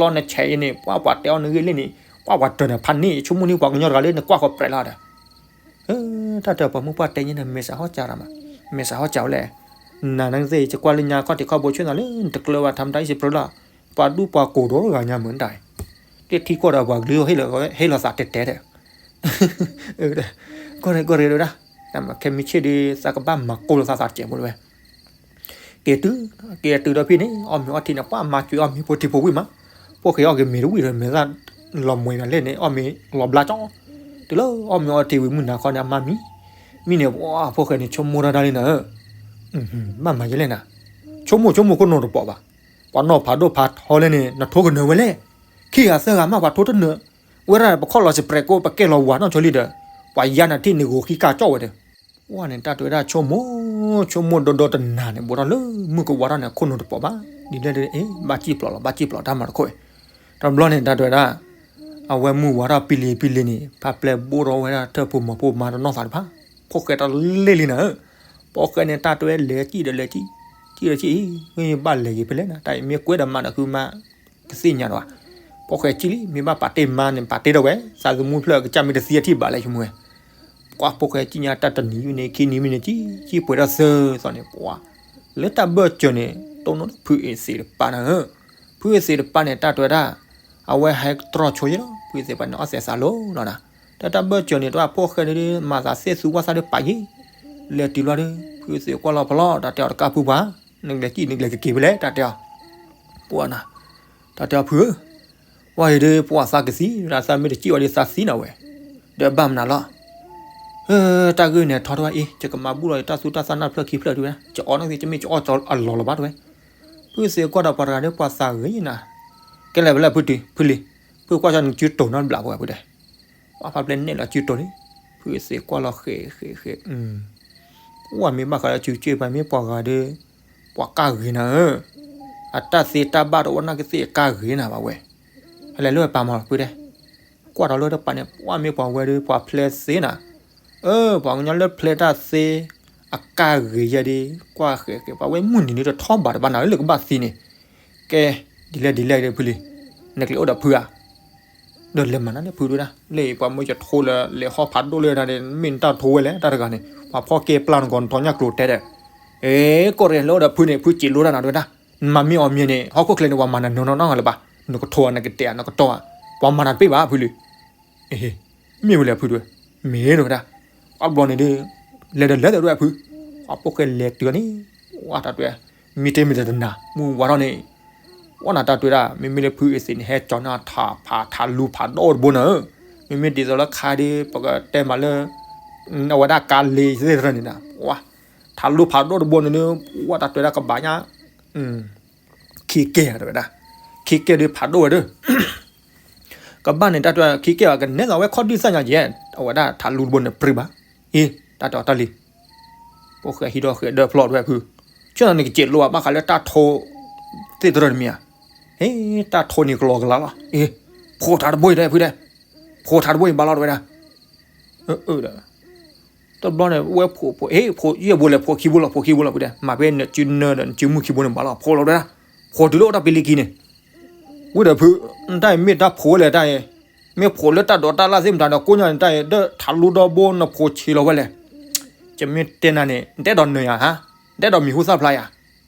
ါနကျီနဆဲးအံၤန့ၣ် ပှၤပှၤတဲအီၤနဂ့ၢ်လံန့ၣ် ပှၤပှၤတၢၢ်နၤဖးန့ၣ် ယဆိကမိၣ်န့ၣ်ပှၤကညီတဂၤလၢနကွၢ်ဃီပြဲးလီၤဒီး တၢ်တဲပှၤမုၢ်ပှၢ်တဲညါန့ၣ် မဲာ်စးဟီၣ်စးရၤမး, မဲာ်စးဟီၣ်စးဝဲလဲၣ်, နၤနသ့ၣ် ယကွၢ်လၢညါခီၣ်ထံးခီၣ်ဘိဆ့ၣ်နီၤလၢ နတကျၢၤဘၣ်ထါမတၤအံၣ်စပရၢလီၤ, ပှၤဒူပှၤကိၢ်ဒီတဂၤညါမုၢ်နတၢ်အံၤ, တထံကီၢ်ဒီးပှၤကလုာ် ဟ့ၣ်လီၤသးတဲတဲဒီး ကီၢ်ရဲၣ်ကီၢ်ရဲၣ်ဒၣ်, ခဲမုၢ်ဆ့ၣ်ဒီး သးကဘၣ်မၤကိၢ်လိာ်သးသးတစဲးဖိတဝဲ က့ၤတုၤ, က့ၤတုၤဒီးဖဲန့ၣ် အီၣ်မ့ၤအီထံန့ၣ် ပှၤမၤကွံာ်အီၣ်မ့ၤဖိထံဖိဝံၣ်မး, ဖိၣ်ဃဲအီၣ်က့ၤမ့ၤတဝံၣ်ဒီး မဲာ်သၣ်လီၤမှဲၤနၤလဲၣ်န့ၣ် အီၣ်မ့ၤလီၤဘျါကၠီ, တုၤလၢအီၣ်မ့ၤအီထံဝံၤမုၢ်နၤခီန့ၣ် အမါမံ, မံန့ၣ် ပှၤဖိၣ်ဃဲန့ၣ်ဆိကမိၣ်တၢ်ဒၣ်လံနၤဧၢ, ဘၣ်မၤယဲလဲၣ်နၤ, ဆိကမိၣ်ဆိကမိၣ်ခိၣ်နူာ်တပီၤဘၣ်, ပှၤနီၢ်ဖးဒိၣ်ဖးထီလဲၣ်န့ၣ် နထိကနၢၤဝဲလဲၣ်, ခံဂၤသၢဂၤမးပှၤထိတနၢၤ, ဝဲဒၣ်ပခီၣ်လီၤစပရဲးကိး ပကဲလီၤဝၤနီၢ်ဆိလံဒီး, ပှၤယါနၤထံၣ်န့ၣ်ဂိၤဃံကၢ်ကၠီဝဲဒီး ပှၤန့ၣ်တၢ်တဲဝဲဒၣ်ဆိကမိၣ်, ဆိကမိၣ်ဒီဒီတနၤန့ၣ် ဘူးထီၣ်လၢမုၢ်ကဝါထီၣ်န့ၣ် ခိၣ်နူာ်တပီၤဘၣ်, ဒ်လဲၣ်ဒ်လဲၣ် ဘၣ်စံၣ်ပျီလီၤ ဘၣ်စံၣ်ပျီတၢ်မၤတခိၣ်အံၤ, တဘျီန့ၣ်တၢ်တဲဝဲဒၣ်, အဝဲမုၢ်ဝါထီၣ်ပံလံပံလံန့ၣ် ဖါပျဲဘိထီၣ်ဝဲဒၣ်ထၢၣ်ဖိမီၤဖိမၤတနီၢ်သးတဖၣ်, ဖိၣ်ဃဲတၢ်လ့ၣ်လံနၤဧၢ, ဖိၣ်ဃဲန့ၣ်တၢ်တဲဝဲလဲၤစံၣ်ဒီးလဲၤစံၣ်, စံၣ်ဒီးစံၣ်အံၤ မ့ၢ်ဘၣ်လဲၤက့ၤဖဲလဲၣ်နၤ တၢ်အံၤမ့ၢ်ကွဲးဒီးမၤဒီးဃုမၤ ကသ့ၣ်ညါဒီးဘၣ်, ဖိၣ်ဃဲစံၣ်လံ မ့ၢ်ဘၣ်ပာ်တ့ၢ်မါန့ၣ် ပာ်တ့ၢ်ဒီးဝဲ သးသမူဖျၢၣ်ကစၢ်မ့ၢ်တသံအထံၣ်ဘၣ်လဲၣ်ဆိကမိၣ်ဝဲ, ပှၤဖိၣ်ဃဲစံၣ်ညါတၢ်တနံၤဝံၤန့ၣ် ခံနံၤဝံၤန့ၣ် စံၣ် စံၣ်ပှဲၤထီၣ်သၢသီန့ၣ် ပှၤ လၢတၢ်ဘၢၣ်စၢၤန့ၣ် တိၢ်နီၣ်ဖုအ့ၣ်သ့ၣ်တပၤနၤဧၢ, ဖုအ့ၣ်သ့ၣ်တပၤန့ၣ် တၢ်တဲဝဲဒၣ်, အဝဲဟဲတြီဆိယဲလီၤ ဖုအ့ၣ်သ့ၣ်တပၤန့ၣ် အီၣ်သဲးသးလိၤလီၤနၤ, တၢ်တၢ်ဘၢၣ်စၢၤန့ၣ် တၢ်ဖိၣ်ဃဲန့ၣ် မၤသးသ့ၣ်သူဝၣ်သၣ်ဒီးပာ်ယံၤ, လဲၤတုၤလီၤဒီး ဖုအ့ၣ်သ့ၣ်ကွၢ်လီၤဖီလီၤ တၢ်တဲအီၤတကးဖုပှၤ, နကလဲၤစံၣ်နကလဲၤကက့ၤဖဲလဲၣ် တၢ်တဲအီၤ, ပှၤနၤ တၢ်တဲအီၤဖုဧၢ, ပှၤအံၤဒီးပှၤသးကသံ တၢ်သးမ့ၢ်တစံၣ်ဝဲဒီးသးသံနၤဝဲ, ဒီးဘၣ်မနုၤလီၤ, တၢ်ဂ့ၢ်န့ၣ်ထီတဝဲအံၤ ယကမၤဘူၣ်လီၤယတၢ်သူတၢ်သၣ်နၢ်ဖျၢၣ်ခံဖျၢၣ်ဒံးဝဲ ယအီၣ်န့ၣ်သ့ ယမ့ၢ်ယအီၣ်ကၠီအလီၢ်လီၤဘၣ်တဝဲ, ဖုသ့ၣ်ကွၢ်ဒီးပှၤတဂၤဒီးပှၤသးဂ့ၤနၤ, ကဲလဲၣ်ဖဲလဲၣ်ဖုတုၤ ဖုလံၤ, ဖုကွၢ်ကၠီနစုတိၤနီတဘျီဖိဝဲဖုတဲ ပှၤဖါပျဲနဲၣ်လီၤစုတိၤလံ, ဖုသ့ၣ်ကွၢ်လီၤဃဲးဃဲးဃဲး, ပှၤမ့ၢ်ဘၣ်ဃးဒီးစုစ့ၢ်ပှၤမ့ၢ်ပှၤဂၤဒီး, ပှၤကၢ်ဂ့ၤနၤဧၢ, အတၢ်သ့တၢ်ဘၣ်တအိၣ်နာ်က့သ့ၣ်အကၢ်ဂ့ၤနၤဘၣ်ဝဲ, ဟဲလဲၤလၢပာ်မီၤဖုတဲ, ကွၢ်ဒီးလၢတပၤန့ၣ် ပှၤမ့ၢ်ပှၤဝဲဒီးပှၤဖျဲးသ့နၤ, အၢ ပှၤကညီလၢဖျဲးတၢ်သ့, အကၢ်ဂ့ၤယဲဒီး ကွၢ်ဃဲးဃဲး ပှၤဝဲမုၢ်နံၤန့ၣ်တထီဘၣ်တဘၣ်နၤလၢကဘၣ်သံန့ၣ်, ကဲ, ဒ်လဲၣ်ဒ်လဲၣ်ဒီးဖုလံၤ, နကလဲၤအိၣ်ဒီးဖုဧါ, ဒီးလဲၤမၤနၤန့ၣ်ဖုတဝဲဒၣ်, လၢပှၤမၢယထိလၢလဲၤဟီၣ်ဖးဒိၣ်လၢနၤန့ၣ် မ့ၢ်နတၢ်ထိဝဲလဲၣ် တၢ်တဂၤန့ၣ် ပှၤဖီၣ်ကဲပျၢ်နကီးနထီညၣ်ကျိၤတဲဒီး, အဲ ကီၢ်တဂၤလၢအိၣ်ဒီးဖုန့ၣ် ဖုစံးလိတၢ်နၤတဝဲဒၣ်, နမၤမ့ၢ်အီၤမ့ၢ်န့ၣ် ဟီၣ်ခိၣ်ချၢန့ၣ် ပှၤမၤနၤနီၢ်နီၢ်လၢၤဘၣ်, နကထိဧါ နကတဲဧါ နကတီဧါ, ပှၤမၤနၤတပ့ၢ်ဘၣ်ဖုလံ. မ့ၢ်ဝဲလဲၣ်ဖုတဝဲ, မ့ၢ်တဝဲဒၣ်, အဘျီန့ၣ်ဒီး လဲၤဒီးလဲၤဒီးတဝဲဖု, အဖိၣ်ဃဲလဲၤတုၤန့ၣ်, ဝဲတၢ်တဝဲ, မ့ၢ်တမ့ၢ်တနၤ မုၢ်ဝါထီၣ်န့ၣ်, ဝဲနၤတၢ်တဝဲဒၣ် မ့မ့ၢ်လၢဖုအ့သ့ၣ်န့ၣ် ဟဲကၠီၤန့ၢ်ထးဖးထးလူၤဖးဒိၣ်တဘိန့ၣ်, မ့မ့ၢ်ဒ်သိးလၢခါဒီး ပကတဲမးလၢ အဝဲဒၣ်ကါလ့သ့ၣ်တဖၣ်န့ၣ်ဒီး, ဝဲ ထးလူၤဖးဒိၣ်တဘိန့ၣ်ဒီး, ဝဲတၢ်တဝဲဒၣ်ကဘၣ်ညါ ခံကဲတဝဲဒၣ်, ခံကဲဒီးဖးဒိၣ်ဝဲဒီး, ကဘၣ်န့ၣ်တၢ်တဝဲခံကဲဘၣ် ကနဲၣ်လီၤဝဲခီၣ်ဒုၣ်သၣ်ညါယဲၢ်, အဝဲဒၣ်ထးလူၤတဘိန့ၣ်ပြံဘၣ်, အ့ တၢ်တဝဲတၢ်လံ ဖိၣ်ဃဲဟံးဒီးဃဲၤဒၢဖျီၣ်တဝဲဖု, ဆ့ၣ်နီၤန့ၣ်ကစဲးလိဘၣ်ဃးလၢတၢ်ထိ သ့ၣ်တရၢၣ်တမံၤဧါ, ဟ့ တၢ်ထိန့ၣ်ကလီကလီလီၤ, အ့ ဖိးထးတဘိအံၤဒီးဖုဒီး, ဖိးထးတဘိအံၤဘၣ်လီၤတဝဲဒၣ်, အၢ ဒီး တဘျီန့ၣ် ဝဲဖိးဖိး ဟ့ ဖိးယဲၢ်ဘိလဲၣ် ဖိးခံဘိလီၤ ဖိးခံဘိလီၤဖုတဲ, မၤဖဲနစုနၢဒီး နစုမုၣ်ခံဘိန့ၣ်ဘၣ်လီၤ ဖိးလီၤတဝဲဒၣ်, ဖိးတုၤလၢအိၣ်တၢ်ပလံၤခံန့ၣ်, ဝံၤဒီးဖု, တၢ်အံၤမ့ၢ်တၢ်ဖိးဝဲလဲၣ်တၢ်အံၤ, မ့ၢ်ဖိးလၢတၢ်ဒိးတၢ်လၣ်သ့ၣ်မတၤဒီး ကိးညါန့ၣ်တၢ်အံၤ ဒီးထးလူၤဒီဘိနဖိးဆံးလီၤဝဲလဲၣ်, ယမ့ၢ်တဲနၤန့ၣ် နတအဲၣ်ဒိးနၢၤယၤဧါ, နတအဲၣ်ဒိးမံၤဟူသၣ်ဖျါယၤ,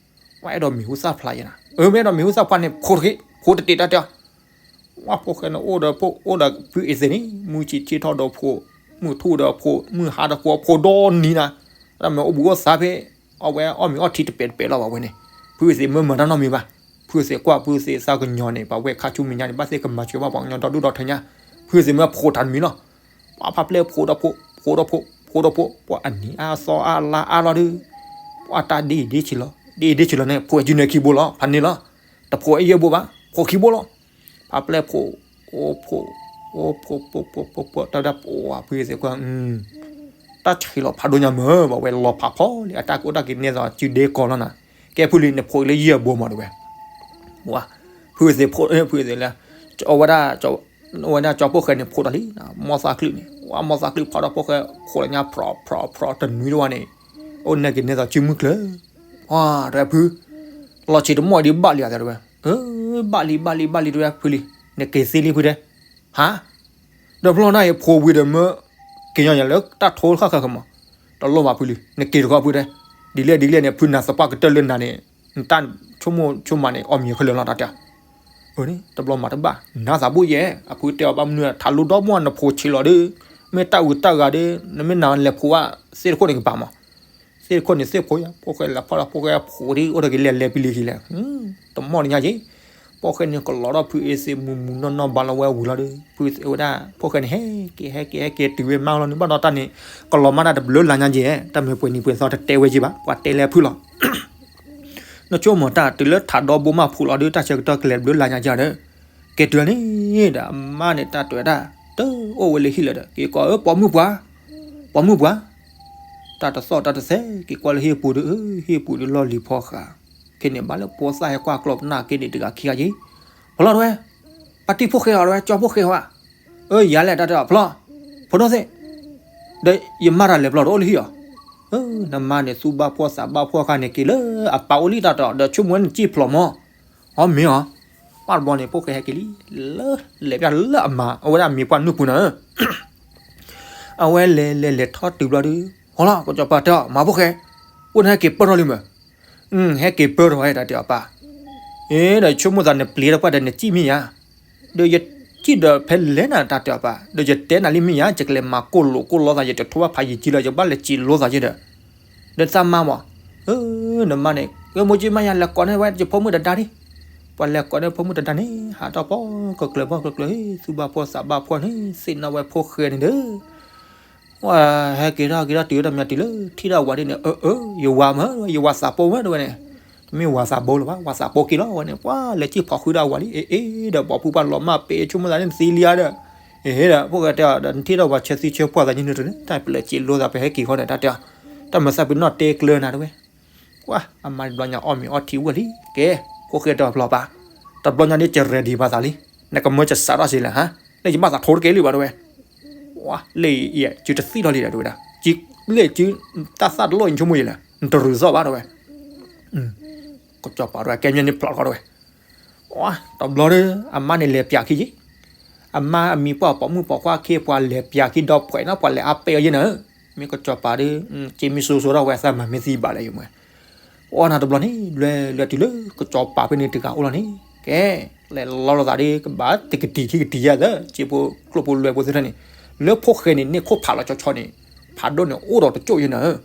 ဝဲအဲၣ်ဒိးမံၤဟူသၣ်ဖျါယၤနၤ, အၢ မ့ၢ်အဲၣ်ဒိးမံၤဟူသၣ်ဖျါန့ၣ် ဖိးတက့ၢ် ဖိးတတ့ၢ်တၢ်တဲ ဝဲဖိၣ်ဃဲန့ၣ်အိၣ်ဒီးဖိၣ်အိၣ်ဒီးဖုအ့သ့ၣ်န့ၣ် မုၢ်ဆံးဆံးထီၣ်ဒီးဖိး, မုၢ်ထူၣ်ဒီးဖိး, မုၢ်ဟါဒီးဖိး, ဖိးဒီနံၤနၤ, တၢ်မ့ၢ်အိၣ်ဘူးအိၣ်သါဖဲ, အဝဲအီၣ်မ့ၤအီထံတပဲာ်တပဲာ်လီၤဘၣ်ဝဲန့ၣ်, ဖုအ့သ့ၣ်မ့ၢ်မၤတၢ်နီတမံၤဘၣ်, ဖုအ့သ့ၣ်ကွၢ် ဖုအ့သ့ၣ်သးကညီၤန့ၣ် ပှၤဝဲခါဆူမဲာ်ညါန့ၣ် ဘၣ်သ့ၣ်ကမၤစၢၤဘၣ်ပှၤကညီဒီဒူၣ်ဒီထၢညါ, ဖုအ့သ့ၣ်မ့ၢ်ဖိးထးတမံၤလီၤ, ပှၤဖးပျဲၢ်ဖိးဒီးဖိး, ဖိးဒီးဖိး, ဖိးဒီးဖိး, ပှၤအနံၤအါသီအါလါအါလီၤဒီး, ပှၤတၢ်ဒ်အံၤဒ်ဆံးလီၤ, ဒ်အံၤဒ်ဆံးလီၤန့ၣ် ဖိးအစုန့ၣ်ခံဘိလီၤ ဖးန့ၣ်လီၤ, တဖိးအယဲၢ်ဘိဘၣ်, ဖိးခံဘိလီၤ ဖးပျဲၢ်ဖိး, အိၣ်ဖိး, အိၣ်ဖိး, ဖိးဖိးဖိးဖိး တၢ်ဒၣ်ပှၤဖုအ့သ့ၣ်ကွၢ်, တၢ်ဆံးလီၤဖးဒိၣ်ညါမ့ၢ် ဘၣ်ဝဲလီၤဖးဖီလံ အတၢ်ကအိၣ်တၢ်က့ၤနဲၣ်သိးစုဒ့ကီးလီၤနၤ, ကဲဖုလံနဖိးလၢယဲၢ်ဘိမးတဝဲ, ဝါ, ဖုအ့သ့ၣ်ဖိး ဖုအ့သ့ၣ်လၢ, အဝဲဒၣ်, အဝဲဒၣ်ကၠီဖိၣ်ဃဲန့ၣ်ဖိးဒီးလံ, မီၢ်သၣ်ချုးန့ၣ် ဝါ မီၢ်သၣ်ချုးဖီဒီးဖိၣ်ဃဲ, ဖိးလၢညါဖြီဖြီဖြီတနွံတဝဲန့ၣ်, အိၣ်နဲၣ်က့ၤနဲၣ်သိးစုမုၢ်ကျၢၤ, ဝါ တဝဲဖု လီၤဆံးတမီၢ်ဒံးဘၣ်လံဧါတဝဲ, ဘၣ်လံဘၣ်လံဘၣ်လံတဝဲဖုလံ, နက့ၤသ့လံဖုတဲ, ဟါ, ဒီးဖျီၣ်နၢ်အံၤဖိးဝံၤဒီးမၢ, က့ၤညီညီလၢတၢ်ထိဃၣ်ဃၣ်ဃၣ်မး, တလိၣ်ဘၣ်ဖုလံ, နက့ၤတခီဖုတဲ, ဒ်လဲၣ်ဒ်လဲၣ်န့ၣ် ဖုနၤသပှၢ်ကတၢၢ်လၢနၤန့ၣ်, နတၢ်ဆိကမိၣ်ဆိကမးန့ၣ် အီၣ်မံၤခဲလၢာ်လီၤတၢ်တဲ, အန့ၣ် တဘျီမၤတဘၣ်, နၤသးဘိယဲၢ် အဖုတဲအီၤဘၣ်မနုၤ ထးလူၤဒီမါနဖိးဆံးလီၤဒီး, မ့ၢ်တၢ်အုးတၢ်ဂၤဒီး, နမ့ၢ်နၤလဲၤဖိးဘၣ်, သ့ၣ်တခိၣ်န့ၣ်ကပၤမး သ့ၣ်တခိၣ်န့ၣ်သ့ၣ်ဖိယါ ဖိၣ်ဃဲလၢဖီၣ်လီၤ ဖိၣ်ဃဲဖိးဒ်အိၣ်ဒီးက့ၤလဲၤလဲၤပလံၤခံလဲၣ်, တမီၢ်တညါက့ၤ, ဖိၣ်ဃဲန့ၣ်ကလီၤထီၣ်ဖုအ့သ့ၣ်မုၢ်မုၢ်နီၢ်နီၢ် ဘၣ်လီၤဝဲဝံၤလီၤဒီး ဖုအ့သ့ၣ်ဝဲဒၣ် ဖိၣ်ဃဲန့ၣ် ဟဲက့ၤဟဲက့ၤဟဲက့ၤတုၤဝဲမါလီၤန့ၣ် ဘၣ်ဒီးတၢ်န့ၣ် ကလီၤမါတၢ်တဘျုးလါညါက့ၤ တၢ်မ့ၢ်ပှဲၤနံၤပှဲၤသီတတဲဝဲက့ၤဘၣ် ပှၤတဲလၢဖုလီၤ နဆိကမိၣ်တၢ်တုၤလၢထးဒီဘိမါဖိးလီၤဒီး တၢ်ဆၢကတီၢ်ကလဲၤတဘျုးလါညါက့ၤဒီး က့ၤတုၤန့ၣ်ဒီး အမါန့ၣ်တၢ်တဲဝဲဒၣ် တအိၣ်ဝဲလၢဟံၣ်လၢၤဒီး က့ၤကိးအၢ ပိာ်မုၣ်ပှၤ, ပိာ်မုၣ်ပှၤ, တၢ်တသီၣ်တၢ်တသဲ က့ၤကွၢ်လၢဟံၣ်ပူၤဒီး ဟံၣ်ပူၤဒီးလီၢ်လံၤဖီဃး, ခဲန့ၣ်ဘၣ်လၢဖိသၣ်ဟဲကွၢ်ကျီပနၢ်က့န့ၣ်တဂၤခံဂၤက့ၤ, ဖီလီၤတဝဲ, ပၢ်တံၢ်ဖိၣ်ဃဲဧါတဝဲ ကၠီဖိၣ်ဃဲဧါ, အၢ ယၤလဲၣ်တၢ်တဲအီၤဖျီ, ဖိဒိၣ်သ့ၣ်, ဒီးယမါတၢ်လဲၤဖျီတအိၣ်လၢဟံၣ်အီၤ, နမါန့ၣ်သူၣ်ဘၣ်ဖှီၣ်သးဘၣ်ဖှီၣ်ခါန့ၣ်က့ၤလၢအပၢ်အိၣ်လံတၢ်တဲအီၤ ဒီးဆိကမိၣ်ဝဲန့ၣ်စံၣ်ဖျိးမး, အီ မ့ၢ်အီၤ, ပှၢ်တဘျီန့ၣ် ဖိၣ်ဃဲဟဲက့ၤလံ, လၢလဲၤပျၢ်လၢအမါ အဝဲဒၣ်မံၤပှၢ်နုာ်ပူၤနၤဧၢ အဝဲလဲၤလဲၤလဲၤထီၣ်တုၤဘျီဒီး, ဟီလီၤ ကစီၤပၤတဲအီၤ မၤဖိၣ်ဃဲ, အိၣ်နဟဲက့ၤပၢၢ်ထီၣ်လံမ့ၢ်, ဟဲက့ၤပၢၢ်ထီၣ်ဝဲတၢ်တဲအီၤပၢ်, အ့ ဒီးဆိကမိၣ်သးနပျံၤတပှၢ်ဒီးနစံၣ်မ့ၢ်ယါ, ဒီးယစံၣ်ဒီးဖဲလဲၣ်နၤတၢ်တဲအီၤပၢ် ဒီးယတဲနၤလံမ့ၢ်ယါ ယကလဲၤမၤကိၢ်လိာ်ကိၢ်လီသး ယတထိဘၣ်ဖးယံာ်ကံလၢ ယဘၣ်လဲၤစံးလိသးယဲဒီး ဒီးသးမါမး, နမါန့ၣ် မိၢ်ကၠံမါယၤလဲၤကိးန့ၢ်ဝဲ ယဖိမုၣ်တဒါဒံး, ပှၤလဲၤကိးန့ၢ်ဖိမုၣ်တဒါန့ၣ် ဟးထီၣ်ပှီၢ်ကကျၢၤပှီၢ်ကကျၢၤ သူၣ်ဘၣ်ဖှီၣ်သးဘၣ်ဖှီၣ်န့ၣ် သ့ၣ်နီၣ်ဝဲဖိၣ်ဃဲန့ၣ်ဒီး ဝဲဟဲက့ၤထီၣ်က့ၤထီၣ်တုၤတၢ်မၤတုၤလၢ ထံၣ်ဒီးဝၤဒ်န့ၣ် အၢ အၢ ယဝၤမ့ၢ် ယဝၤသးပိမ့ၢ်တဝဲန့ၣ်, တမ့ၢ်ဝၤသးပိလၢၤဘၣ် ဝၤသးပိက့ၤလီၤဝဲန့ၣ် ပှၤလဲၤစံၣ်ဖီးဃုာ်ဒီးဝၤလံ အ့ အ့ ဒီးပိာ်ဖုပှၢ်လီၤမၢ်ပ့ၤ ဆိကမိၣ်သးန့ၣ်သံလံဧါဒီး, အ့ ဒီးဖိၣ်ဃဲတဲအီၤဒီး နထံၣ်ဒီးဝၤဆဲးသံဆဲးပှၢ်သးန့ၣ်တန့ၣ် တၢ်ပျဲးစံးလိသးပဟဲက့ၤဃီန့ၣ် တၢ်တဲအီၤ, တၢ်မၤသးပ့ၤနီၣ်တဲကျၢၤနၤတဝဲ ကွၢ် အမါတဘျီညါအီၣ်မ့ၤအီထံဝဲလံ ကဲ, ဖိၣ်ဃဲတဲအီၤဖျီပၢ်, တဘျီညါဒ်ယ ready ဘၣ်သးလံ, နကမၢကစးထီၣ်စ့လဲၣ်ဟါ, လၢယဘၣ်သးထိတကဲလံဘၣ်တဝဲ, ဝါ လၢယစုတသံၣ်ထီၣ်လံဒီးတဝဲဒၣ်, လၢယစု တၢ်သၣ်တလိၣ်အံၤဆိကမိၣ်ယဲလဲၣ်, နတရုၤသီၣ်ဘၣ်တဝဲ, ကစီၤပၤတဝဲ ကဲမ့ၢ်န့ၣ်ဖျီဃီတဝဲ တဘျီဒီး အမါန့ၣ်လဲၤပျးခံယံၤ, အမါအမံၤပှၢ်ပိာ်မုၣ်ပိာ်ခွါခ့ပှၤလဲၤပၠးခံဒီးဖှဲးနီၣ်ပှၤလဲၤအါပဲာ်အီၤယဲၢ်နၤဧၢ, မ့ၢ်ကစီၤပၤဒီး က့မ့ၢ်စိစိထီၣ်ဝဲအသးမၤမ့ၢ်သံဘၣ်လၢယမွဲ, အိၣ်နၤတဘျီန့ၣ် လွဲလွဲတုၤလၢကစီၤပၤဖဲန့ၣ်တဂၤအိၣ်လီၤန့ၣ်, ကဲ, လဲၤလီလိာ်သးဒီး ကဘၣ်တကတံၤခံကတံၤယဲၢ်သၢ က့ဖိကျိၣ်ဖိလွဲဖိသ့ၣ်တဖၣ်န့ၣ်, လၢဖိၣ်ဃဲန့ၣ် န့ၢ်ခိၣ်ဖးလီၤဆီဆီန့ၣ်, ဖးဒိၣ်န့ၣ်အိၣ်ဒီးတကၠိၣ်ယဲၢ်နၤဧၢ,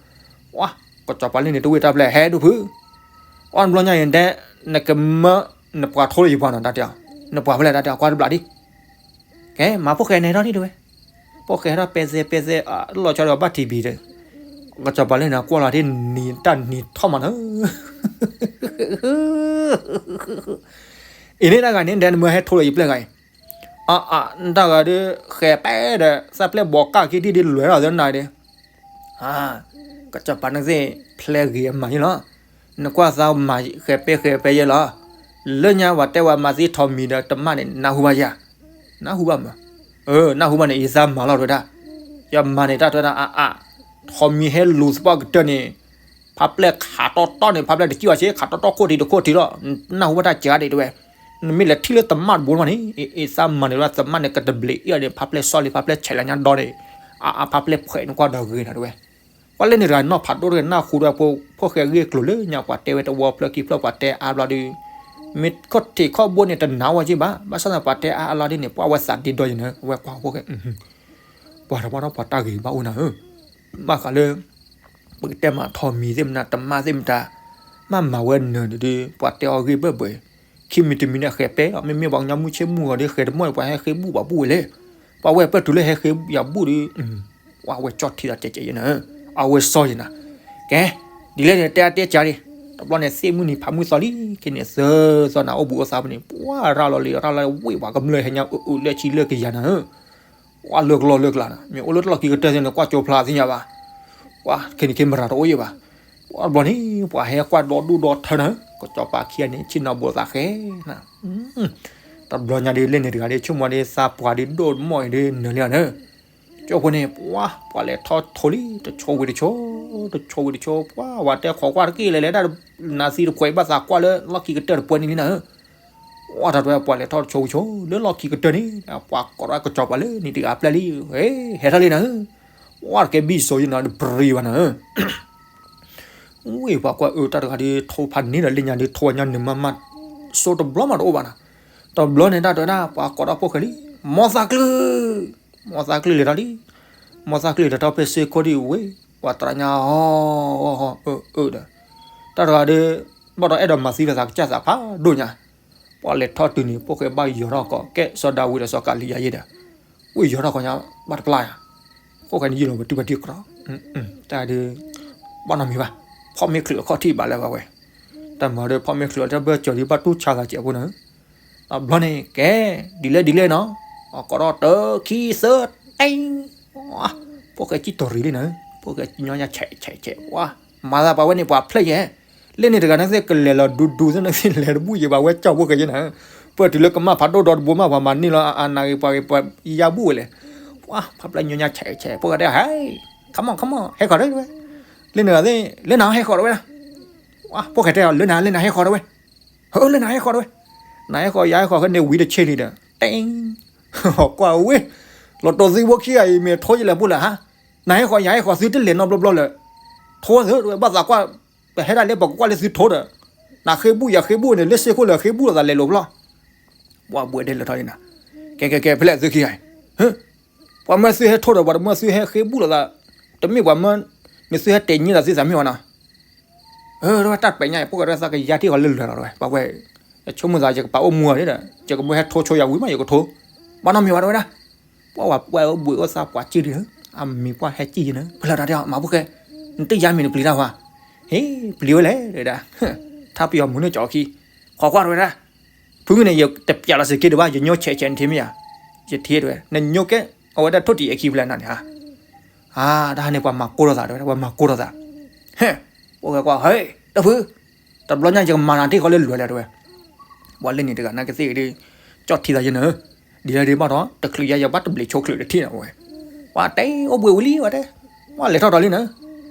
ဝါ, ကစီၤပၤလၢန့ၣ်တဝ့ၢ်တၢ်ဖျဲၣ်ဟဲဒိၣ်ဖု အီၣ်တဘျီညါအံၤဒဲး, နကမၢ, နပှၤထိလၢယပှၤနီၤတၢ်တဲအီၤ, နပှၤဖဲလဲၣ်တၢ်တဲအီၤကွၢ်တဘျီဒံး, ကဲ မၤဖိၣ်ဃဲန့ၣ်ထီၣ်ဒံးတဝဲ, ဖိၣ်ဃဲထီၣ်ပဲသဲပဲသဲ, လီၤဆီဒီးဘၣ်ထံးဘံၤဒီး, ကစီၤပၤလၢန့ၣ်ကွၢ်လီၤဒ်နံၤတၢ်နံၤထီၣ်မးနီၤ အံၤန့ၣ်တၢ်ဂၤန့ၣ်ဒဲးနမၢဟဲထိလၢယပျဲၢ်ဂၤအံၤ, အအ, တၢ်ဂၤဒီး, ဃဲးပဲဒီး သၣ်ပျဲၢ်ဘီးကၢ်ခံဒံးဒ်လွဲၤထီၣ်သနာ်ဒီး ကစီၤပၤနသ့ၣ်ဖျဲးဂ့ၤအမၤယဲလီၤ, နကွၢ်သးမၤဃဲးပဲဃဲးပဲယဲလီၤ, လၢညါဝဲတဲဝဲမၤသံထိးမံၤဒီးတမၣ်န့ၣ် နၢ်ဟူဘၣ်ယၤ, နၢ်ဟူဘၣ်မး, နၢ်ဟူဘၣ်န့ၣ် ယသးမၤလီၤတဝဲဒၣ်, ယမၤန့ၣ်တၢ်တဝဲဒၣ်အါအါ, ထိးမံၤဟဲလူၤသပှၢ်ကတၢၢ်န့ၣ်, ဖးပျဲၢ်ခးတီတီန့ၣ် ဖးပျဲၢ်တစံၣ်ဘၣ်ဆ့ ခးတီတီခိၣ်ထံးတခိၣ်ထံးလီၤ, နၢ်ဟူဘၣ်တၢ်စှၤဒံးတဝဲ, နမ့ၢ်လဲၤထံၣ်လၢတမၣ်တဘိမးန့ၣ်, အသးမၤန့ၣ်ဝဲဒၣ်တမၣ်န့ၣ် ကတဘျံးအ့ၣ်အီၤန့ၣ် ဖးပျဲၢ်ဆီလံ ဖးပျဲၢ်ဆဲးလၢညါဒီန့ၣ်, အအါ ဖးပျဲၢ်ဖှဲးန့ၣ်ကွၢ်ဒီးဂ့ၤနၤတဝဲ, ပှၤလၢန့ၣ်တဂၤနီၢ်ဖးဒိၣ်တဂ့ၤ နၢ်ဟူဒီးဖိၣ်ဃဲဂ့ၢ်ကျိၤလၢညါ ပှၤတဲဝဲတဝီဖျၢၣ်ခံဖျၢၣ် ပှၤတဲအါဘျီဒီး, မ့ၢ်ခီၣ်ထံးခီၣ်ဘိန့ၣ်တနာ်ဝဲက့ဘၣ်, ဘၣ်ဆၣ်သနာ်ပှၤတဲအါအါလီၤဒ်န့ၣ် ပှၤဝဲသးဒ့ဒီယဲၢ်နၤ အဝဲကွၢ်ဖိၣ်ဃဲ, ပှၤတပှၢ်ထီၣ်ပှၤတၢ်ဂ့ၤဘၣ်အိၣ်နၤဧၢ, ဘၣ်ဃးလၢ ပကတဲမၤထိးမံၤသ့ၣ်မတၤ တမၣ်သ့ၣ်မတၤ, မ့ၢ်မၤဝဲနၢၤဒီး ပှၤတဲအီၤဂ့ၢ်ဘၢၣ်ဘၢၣ်, ခံမံၤတမံၤန့ၣ်ဃဲးပဲလီၤ, မ့မ့ၢ်ပှၤကညီမုၢ်ဆ့ၣ်မုၢ်ဂီၤဒီး ဃဲးတမီၢ်န့ၣ် ပှၤဟဲဃ့ဘူၣ်ပှၤဘူၣ်ဝဲလဲၣ်, ပှၤဝဲပၢၢ်တုၤလၢဟဲဃ့ယၤဘူၣ်ဒီး, ပှၤဝဲကၠီၣ်ထံသးကဲးကဲးယဲၢ်နၤဧၢ, အဝဲစီယဲၢ်နၤ, ကဲ, ဒ်လဲၣ်န့ၣ် တဲအါတဲကၢ်ဒံး, တဘျီန့ၣ် သ့ၣ်မုၢ်နံၤဖးမုၢ်သီလံ, ခဲန့ၣ်သၢသီနၤအိၣ်ဘူးအိၣ်သးဖဲန့ၣ် ပှၤရၤလီၤလံ ရၤလီၤဝ့ၢ်ပှၤကမျၢၢ် ဟဲညါအၢအၢလၢခံလၢကယၤနၤဧၢ ပှၤလၢကလီၢ်လၢကလးနၤ, မ့ၢ်အိၣ်လၢတလီၢ်ခံကတၢၢ်သ့ၣ်န့ၣ် ကွၢ်ကၠိဖျါသ့ၣ်ညါဘၣ်, ပှၤခဲန့ၣ်ခဲမရၤတအိၣ်ယံၤဘၣ်, ပှၤတဘျီန့ၣ် ပှၤဟဲကွၢ်ဒီဒူၣ်ဒီထၢနၤ, ကစီၤပၤခံဂၤန့ၣ် ဆ့ၣ်နီၤဘိးသးဃဲနၤ, တဘျီညါဒ်လဲၣ်န့ၣ်တဂၤဒ် ဆိကမိၣ်ဒ်သးပှၢ်ဒ်ဒိၣ်တမီၢ်အံၤဒ်နၢၤလံဧါနၤ, ကၠိဖိန့ၣ် ပှၤ ပှၤလဲၤထီၣ်ထိလံ တဆိဝံၤတဆိ, တဆိဝံၤတဆိ ပှၤဝဲတဲခိးကွၢ်တက့ၢ်လဲၤလဲၤဒၣ်, နၤသံတခွဲးဘၣ်သးကွၢ်လၢလီၢ်ခံကတၢၢ်တပှဲၤန့ၣ်လံနၤဧၢ ပှၤတၢ်တဝဲပှၤလဲၤထီၣ်တဆိဝံၤဆိ လၢလီၢ်ခံကတၢၢ်န့ၣ် ပှၤကိးထီၣ်ကစီၤပၤလၢန့ၣ်တဂၤပျဲၢ်လံ, ဟဲထီၣ်လံနၤဧၢ, ပှၤတကဲဘံၣ်စိယဲၢ်နၤ တပရံဘၣ်နၤဧၢ, ဝံၤပှၤကွၢ်အၢတၢ်တဂၤဒ် ထိဖးန့ၢ်ဒီးလၢညါဒ်ထိဝဲညါနုာ်မးမး, စိတဘျီမးတအိၣ်ဘၣ်နၤ, တဘျီန့ၣ်တၢ်တဝဲဒၣ် ပှၤကိးထီၣ်ဖိၣ်ဃဲလံ, မီသးကျုၢ် မီသးကျုၢ်လဲၤထီၣ်လံ, မီသးကျုၢ်လဲၤထီၣ်ဖဲစ့ခိၣ်ဒ်ဝ့ၢ်, ပှၤသရၣ်ညါအီၣ်အီၣ်အၢအၢဒီး, တၢ်တဂၤဒီး, ဘၣ်ဒီးအဲၣ်ဒိးမၤသံလိာ်သးကစၢ်သးဖးဒိၣ်ညါ, ပှၤလဲၤထီၣ်တုၤန့ၣ် ဖိၣ်ဃဲဘၣ်ယီၤထီၣ်ကီး ကဲစီၤဒၤဝံးဒီးစီၤကၤလံယၤယဲဒီး, ဝ့ၢ်ယီၤထီၣ်ကီးညါ, ဘၣ်တပျၢ်ယၤ, ဖိၣ်ဃဲန့ၣ်ယုၢ်လီၤဝဲတုၤဘၣ်တံၢ်ကြီ, တၢ်ဒုး, ဘၣ်နီတမံၤဘၣ်, ဖီၣ်မ့ၢ်ချုးအခီၣ်ထံၣ်ဘၣ်လၢၤဘၣ်ဝဲ, တၢ်မၤဒီးဖီၣ်မ့ၢ်ချုးတၢ်ဘၢၣ်စၢၤဒ်ဘၣ်တူၢ်ဆါသးစဲးဖိနၤ တဘျီန့ၣ် ကဲ, ဒ်လဲၣ်ဒ်လဲၣ်နီၤ, အကိးထီၣ်တခံသၢ, တ့, ဖိၣ်ဃဲကံၣ်တီၤရံၤလံနၤ, ဖိၣ်ဃဲကညီညါဆဲးဆဲးဆဲး, မၤသးပှၤဝဲန့ၣ်ပှၤဖျဲၣ်ယဲၢ်, လၢန့ၣ်တဂၤနသ့ၣ်ကလဲၤလီၤဒူဒူသ့ၣ်နသ့ၣ်လဲၤတဘူၣ်ယဲၢ်ဘၣ်ဝဲကၠီၣ်ဖိၣ်ဃဲယဲၢ်နၤ, ပၢၢ်တုၤလၢကမၣ်ဖးဒိၣ်ဒီတဘိမး ပှၤမၤန့ၢ်လီၤအနၢ်ဂ့ၤပှၤဂ့ၤပှၤယါဘူၣ်ဝဲလဲၣ်, ပှၤဖးပျဲညညီဆဲးဆဲး ဖိၣ်ဃဲတဲ ဟဲ, come on come on ဟဲဃီၤတဝဲ, လၢန့ၣ်ဂၤသ့ၣ် လၢနၤဟဲဃီၤတဝဲဒၣ်, ဖိၣ်ဃဲတဲအီၤ လၢနၤလၢနၤဟဲဃီၤတဝဲ, ဟၢလၢနၤဟဲဃီၤတဝဲ, နၤဟဲဃီၤယၤဟဲဃီၤဃဲန့ၣ်ဝံၤတဆ့လံဒီး, တ့, ကွၢ်ဝဲ, လီၤတိၢ်သံဖိခံဂၤအံၤမ့ၢ်ထိယလဲၤပူၤလၢၤဟါ, နၤဟဲဃီၤယၤဟဲဃီၤ သုတလဲၤနီတဘျီဘျီလၢၤ, ထိသၢတဝဲ ဘၣ်သးကွၢ်, ပဟဲဒၣ်လၢပကကွၢ်လၢသုထိဒီး, နၤဃ့ဘူၣ်ယၤဃ့ဘူၣ်န့ၣ် လၢစ့ခိၣ်လၢာ်ဃ့ဘူၣ်လိာ်သးလဲၤလိာ်ဘျီ, ပှၤဘှဲးဒဲလၢထီၣ်လံနၤ, ကဲကဲကဲ ဖဲလဲၣ်သုခံဂၤအံၤ, ပှၤမၢသုဟဲထိဒီး ပှၤတမၢသုဟဲဃ့ဘူၣ်လိာ်သး, တမ့ၢ်ပှၤမၢ, မ့ၢ်သုဟဲတဲာ်ညံလိာ်သးသုသးမ့ၢ်ဝဲနီၤ တဝဲတၢ်ပဲာ်ညါအံၤ ဖိၣ်ဃဲတဝဲသးကယါထံၣ်ဃီလၢလၢာ်လီၤတဝဲ ပှၤဝဲ, ယဆိကမိၣ်သးယကပာ်အိၣ်မူအီၤဒီး ယကမၢဟဲထိဆိယၤဝံၤမးယကထိ, ဘၣ်နီတမံၤဘၣ်တဝဲဒၣ်, ပှၤဝဲပှၤအိၣ်ဘှံးအိၣ်သါပှၤစ့ဒံးဧၢ, အမံၤပှၢ်ဟဲစံၣ်ယဲၢ်နၤ ဖဲလဲၣ်တၢ်တဲအီၤ မၤဖိၣ်ဃဲ, နတယါမံၤနပျံၤတၢ်ဝဲ, ဟ့ၣ်ပျံၤဝဲလဲၣ်တဝဲဒၣ်, ထါပယီၤမုၢ်န့ၣ်ကၠီခံ, ခိးကွၢ်တဝဲဒၣ်, ဖုန့ၣ် ယတပျးလီၤစ့ၤက့တဘၣ် ယညိဆဲးဆဲးနထံမ့ၢ်ဧါ, ယထံတဝဲ နညိကဲ, အဝဲဒၣ်ထိၣ်တံၢ်အဲၣ်ခံဖဲလဲၣ်နၤန့ၣ်ဧါ အါ, တၢ်ဟါန့ၣ် ပှၤမၤကိၢ်ထီၣ်သးတဝဲ ပှၤမၤကိၢ်ထီၣ်သး, ဟဲ, ပှၤကွၢ်, ဟဲ, တၢ်ဖု, တဘျီညါယကမၤနၤတ့ၢ်ဃီလၢလွဲၢ်လၢတဝဲ, ပှၤလၢန့ၣ်တဂၤနာ်ကသ့ၣ်ဂ့ၤဒီး, ကၠီၣ်ထံသးယဲၢ်နၤ, ဒ်လဲၣ်ဒ်ဘၣ်ဒီး တချုးယါယဘၣ်တဘျံးဆိချုးတထံၣ်နၤဝဲ, ပှၤတဲအိၣ်ဘှံးဝံၤလံဝဲတဲ, ပှၤလဲၤထီၣ်ဒီးလံနၤ,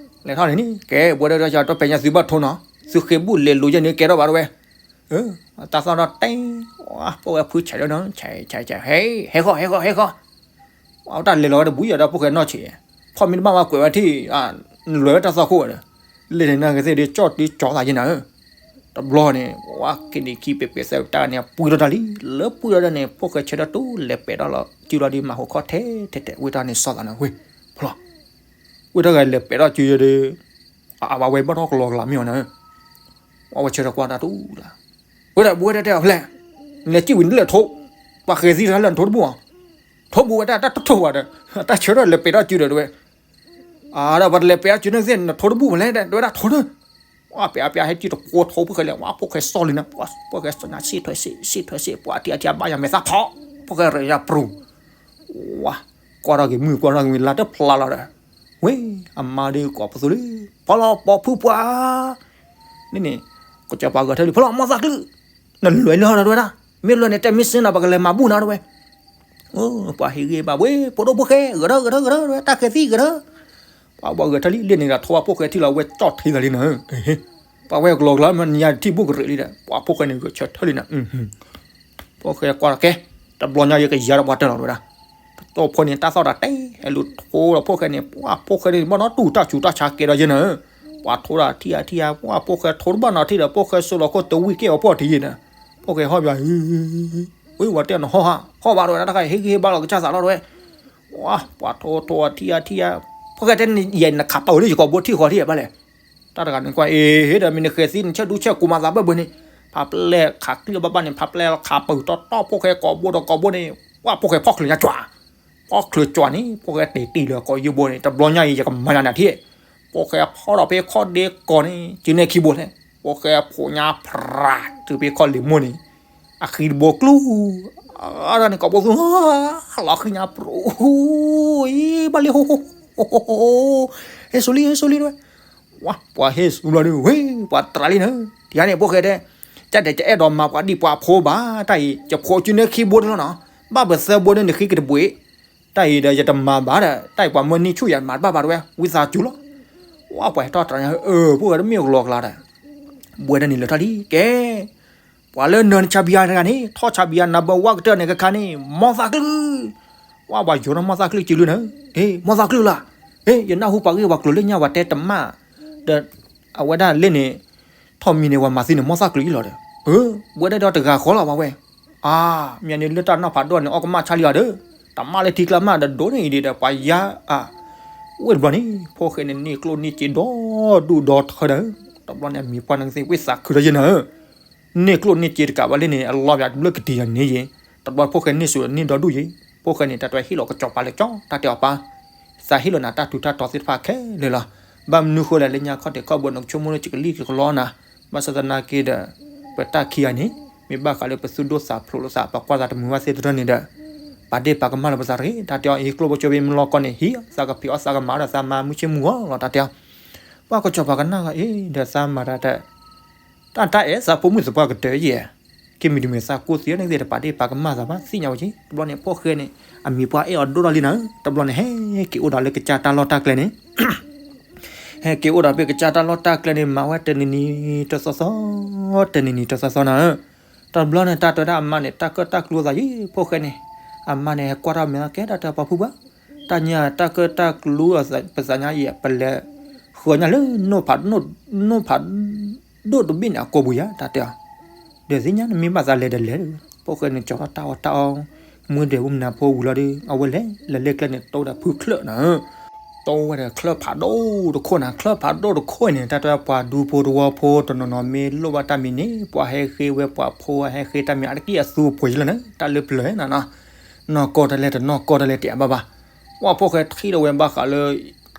လဲၤထီၣ်န့ၣ်န့ၣ် ကဲ ပှၤဒီးဒီးယၤတီပဲာ်ညါသုဘၣ်ထိနီၤ, သုဃ့ဘူၣ်လဲၤလိာ်ယဲၢ်န့ၣ်ကဲထီၣ်ဘၣ်တဝဲ, တၢ်သီၣ်ဒီးတဲ, ဖိၣ်ဃဲဖုဆဲးလၢန ဆဲးဆဲးဆဲး ဟဲ ဟဲဃီ ဟဲဃီ ဟဲဃီ, အတၢ်လဲၤလီၤဝဲတဘူးယၤဒီးဖိၣ်ဃဲနီၢ်ဆံး, ဖီၣ်မ့ၢ်တဘၣ်ဝဲကွဲးဝဲထံၣ်, နလွဲဝဲတၢ်သီၣ်ခိၣ်ဒီး, လ့ၣ်န့ၣ်နာ်က့ၤသ့ၣ်ဒီးကၠီၣ်တံကၠီသးယဲနၤဧၢ, တဘျီန့ၣ် ဝဲက့ၤန့ၣ်ခံပှဲၤပှဲၤသၢတၢ်န့ၣ် ပှံၤထီၣ်တၢ်လံ, လၢပှံၤထီၣ်တၢ်န့ၣ် ဖိၣ်ဃဲဆၢထၢၣ်တူၢ်လဲၤပဲာ်ထီၣ်လီၤစုလီၤဒီးမၤဟိခီၣ်ထဲထဲထဲ ဝ့ၢ်တၢ်န့ၣ်စီၢ်သးန့ၣ်ဝ့ၢ်, ဖျီ, ဝ့ၢ်တၢ်ဂၤလဲၤပဲာ်ထီၣ်စုယဲဒီး, အဝဲဘၣ်ထီၣ်ကလီကလီမ့ၢ်အီၤန့ၣ် အဝဲဆၢထၢၣ်ကွၢ်တၢ်တူၢ်လၢ်, ဝဲဒၣ်ဘူးဝဲတၢ်တဲအီၤဖျဲၣ်, နလဲၤစံၣ်ဝံၤနတလဲၤထိး, ပှၤဃဲၤသံတခါလၢနထိတဘူၣ်အီၤ, ထိဘူးဝဲတၢ်တထိးဘၣ်ဒီး, တၢ်ဆၢထၢၣ်လဲၤပဲာ်ထီၣ်စုဒီးတဝဲ, ဒီးပှၤတလဲၤပဲာ်ထီၣ်စုန့ၣ်သ့ၣ် နထိတဘူၣ်မလဲၣ် တဝဲဒၣ်ထိးနၢ်, ပျးပျးဟဲစုတကိးထိးဖိၣ်ဃဲလဲၣ်, ဝဲဖိၣ်ဃဲစီၢ်လံနၤ, ဖိၣ်ဃဲစနၢ်စံၣ်ထွဲစ့ၣ် စံၣ်ထွဲစ့ၣ် ပှၤထံအထံအဘၣ်ယၤမဲာ်သၣ်ဖီ, ဖိၣ်ဃဲရၤယၤပြူၤ ဝါ, ကွၢ်ထီၣ်က့ၤမုၢ်ကွၢ်ထီၣ်က့ၤမုၢ်လါတဖျါလီၤဒီး, ဝဲ, အမါဒုးကိးပသူလံ, ဖီလီၤပိာ်ဖုပှၤ, န့ၣ်န့ၣ်, ကစီၤပၤဂဲၤထၢၣ်လံ ဖီလီၤမီၢ်သၣ်ကလုၢ်, နလွဲလီၤဒီးတဝဲဒၣ်, မ့ၢ်လွဲန့ၣ်တဲမ့ၢ်စ့နၤ ပကလဲၤမၤဘူၣ်နၤတဝဲ, ပှၤဟ့ၣ်ဂံၢ်ဘါဝဲ ဖိဒိၣ်ဖိၣ်ဃဲ ဂဲၤထၢၣ်ဂဲၤထၢၣ်ဂဲၤထၢၣ်တဝဲ တၢ်ဃဲၤသံဂဲၤထၢၣ်, ပှၤဂဲၤထၢၣ်လံလ့ၣ်န့ၣ်ဒီး ထိးဝဲဖိၣ်ဃဲထံၣ်လီၤဝဲကၠီၣ်ထံသးလံနၤ, ပှၤဝဲကလီကလီမ့ၢ်နညါတထံၣ်ဘူၣ်ကရ့းလံဒီး ပှၤဖိၣ်ဃဲန့ၣ်ဂဲၤဆၢထၢၣ်လံနၤ, ဖိၣ်ဃဲကွၢ်လီၤကဲ, တဘျီညါယကယၤဒီးပှၤတၢၢ်လီၤတဝဲဒၣ်, တတီၢ်ဖိန့ၣ် တၢ်သီၣ်တၢ်တဲ, ဟဲလူၤထိဒီးဖိၣ်ဃဲန့ၣ် ပှၤဖိၣ်ဃဲန့ၣ် ဘၣ်နီၣ်တူၢ်တၢ်ဆူးတၢ်ဆါကဲဒီးယဲနၤ, ပှၤထိဒီးထံၣ်အထံၣ်ဧါ ပှၤဖိၣ်ဃဲထိတဘၣ်နီၣ်ထံၣ်ဒီး ဖိၣ်ဃဲစိလီၤခိၣ်တဝံၣ်ကဲအီၤပီၣ်ထံးယဲနၤ, ဖိၣ်ဃဲဟီၣ်ဘၣ်, ဝဲဝဲတဲနဟီၣ်ဟါ ဟီၣ်ဘၣ်တဝဲဒၣ် တၢ်ခါအံၤဟ့ၣ်ဂံၢ်ဟ့ၣ်ဘါလီၤကစၢ်သးလီၤတဝဲ, ပှၤထိထိအထံၣ်အထံၣ်ဧါ, ဖိၣ်ဃဲတဲန့ၣ် ယဲနခးပာ်ဝဲလၢယကိာ်ဘိထံၣ်ဃီထံၣ်ဘၣ်လဲၣ်, တၢ်တဂၤန့ၣ်ကွၢ်အ့ၤ ဒီးမ့ၢ်နဃဲၤသံနဆဲၣ်ဒူဆဲၣ်ကူမၤသးဘၢၣ်ဘၢၣ်န့ၣ်, ဖးပျဲၢ်ခးကျံၣ်ဘၣ်ဘၣ်န့ၣ် ဖးပျဲၢ်ခးပၢၢ်တီတီ ဖိၣ်ဃဲကိာ်ဘိဒီးကိာ်ဘိန့ၣ်, ပှၤဖိၣ်ဃဲဖီၣ်ချုးညါကွၢ်, ဖီၣ်ချုးကွၢ်န့ၣ် ဖိၣ်ဃဲတ့ၢ်တ့ၢ်လၢကိာ်ယိဘိန့ၣ် တဘျီညါအံၤ ယကမၤနၤနၤထံၣ်, ဖိၣ်ဃဲဖီၣ်ဒီးဖဲခီၣ်ဒ့ကီၢ်န့ၣ် စုနဲၣ်ခံဘိလဲၣ်, ဖိၣ်ဃဲဖိညါဖြး တုၤဖဲခီၣ်လ့ၣ်မိၢ်န့ၣ်, အဃံတဘိကျူ, အတၢ်န့ၣ်ကိာ်ဘိသူ လီၤဃံညါပြူၤ, အံၤ ဘၣ်လံဟိဟိ ဟဲစိလံ ဟဲစိလံတဝဲ, ဝါ ပှၤဟ့ၣ်စူၤဘျီဒုး ဝ့ၢ် ပှၤတြးလံနၤ, တယၤန့ၣ် ဖိၣ်ဃဲတဲ, ကဒဲး ယအဲၣ်ဒိးမၤပှၤဒံၣ်ပှၤဖိဘၣ်, တၢ်အံၤ ယဖိးစုနဲၣ်ခံဘိန့ၣ်လီၤနီၤ, ဘၣ်ပသၢဘိန့ၣ် နဃံကတဘှံး, တၢ်အံၤဒီး ယတမၤဘၣ်ဒီး တၢ်အံၤပှၤမၢနံၣ်ဆူၣ်ယၤမၤတဘၣ်ဘၣ်တဝဲ ဝံသးစူၤလီၤ, ဝါ ပှၤဟဲထီၣ်တြးညါ အၢ ဖိၣ်ဃဲတမ့ၢ်ကလီကလီဒီး, ဘှဲဒၣ်န့ၣ်လၢာ်ထီၣ်လံ ကဲ ပှၤလၢနၢၤနဆါဘံယါတဂၤန့ၣ် ထီၣ်ဆါဘံယါနဘၢဝါကတၢၢ်န့ၣ်ကခါန့ၣ် မီၢ်သၣ်ကလုၢ်, ဝါ ပှၤယိၤထီၣ်မီၢ်သၣ်ကလုၢ်စုလံနၤ, မီၢ်သၣ်ကလုၢ်လီၤ, ယနၢ်ဟူပှၤဂ့ၢ်ပှၤကျိၤလၢညါပှၤတဲတမၣ်, ဒီး အဝဲဒၣ်လၢန့ၣ် ထီၣ်မံၤန့ၣ် ပှၤမၤသံန့ၣ် မီၢ်သၣ်ကလုၢ်အံၤလီၤဒီး, ဘှဲဒၣ်ဒီးတဂၤဃီလီၤ ပှၤဝဲ, အါ မ့ၢ်န့ၣ်လၢတၢ်နီၢ်ဖးဒိၣ်န့ၣ် အီၣ်ကမၣ်ဆါလံအီၤဒီး, တမၣ်လၢထံကျါမၣ်ဒီးဒိၣ်န့ၣ်အံၤဒီး ပှၤယါ အါ, ဝဲတဘျီန့ၣ် ဖိၣ်ဃဲန့ၣ် န့ၢ်ကျိၣ်န့ၢ်စ့ဒီဒူၣ်ဒီထၢဒီး, တဘျီန့ၣ် အမံၤပှၢ်နကသ့ၣ် ဝ့ၢ်သးခုဒီးယဲနၤဧၢ, န့ၢ်ကျိၣ်န့ၢ်စ့တကးဘၣ်လၢန့ၣ် အလီၢ်ပျၢ်တဘျၢၣ်ကတံၤယၤန့ၣ်ယဲ, တဘျီဖိၣ်ဃဲန့ၢ်စိန့ၢ်ဒီဒူၣ်ယဲ, ဖိၣ်ဃဲန့ၣ် တၢ်တဝဲဟ့ၣ်လီၤကစီၤပၤလၢကၠီ တၢ်တဲအီၤပၢ် သးဟ့ၣ်လီၤနၤတၢ်ထူးတၢ်တီၤသ့ၣ်တဖၣ်ခဲလၢာ်လီၤ. ဘၣ်မနုၤဃိလဲၣ် လၢညါခီၣ်ထံးခီၣ်ဘိ နကဆိကမိၣ်လၢကကလံၣ်ကကလီနၤ, ဘၣ်ဆၣ်သနာ်က့ဒီး ပတၢ်ခံဂၤန့ၣ် မ့ၢ်ဘၣ်ဃးလၢပသူၣ်ဒိၣ်သးဖျိးလိာ်သး ပကွၢ်သးတမုာ်ဘၣ်သ့ၣ်တဖၣ်န့ၣ်ဒီး ပာ်ဒ့ၣ်ပာ်ကမၣ်လၢပသးတဂ့ၤ တၢ်တဲအီၤ အံၤကျိၣ်ဖိကၠိဖိမ့ၢ်လီၤကီၢ်န့ၣ် ဟံးသးကဖံးအီၣ်သးကမၤဒီးသးမၤမုၢ်ဆ့ၣ်မုၢ်ဂီၤလီၤ တၢ်တဲအီၤ. ပှၤကစီၤပၤကနၣ်ဂၤအံၤဒီးသးမၤတၢ်တၢ် တၢ်တၢ်အဲၣ်သးဖိမုၣ်သပှၢ်ကတၢၢ်ယဲၢ်, က့ၤမံၤတမံၤသးကိၢ်သံးန့ၣ်သ့ၣ်တပာ်ဒ့ၣ်ပာ်ကမၣ်သးဘၣ် သ့ၣ်ညါဝဲက့ၤ, တဘျီန့ၣ် ဖိၣ်ဃဲန့ၣ် အမံၤပှၢ်အဲၣ်အီၤဒိၣ်ထီၣ်လံနၤ, တဘျီန့ၣ် ဟဲက့ၤအိၣ်ဒီးလၢကစၢ်တၢ်လီၢ်တၢ်ကျဲန့ၣ်, ဟဲက့ၤအိၣ်ဒီးဖဲကစၢ်တၢ်လီၢ်တၢ်ကျဲန့ၣ် မၤဝဲတနံၤနံၤတသီသီ, တနံၤနံၤတသီသီနၤ, တဘျီန့ၣ် တၢ်တဲဝဲဒၣ်အမါန့ၣ် တၢ်ကၢၣ်တၢ်ကျူသးယံၤ ဖိၣ်ဃဲန့ၣ်, အမါန့ၣ် ဟဲကွၢ်ထီၣ်မဲာ်ကဲ တၢ်တဲပှၤဖုဘၣ် တၢ်ညါတၢ်ကၢၣ်တၢ်ကျူပသးညါအံၤ ပလဲၤဃုအီၣ်ညၣ်လၢ နိၣ်ဖးဒိၣ်တဘ့ၣ်န့ၣ် အကိာ်ပူၤယါ တၢ်တဲအီၤ, ဒီးသ့ၣ်ညါနမ့ၢ်ဘၣ်သးလဲၤဒီးလဲၤ, ဖိၣ်ဃဲန့ၣ် ကၠီထီၣ်တၢ်အီၣ်တၢ်အီ, မူဒဲးဝဲမနၤဖိဝံၤလီၤဒီး အဝဲလဲၤလဲၤလၢကျဲန့ၣ် တိၢ်ဝဲဒၣ်ဖုချၢၣ်နၤ, တိၢ်ဝဲဒၣ်ချၢၣ်ဖးဒိၣ်တခိၣ်နၤ, ချၢၣ်ဖးဒိၣ်တခိၣ်န့ၣ် တၢ်တဲပှၤဒူဖိတဝီဖိတနီၤနီၤမ့ၢ်လိၣ်ဘၣ်တၢ်မံၤန့ၣ် ပှၤဟဲဃ့ဝဲပှၤဖိဟဲဃ့တၢ်မံၤအါတက့ၢ်အသူအပှဲၤယလီၤနၤ, တၢ်လၢပျၢၤနၤနီၤ, နီၢ်ကီၢ်တလဲၣ်တနီၢ်ကီၢ်တလဲၣ်တဲဘၣ်ဘၣ်, ပှၤဖိၣ်ဃဲထံၣ်ဒီးဝဲဘၣ်ဃးလၢ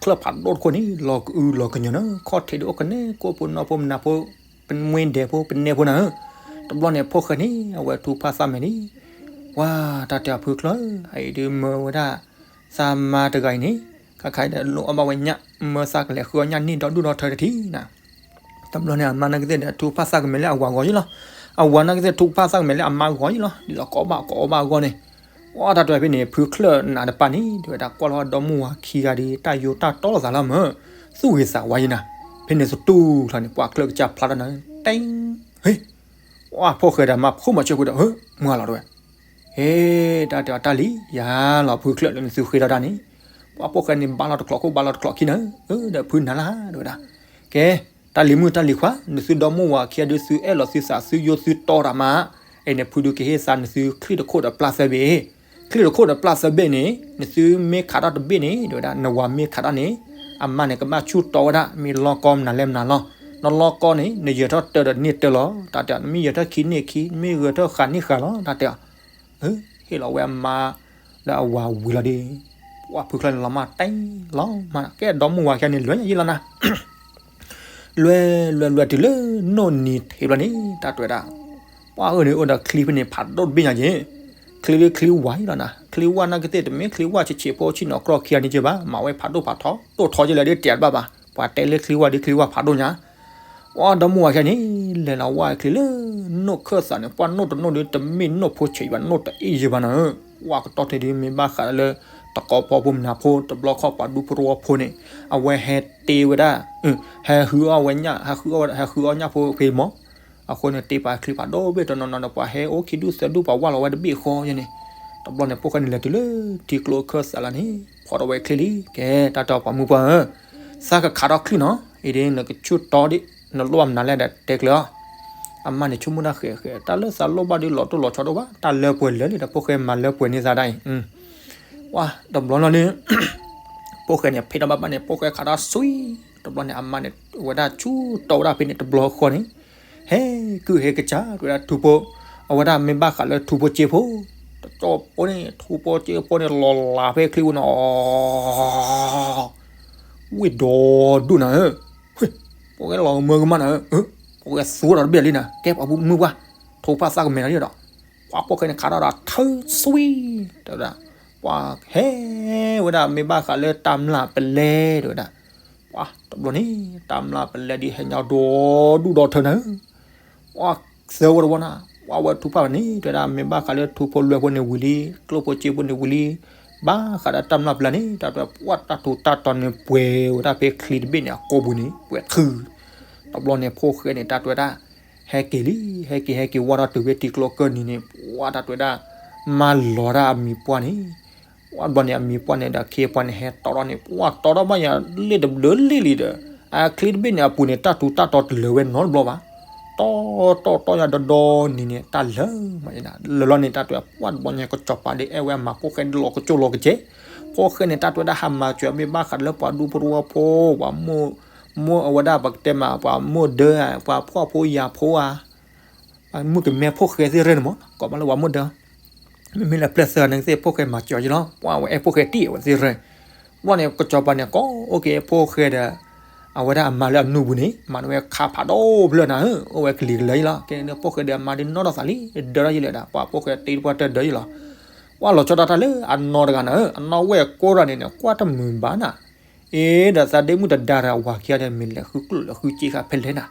ချၢၣ်ဖးဒိၣ်တခိၣ်န့ၣ် လီၤကအုလီၤကညီၤနၤ, ခီၣ်ထံးဒီးအိၣ်ကနဲကိၣ်ဖိနီၢ်ဖိမနၤဖိ, ပမွ့ဒဲးဖိ ပနဲဖိနၤဧၢ, တဘျီန့ၣ် ဖိၣ်ဃဲန့ၣ် အဝဲထူဖၣ်သၣ်မဲာ်န့ၣ်, ပှၤတၢ်တဲအီၤဖုချၢၣ်, အအံၤဒုးမၢဝဲဒၣ် သးမါတဂၤအံၤန့ၣ် ခါခါအံၤဒီးလိၣ်အီၣ်ဘၣ်ဝဲညၣ်, မၢသးကလဲၤဃုအီၣ်ညၣ်န့ၢ်ဒီဒူၣ်ဒီထၢတထံၣ်နၤ, တဘျီန့ၣ် အမါနာ်က့သ့ၣ်ဒီး ထူဖၣ်သၣ်ကမဲာ်လၢအဝၤဂီၤယံၤလီၤ, အဝၤနာ်က့သ့ၣ်ထူဖၣ်သၣ်ကမဲာ်လၢအမါဂီၤယံၤလီၤ, ဒ်သိးကိးဘၣ်ကိးဘၣ်အဂီၢ်န့ၣ်, ပှၤတၢ်တဲဖဲန့ၣ် ဖုချၢၣ်နးတပၤန့ၣ် တဲဝဲဒၣ်ကွၢ်လီၤဒီမါဝၤခံဂၤဒီး တၢ်ယိးတၢ်တီလိာ်သးလီၤမၢ်, သူၣ်ဂ့ၤသးဝါယံၤနၤ, ဖဲန့ၣ်သတူၢ်လီၤန့ၣ် ပှၤချၢၣ်ကစၢ်ဖျါထီၣ်နၤ, တဲ, ဟ့ၣ် ပှၢ်ဖိၣ်ဃဲဒီးမါဖိမၤဆၢဖိဒီး မုၢ်လီၤတဲဝဲ, ဟဲ တၢ်တဲအီၤ တၢ်လံၤယၤလီၤ ဖုချၢၣ်လၢနသုဃ့ထီၣ်တၢ်န့ၣ်, ပှၢ်ဖိၣ်ဃဲန့ၣ် ဘၣ်လီၤတကျိးခိၣ် ဘၣ်လီၤတကျိးခံနၤဧၢ, ဒီးဖုနၤလၢ်တဲဝဲဒၣ်, ကဲ တၢ်လံၤမုၣ်တၢ်လံၤခွါ နသုဒီမါဝၤခံဂၤဒုး သုအဲၣ်လီၤသုသး သုယိသုတီတၢ်မး, အဲၣ်န့ၣ် ဖုဒုးကဟ့ၣ်သးနသုချံၣ်တခိၣ်ဒီးပျၢ်သၢဘ့ၣ်, ချံၣ်တခိၣ်ဒီးပျၢ်သၢဘ့ၣ်န့ၣ် နသုမ့ၢ်ခးထီၣ်တဘ့ၣ်န့ၣ် တဲဝဲဒၣ် နဝၤမ့ၢ်ခးထီၣ်န့ၣ် အမါန့ၣ်ကဘၣ်ဆူၣ်တီဝဲဒၣ် မ့ၢ်လီၢ်ကီမနုၤလဲၣ်မနုၤလီၤ, နလီၢ်ကီန့ၣ် နယၢၤထီၣ်တၢဒီးန့ၢ်တၢလီၤ, တၢ်တဲ နမ့ၢ်ယၢၤထီၣ်ခံန့ၢ်ခံ နမ့ၢ်ဂဲၤထီၣ်ဃာ်န့ၢ်ဃာ်လီၤ တၢ်တဲအီၤ ဟ့ၣ်လီၤဝဲအမါ လၢအဝၤဝံၤလီၤဒီး, ပှၢ်ဖုချၢၣ်န့ၣ်လီၤမၢ်တဲလီၤမၢ် ကဲဒီမါဝၤခံဂၤန့ၣ် လဲၤယံၤလီၤနၤ, လဲၤလဲၤလဲၤတုၤလၢနိၣ်နံၤထံးဘျီန့ၣ် တၢ်တဲဝဲဒၣ်, ပှၢ်အၢန့ၣ်အိၣ်ဒီးချံဖဲန့ၣ် ဖးဒိၣ်တဘ့ၣ်ညါက့ၤ, ချံလၢချံဝါအံၤလီၤနၤ, ချံဝါနာ်က့သ့ၣ် တမ့ၢ်ချံဝါဆံးဆံးဖိဆံးနီၤ ကြီခံဂၤန့ၣ်က့ၤဘၣ်, မၤဝဲဖးဒိၣ်ဖးထီ ဒိၣ်ထီက့ၤလၢဒ်တဲတဘၣ်ဘၣ်, ပှၤတဲလၢချံဝါဒ်ချံဝါဖးဒိၣ်ညါ ပှၢ်ဒီမါဝၤခံဂၤန့ၣ် လဲၤလီၤဝဲချံလၢနိၣ်ခၢၣ်သးန့ၣ် ပှၢ်နိၣ်တနိၣ်ဒီး တမ့ၢ်နိၣ်ဖိဆံးဘၣ် နိၣ်တအ့ၣ်ယဲၢ်ဘၣ်နၤဧၢ, ပှၢ်ကတီၢ်ထဲဒုး မ့ၢ်ဘၣ်ဃးလၢ တကီဖိဖိမနၤဖိ တဘျီခီၣ်ပှၤဒူဖိတဝီဖိန့ၣ် အဝဲဟဲတ့ဝဲဒၣ်, ဟဲဃုအီၣ်ဝဲညၣ်, ဟဲဃုအီၣ်ညၣ်ဖိဖဲမီၤ, အဃိန့ၣ် တ့ပာ်ချံဖးဒိၣ်ဘ့ၣ်တနီၤနီၤဒီး ပှၤဟဲအိၣ်ခံဒူၣ်သၢဒူၣ် ပှၤဝၢ်လီၤဝဲတဘ့ၣ်ဃီယဲန့ၣ်, တဘျီန့ၣ် ဖိၣ်ဃဲန့ၣ်လဲၤတုၤလၢထံကျိခၢၣ်သးလီၤန့ၣ် ဖီၣ်ဒီးဝဲချံလံ, ကဲ တၢ်တဲပှၤမုၣ်ပှၢ်ဧၢ သးကခးထီၣ်ချံနီၤ, အံၤဒ်နကဆူၣ်တီဒ် နလိၣ်ဘၣ်မနုၤလဲၣ်ဒီးတဲကျၢၤအီၤ, အမါန့ၣ်ဆိကမိၣ်တၢ်ဃဲးဃဲး တၢ်လၢသးလိၣ်ဘၣ်ဒီးလီၤတိၢ်လီၤဆီဒိၣ်ဘၣ် တၢ်လၢပှဲၤလၢာ်လံဒီး ဖိၣ်ဃဲမၤလၢပှဲၤန့ၢ်သးဒၣ်အံၤ, ပှၢ်တဘျီလီၤန့ၣ် ဖိၣ်ဃဲန့ၣ် ဖဲထီၣ်ဘၣ်ဘၣ်န့ၣ် ဖိၣ်ဃဲခးထီၣ်စွံ, တဘျီန့ၣ် အမါန့ၣ် ဝဲဒၣ်ဆူၣ်တီဝဲဒၣ်ဖဲန့ၣ် တဘျီဃီန့ၣ် ဟဲကုၢ်ဟဲကစၢ် တဲဝဲဒၣ်ထူဖိ, အဝဲဒၣ်မ့ၢ်ဘၣ်ဃးလၢထူဖိစ့ဖိ, တကၠီဖိန့ၣ် ထူဖိစ့ဖိန့ၣ် လီၤလးဖဲချံဝဲန့ၣ် ဝ့ၢ်ဒီဒူၣ်နၤဧၢ, ဖိၣ်ဃဲလီၤမၢကမၣ်နၤဧၢ, ဖိၣ်ဃဲသူဒီးတဘ့ၣ်လံနၤ, ကဲပှၤမုၣ်ပှၢ်, ထိဖၣ်သးကမဲာ်ဒီးဒီး, ပှၢ်ဖိၣ်ဃဲန့ၣ်ခးထီၣ်ဒီးထၢစွံ, တဲဝဲဒၣ်, ပှၢ်ဟဲဝဲဒၣ်မ့ၢ်ဘၣ်ဃးလၢတၢ်မျၢ်ပလဲ တဲဝဲဒၣ်, ပှၢ်တဘျီန့ၣ် တၢ်မျၢ်ပလဲဒ်ဟဲညါဒီဒူၣ်ဒီထၢနၤဧၢ ပှၢ်သၢဝဲတဝီနၤ, ပှၢ်ဝဲထူဖၣ်န့ၣ် တဲဝဲဒၣ်မ့ၢ်ဘၣ်ဃးလၢထူဖိလွဲဖိန့ၣ်ဝံၤလံ, ကျိၣ်ဖိစ့ဖိန့ၣ်ဝံၤလံ, ဘၣ်ဃးဒီးတၢ်မျၢ်ပလဲန့ၣ် တၢ်တဲဝဲပှၢ်တၢ်ထူးတၢ်တီၤန့ၣ်ပှဲၤဝဲဒၣ်ဖဲချံတဘ့ၣ်န့ၣ် အကိာ်ပူၤန့ၣ် ပှဲၤခု, တဘျီန့ၣ်ဖိၣ်ဃဲန့ၣ် တၢ်တဲဝဲဒၣ်, ဟဲက့ၤလံ, ဟဲက့ၤဟဲက့ၤဝဲဒီးတုၤဖဲထံကျိကၢၢ်နံၤန့ၣ် ပှၢ်တၢ်တဲဝဲဒၣ်, မၢလီၤဒၣ်အမံၤပှၢ်န့ၣ် ပှၢ်တဘျီန့ၣ် အမံၤပှၢ်န့ၣ်ဒီးခ့ပှၢ်န့ၣ် ဟဲတီထီၣ်န့ၣ် ပှၢ်တီထီၣ်ဘၣ်ယၤလ့ၣ်တဘျုးလ့ၣ်လံဒီး, အချံတဘ့ၣ်န့ၣ်အပူၤန့ၣ် တၢ်ထူးတၢ်တီၤတလၢာ်ဝဲနီတဘျီဘၣ်, တီတီတီယၤဒီဒီနံၤန့ၣ် တၢ်လၢာ်မး, လၢာ်လီၤန့ၣ် တၢ်တဲဝဲပှၢ်တဘျီန့ၣ် ကစီၤပၤဒ်အဲၣ်ဝဲအမၤဖိၣ်ဃဲလီၤကစဲး, ဖိၣ်ဃဲန့ၣ် တၢ်တဲဝဲဒၣ်ဟးမၤစၢၤမ့ၢ်ဘၣ်ဃးလၢပှၤဒူဖိတဝီဖိ, ပှၤမိၢ်, မိၢ်အဝဲဒၣ်ပကတဲမး ပှၤမိၢ်ဒၢ, ပှၤဖှီၣ်ဖိယာ်ဖိဧါ မုၣ်ကမဲဖိၣ်ဃဲသ့ၣ်ရဲၣ်န့ၣ်မး ကိးမးလၢပှၤမိၢ်ဒၢ, မ့မ့ၢ်လၢပျဲၢ်သၢဂၤန့ၣ်သ့ၣ် ဖိၣ်ဃဲမၤစၢၤယလီၤ, ပှၢ်ဝဲအဲၣ်ဖိၣ်ဃဲတံၢ်အဝဲသ့ၣ်ရဲၣ်, ဘျီန့ၣ် ကစီၤပၤန့ၣ် ကိးအိၣ်က့ၤဖိၣ်ဃဲဒီး, အဝဲဒၣ်အမါလၢအနူပူၤန့ၣ် မၤန့ၢ်ဝဲခါဖးဒိၣ်ဖျၢၣ်နၤဧၢ, အိၣ်ဝဲကလံၤကလၢာ်ယလီၤ, ကဲန့ၣ်ဖိၣ်ဃဲဒီးအမါဒ်နီၣ်ထီၣ်သးလံ, ဒၢထီၣ်ယလၢာ်ဒၣ် ပှၢ်ဖိၣ်ဃဲတ့တပှၢ်တၢၢ်ဒၢယလီၤ, ပှၢ်လီၤဆီဒၣ်တၢ်လၢအနီၢ်တဂၤနၤဧၢ, အနီၢ်ဝဲၢ်ကိးရၤန့ၣ်န့ၣ် ကွၢ်တမုာ်ဘၣ်နၤ အ့ ဒီးသးဒ့မုၣ်တဒါဒီးအဝၤခံဂၤဒီး မ့ၢ်လဲၤဃုကျိၣ်လဲၤဃုစ့ဃာ်ဖဲလဲၣ်နၤ,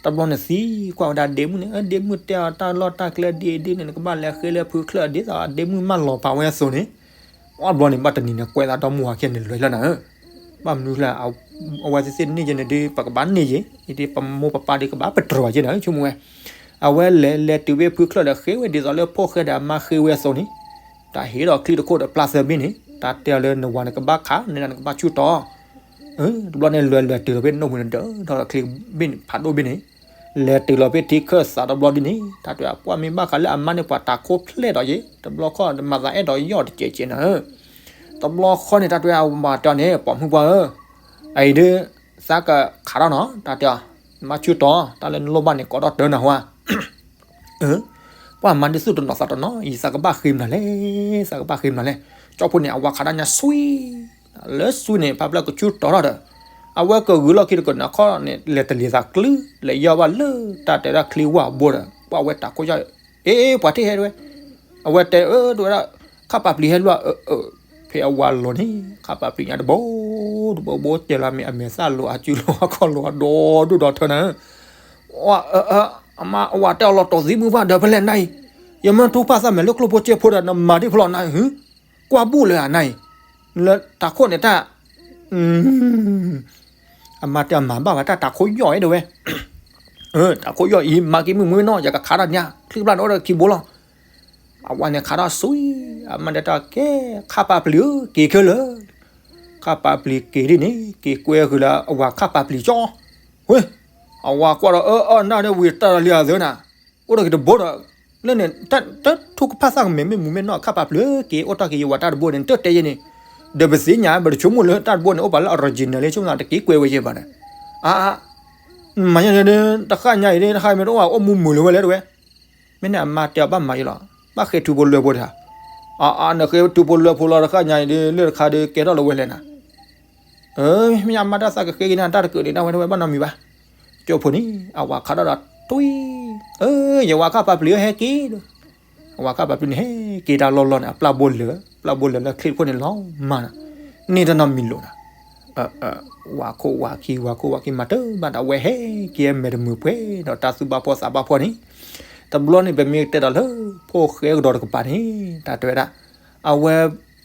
တဘျီန့ၣ်သံကွၢ်ဝဲဒၣ်ဒ့မုၣ်န့ၣ်, ဒ့မုၣ်တဲအီၤတၢ်လီၢ်တၢ်ကျဲဒ်အံၤဒ်န့ၣ် နကဘၣ်လဲၤဃ့လၢဖုချၢၣ်ဒ်သိးဒ့မုၣ်မၢလီၤပာ်ဝဲအသိးန့ၣ်, ပှၢ်တဘျီန့ၣ် ဘၣ်တနံၤန့ၣ် ကွဲးသးဒီမါဝၤခံဂၤန့ၣ် လဲၤလၢနၤဧၢ, ဘၣ်မနုၤလဲၣ်, အဝဲသ့ၣ်သ့ၣ်န့ၣ်ယဲန့ၣ်ဒ် ပကဘၣ်န့ၢ်ယဲ, ဒ်ပမိၢ်ပပၢ်ဒ်ကဘၣ်ပတြၢၤယဲနၤဧၢ ဆိကမိၣ်ဝဲ, အဝဲလဲၤလဲၤတုၤဖဲဖုချၢၣ်ဒီးဃ့ဝဲဒ်သိးလၢဖိၣ်ဃဲဒီးအမါဃ့ဝဲအသိးန့ၣ်, တၢ်ဟ့ၣ်ဒီးချံတခိၣ်ဒီးပျၢ်သၢဘ့ၣ်န့ၣ် တၢ်တဲအီၤလၢနဝၤန့ၣ်ကဘၣ်ခး နဒၣ်နကဘၣ်ဆူၣ်တီ တဘျီန့ၣ် လဲၤလဲၤတုၤလီၤဖဲနိၣ်ပူၤန့ၣ် ဒၢထီၣ်ချံဘ့ၣ်ဖးဒိၣ်ဘ့ၣ်န့ၣ်, လဲၤတုၤလီၤဖဲထံခၢၣ်သးတဘျီဒ်န့ၣ် တၢ်တဲပှၢ်မ့ၢ်ဘၣ်ဃးလၢအမါန့ၣ် ပှၤတၢ်ခိၣ်ဖျဲၣ်ဒီးယဲ, တဘျီခီၣ်မၤသးအဲၣ်ဒိးယီၢ်တစဲးစဲးနၤဧၢ, တဘျီခီန့ၣ် တၢ်တဲအဝၤတဲအီၤန့ၣ် ပိာ်မုၣ်ပှၢ်ဧၢ, အအံၤဒ် သးကခးထီၣ်နီၤ တၢ်တဲအီၤ, နမါဆူၣ်တီ တၢ်လၢနလိၣ်ဘၣ်န့ၣ် ကိးထီၣ်တၢနၤဟါ ပှၢ်မၤဒ်သိးတနီၤသးတနီၤ အံၤသးကဘၣ်ဃ့မနုၤလဲၣ်, သးကဘၣ်ဃ့မနုၤလဲၣ်, ကၠီဖိန့ၣ် အဝၤခးတၢ်ညါစွံ, လၢစွံန့ၣ် ဖးဖျၢၣ်ကဆူၣ်တီထီၣ်ဒီး, အဝဲကဂုာ်လီၢ်ခံတကနၤခီန့ၣ် လဲၤတလံၤသးကျု လဲၤယီၢ်ဘၣ်လၢ တၢ်တဲဒၣ်ချံဝၢ်ဘိဒီး ပှၢ်ဝဲတၢ်ခိၣ်ယီၢ်, အ့ ပှၤထံၣ်ဟဲတဝဲ, အဝဲတဲအၢတဝဲဒၣ်, ခါပာ်ပျံၤဟဲလီၤ, ဖဲအဝၤလီၤန့ၣ် ခါပာ်ပျံၤညါတဘိ, တဘိဘိတဲလီၤမ့ၢ်အမဲာ်သၣ် လိၤအစုလိၤအခီၣ်လိၤအဒီဒူၣ်ဒီထၢနၤဧၢ အမါအဝၤတဲအီၤလီၤ တီၢ်သံမုၢ်ဘၣ်ဒီးဖဲလဲၣ်နၤအံၤ, ယမ့ၢ်ထူဖၣ်သၣ်မဲာ်လၢကျိၣ်ဖိစ့ဖိဒီး နမၤဒ်ဖဲလဲၣ်နၤဧၢ, ကွၢ်ဘူၣ်လၢအနၤအံၤ, လၢတၢ်ခိၣ်န့ၣ်တၢ်, အမါတဲအီၤမၤဘၣ်ဝဲတၢ်တၢ်ခိၣ်ယီၢ်အံၤတဝဲ, တၢ်ခိၣ်ယီၢ်အံၤ မၤက့ၤမုၢ်မုၢ်နီၢ် ယကခးထီၣ်ညါ ချံဘျၣ်န့ၣ်အိၣ်ဒီးခံဘိလီၤ. အဝၤန့ၣ်ခးထီၣ်စွံ, အမါတဲတၢ်ကဲ ခါပာ်ပျံၤဧၢ က့ၤခဲလၢာ်, ခါပာ်ပျံၤက့ၤဒ်န့ၣ် က့ၤကွဲဃုာ်လၢအဝၤခါပာ်ပျံၤကၠီ, ဝဲ, အဝၤကွၢ်ဒီး အၢ အၢ နၢ်ဒၣ်ဝံၤတၢ်လီၤလံအသၢနၤ, အိၣ်ဒီးက့ၤတဘိဒီး, လၢန့ၣ် တၢ်ထူကဖၣ်သၣ်ကမဲာ် မ့ၢ်မုၢ်မ့ၢ်နီၢ် ခါပာ်ပျံၤက့ၤ အိၣ်တ့ၢ်က့ၤယဝၤတၢ်တဘိန့ၣ် တၢ်တဲယဲန့ၣ်, ဒီးပသ့ၣ်ညါ ပတဆိကမိၣ်လၢတၢ်တဘိန့ၣ် အိၣ်ပာ်လၢ original လံ ဆိကမိၣ်တက့ၤကွဲးဝဲယဲဘၣ်ဒီး, အါ မၤညါန့ၣ် တဃၣ်ညါအံၤ တဃၣ်မ့ၢ်တအိၣ် အိၣ်မူမုာ်လၢၤဝဲလဲၣ်တဝဲ, မ့ၢ်န့ၣ်အမါတဲအီၤဘၣ်မၤယဲလီၤ, ဘၣ်ဃဲၤထူဖိလွဲဖိတခါ, အါ နဃဲၤထူဖိလွဲဖိလီၤ တဃၣ်ညါအံၤ လၢတခါဒီးကဲထီၣ်လၢၤဝဲလဲၣ်နၤ, မ့ၢ်အမါတၢ်သးကဃ့က့ၤန့ၣ် တၢ်တကၢးန့ၣ် တၢ်ဝဲတဝဲဘၣ်နီတမံၤဘၣ်, ကၠိဖိန့ၣ် အဝၤခးထီၣ်ဒီးတွံၢ်, အၢ ယဝၤခါပာ်ပျံၤဟဲက့ၤ အဝၤခါပာ်ပျံၤန့ၣ် ဟဲက့ၤတၢ်လီၢ်လီၢ်န့ၣ် အပျၢ်ဘိလၢာ် ပျၢ်ဘိလၢာ်လၢချံတခိၣ်န့ၣ်လီၤမၢ်နီၤ, န့ၢ်တၢ်နီတမံၤလိာ်နီၤ, ဝၤခိၣ်ဝၤခံ ဝၤခိၣ်ဝၤခံ မၤတၢ်ဘၣ်ဒီး အဝဲဟဲက့ၤမဲာ်တမုာ်ပှဲၤဒီးတၢ်သူၣ်ဘၣ်ဖှီၣ်သးဘၣ်ဖှီၣ်န့ၣ်, တဘျီန့ၣ် ပမ့ၢ်တဲဒီးလၢ ဖိၣ်ဃဲကဒီးတကပၤန့ၣ် တၢ်တဲဝဲဒၣ်, အဝဲ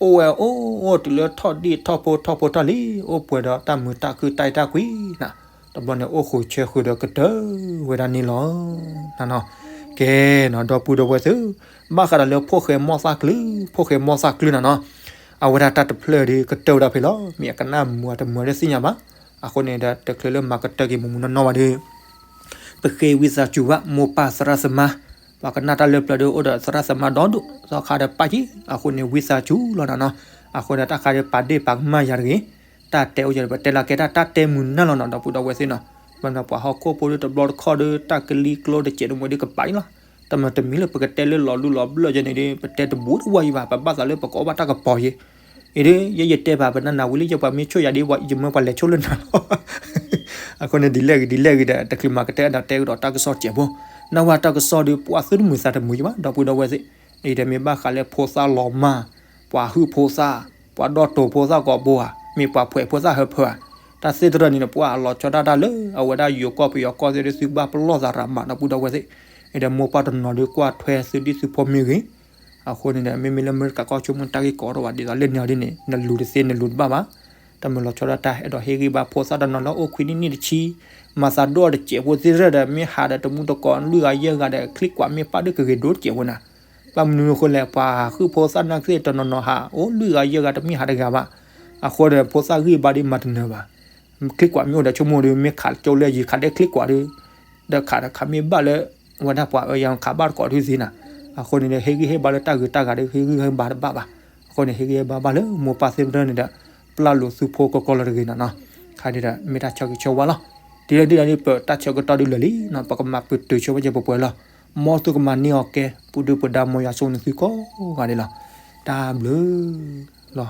အိၣ်ဝဲအိၣ်အိၣ်တုၤလၢထီၣ်ဒံၣ်ထီၣ်ဖိ ထီၣ်ဖိထီၣ်လံ အိၣ်ပှဲၤဒီးတၢ်မုာ်တၢ်ခုၣ်တၢ်အဲၣ်တၢ်ကွံနီၤ, တဘျီန့ၣ် အိၣ်ဃုာ်ဆၢဃုာ်ဒီးကတၢၢ်ဝဲဒၣ်န့ၣ်လီၤ. ကဲနီၤ ဒီပုၢ်ဒီဝဲၢ်သ့ၣ်, ဘၣ်ဃးဒီးလၢဖိၣ်ဃဲမီၢ်သၣ်ကျု ဖိၣ်ဃဲမီၢ်သၣ်ကျုနီၤနီၤ, အဝဲဒၣ်တၢ်တဖျၢၣ်ဒီးကတၢၢ်ဝဲဒၣ်ဖဲလီၤ. မ့ၢ်အကနၣ်မုာ်အတမုာ်တသ့ၣ်ညါဘၣ်. အဃိန့ၣ်ဒီး တချုးလၢမၤကတၢၢ်က့ၤမူးမူးနီၢ်နီၢ်ဘၣ်ဒီး ပဃ့ဝံသးစူၤဘၣ် မိၢ်ပၢ်သရၣ်သမါ, ပှၤကနၣ်တၢ်လၢပျၢၤဒီး အိၣ်ဒီးသရၣ်သမါဒီဒိၣ် သီခါဒီးပၢ်က့ၤ, အဃိန့ၣ် ဝံသးစူၤလီၤနီၤနီၤ, အဃိန့ၣ် တၢ်ခါဒီးပာ်ဒ့ၣ်ပာ်ကမၣ်ယၤတဂ့ၤ, တၢ်တဲအိၣ်ယၤဒီး ပတဲလီၤကဲတၢ် တၢ်တဲမုာ်နၢ်လီၤနီၤ ဒီပုၢ်ဒီဝဲၢ်သ့ၣ်နီၤ, ဘၣ်မနုၤပှၤဟီၣ်ခိၣ်ဖိဒီးတဘျီတခီၣ်ဒီး တၢ်ကလံၤကျိတစဲးတမှဲၤဒီးကပာ်အံၤလီၤ, တမၤတမံၤလၢပကတဲလၢလီၤလူလီၤဘျၢၣ်ယဲန့ၣ်ဒီး ပတဲတဘူးတဝီယံၤဘၣ်, ပဘၣ်သးလၢပကအီၣ်ဘၣ်တၢ်ကပီၤယဲ အံၤဒီး ယဲယတဲဘၣ်ပနၢ်နၢ်ဝံၤလံ ယပှၤမ့ၢ်ဆိၣ်ယၤဒ်ဝဲ ယမၢပှၤလဲၤဆိၣ်လၢနၤလီၤ. အဃိန့ၣ် ဒ်လဲၣ်ဂ့ၤ ဒ်လဲၣ်ဂ့ၤဒီး တချုးမၤကတၢၢ်ဒီးတဲကဒီးတၢ်ကစီၣ်စဲးဖိ, နၢ်ဝဲတၢ်ကစီၣ်ဒီး ပှၤသုတမုာ်သးတမုာ်ယံၤဘၣ် ဒီပုၢ်ဒီဝဲၢ်သ့ၣ်, အံၤဒီးမ့ၢ်ဘၣ်ဃးလၢဖိသၣ်လီၤမၢ်, ပှၤဟုၣ်ဖိသၣ်, ပှၤဒီၣ်တိၤဖိသၣ်ကိးဘိဧါ, မ့ၢ်ပှၤဖှဲးဖိသၣ်ဟၢဖၢဧါ, တၢ်သ့ၣ်တဖၣ်န့ၣ် ပှၤအလီၤဆီဒၣ်တၢ်လၢ အဝဲဒၣ်ယိၤကီၢ်ပယီၤကီၢ်သ့ၣ်ဒီး သုဘၣ်ပလီၢ်သးရးမး ဒီပုၢ်ဒီဝဲၢ်သ့ၣ်, အံၤဒီးမိၢ်ပၢ်တနီၤဒီးကွၢ်ထွဲသုဒ်သုဖိမ့ၢ်ဂ့ၤ အဃိန့ၣ်ဒီး မ့မ့ၢ်လၢအမဲရကၤကီၢ်ဆိကမိၣ်တၢ်ဂ့ၢ်ကီးထီၣ်ဘၣ်ဒ်သိးလၢန့ၣ်အီၤဒ်န့ၣ် နလူၤတသ့နလူၤတဘၣ်ဘၣ်, တၢ်မုာ်လီၤဆီဒၣ်တၢ် အဲၣ်ဒိးဟ့ၣ်ဂံၢ်ဘါဖိသၣ်တနီၤလၢအိၣ်ခွံနံၣ်နံၣ်တဆံ, မၤသးဒိၣ်တစဲးဖိသ့ၣ်တဖၣ်ဒီး မ့ၢ်ဟးဒီးတမူတကိးလွံၢ်ဂၤယဲၢ်ဂၤဒီး ချံကွၢ်မ့ၢ်ပၣ်ဒိၣ်ကဂ့ၤဒိၣ်တစဲးဖိနၤ, ဘၣ်မနုၤအဃိလဲၣ် ပှၤဟုၣ်ဖိသၣ်နာ်က့တနီၤနီၤဟး အိၣ်လွံၢ်ဂၤယဲၢ်ဂၤတမ့ၢ်ဟးတဂၤဘၣ်, အဃိဒီး ဖိသၣ်ဂံၢ်ဘါဒီးမၤတနၢၤဘၣ် ချံကွၢ်မ့ၢ်အိၣ်ဒီးဆိကမိၣ်ဒီး မ့ၢ်ခးကၠိလၢယံၤခးဒဲချံကွၢ်ဒီး, ဒီးခးဒီးခးမ့ၢ်ဘၣ်လၢ ဝဲဒၣ်ပှၤအၢယၤခးဘၣ်တကိးဒုးသ့နၤ, အဃိန့ၣ်ဒီး ဟ့ၣ်ဂံၢ်ဟ့ၣ်ဘါလၢတၢ်ဂုၤတၢ်ဂၤဒီး ဟ့ၣ်ဂံၢ်ဟ့ၣ်ဘါတဘၣ်ဘၣ်, အဃိန့ၣ် ဟ့ၣ်ဂံၢ်ဟ့ၣ်ဘါဘၣ်လၢမိၢ်ပၢ်သ့ၣ်တဖၣ်န့ၣ်ဒီး ပျၢ်လိာ်သုဖိကီကီလီၤတဂ့ၤနီၤနီၤ, ခါန့ၣ်ဒီး မ့ၢ်တၢ်ဆၢဂ့ၤဆၢဝါလီၤ, ဒ်လဲၣ်ဒ်လဲၣ်ဒ်ပတၢ်ဆၢကတီၢ်ဒုးလၢာ်လံနီၤ ပကမၤပတုာ်ဆိဝဲယဲၢ်ပှဲၤပှဲၤလီၤ, မ်သုကမၤန့ၢ်အီၤကဲ ပူၤဒုပဒါမ်ယွၤဆိၣ်ဂ့ၤနသုကိးဂၤဒဲးလီၤ, တၢ်ဘျုးလီၤ.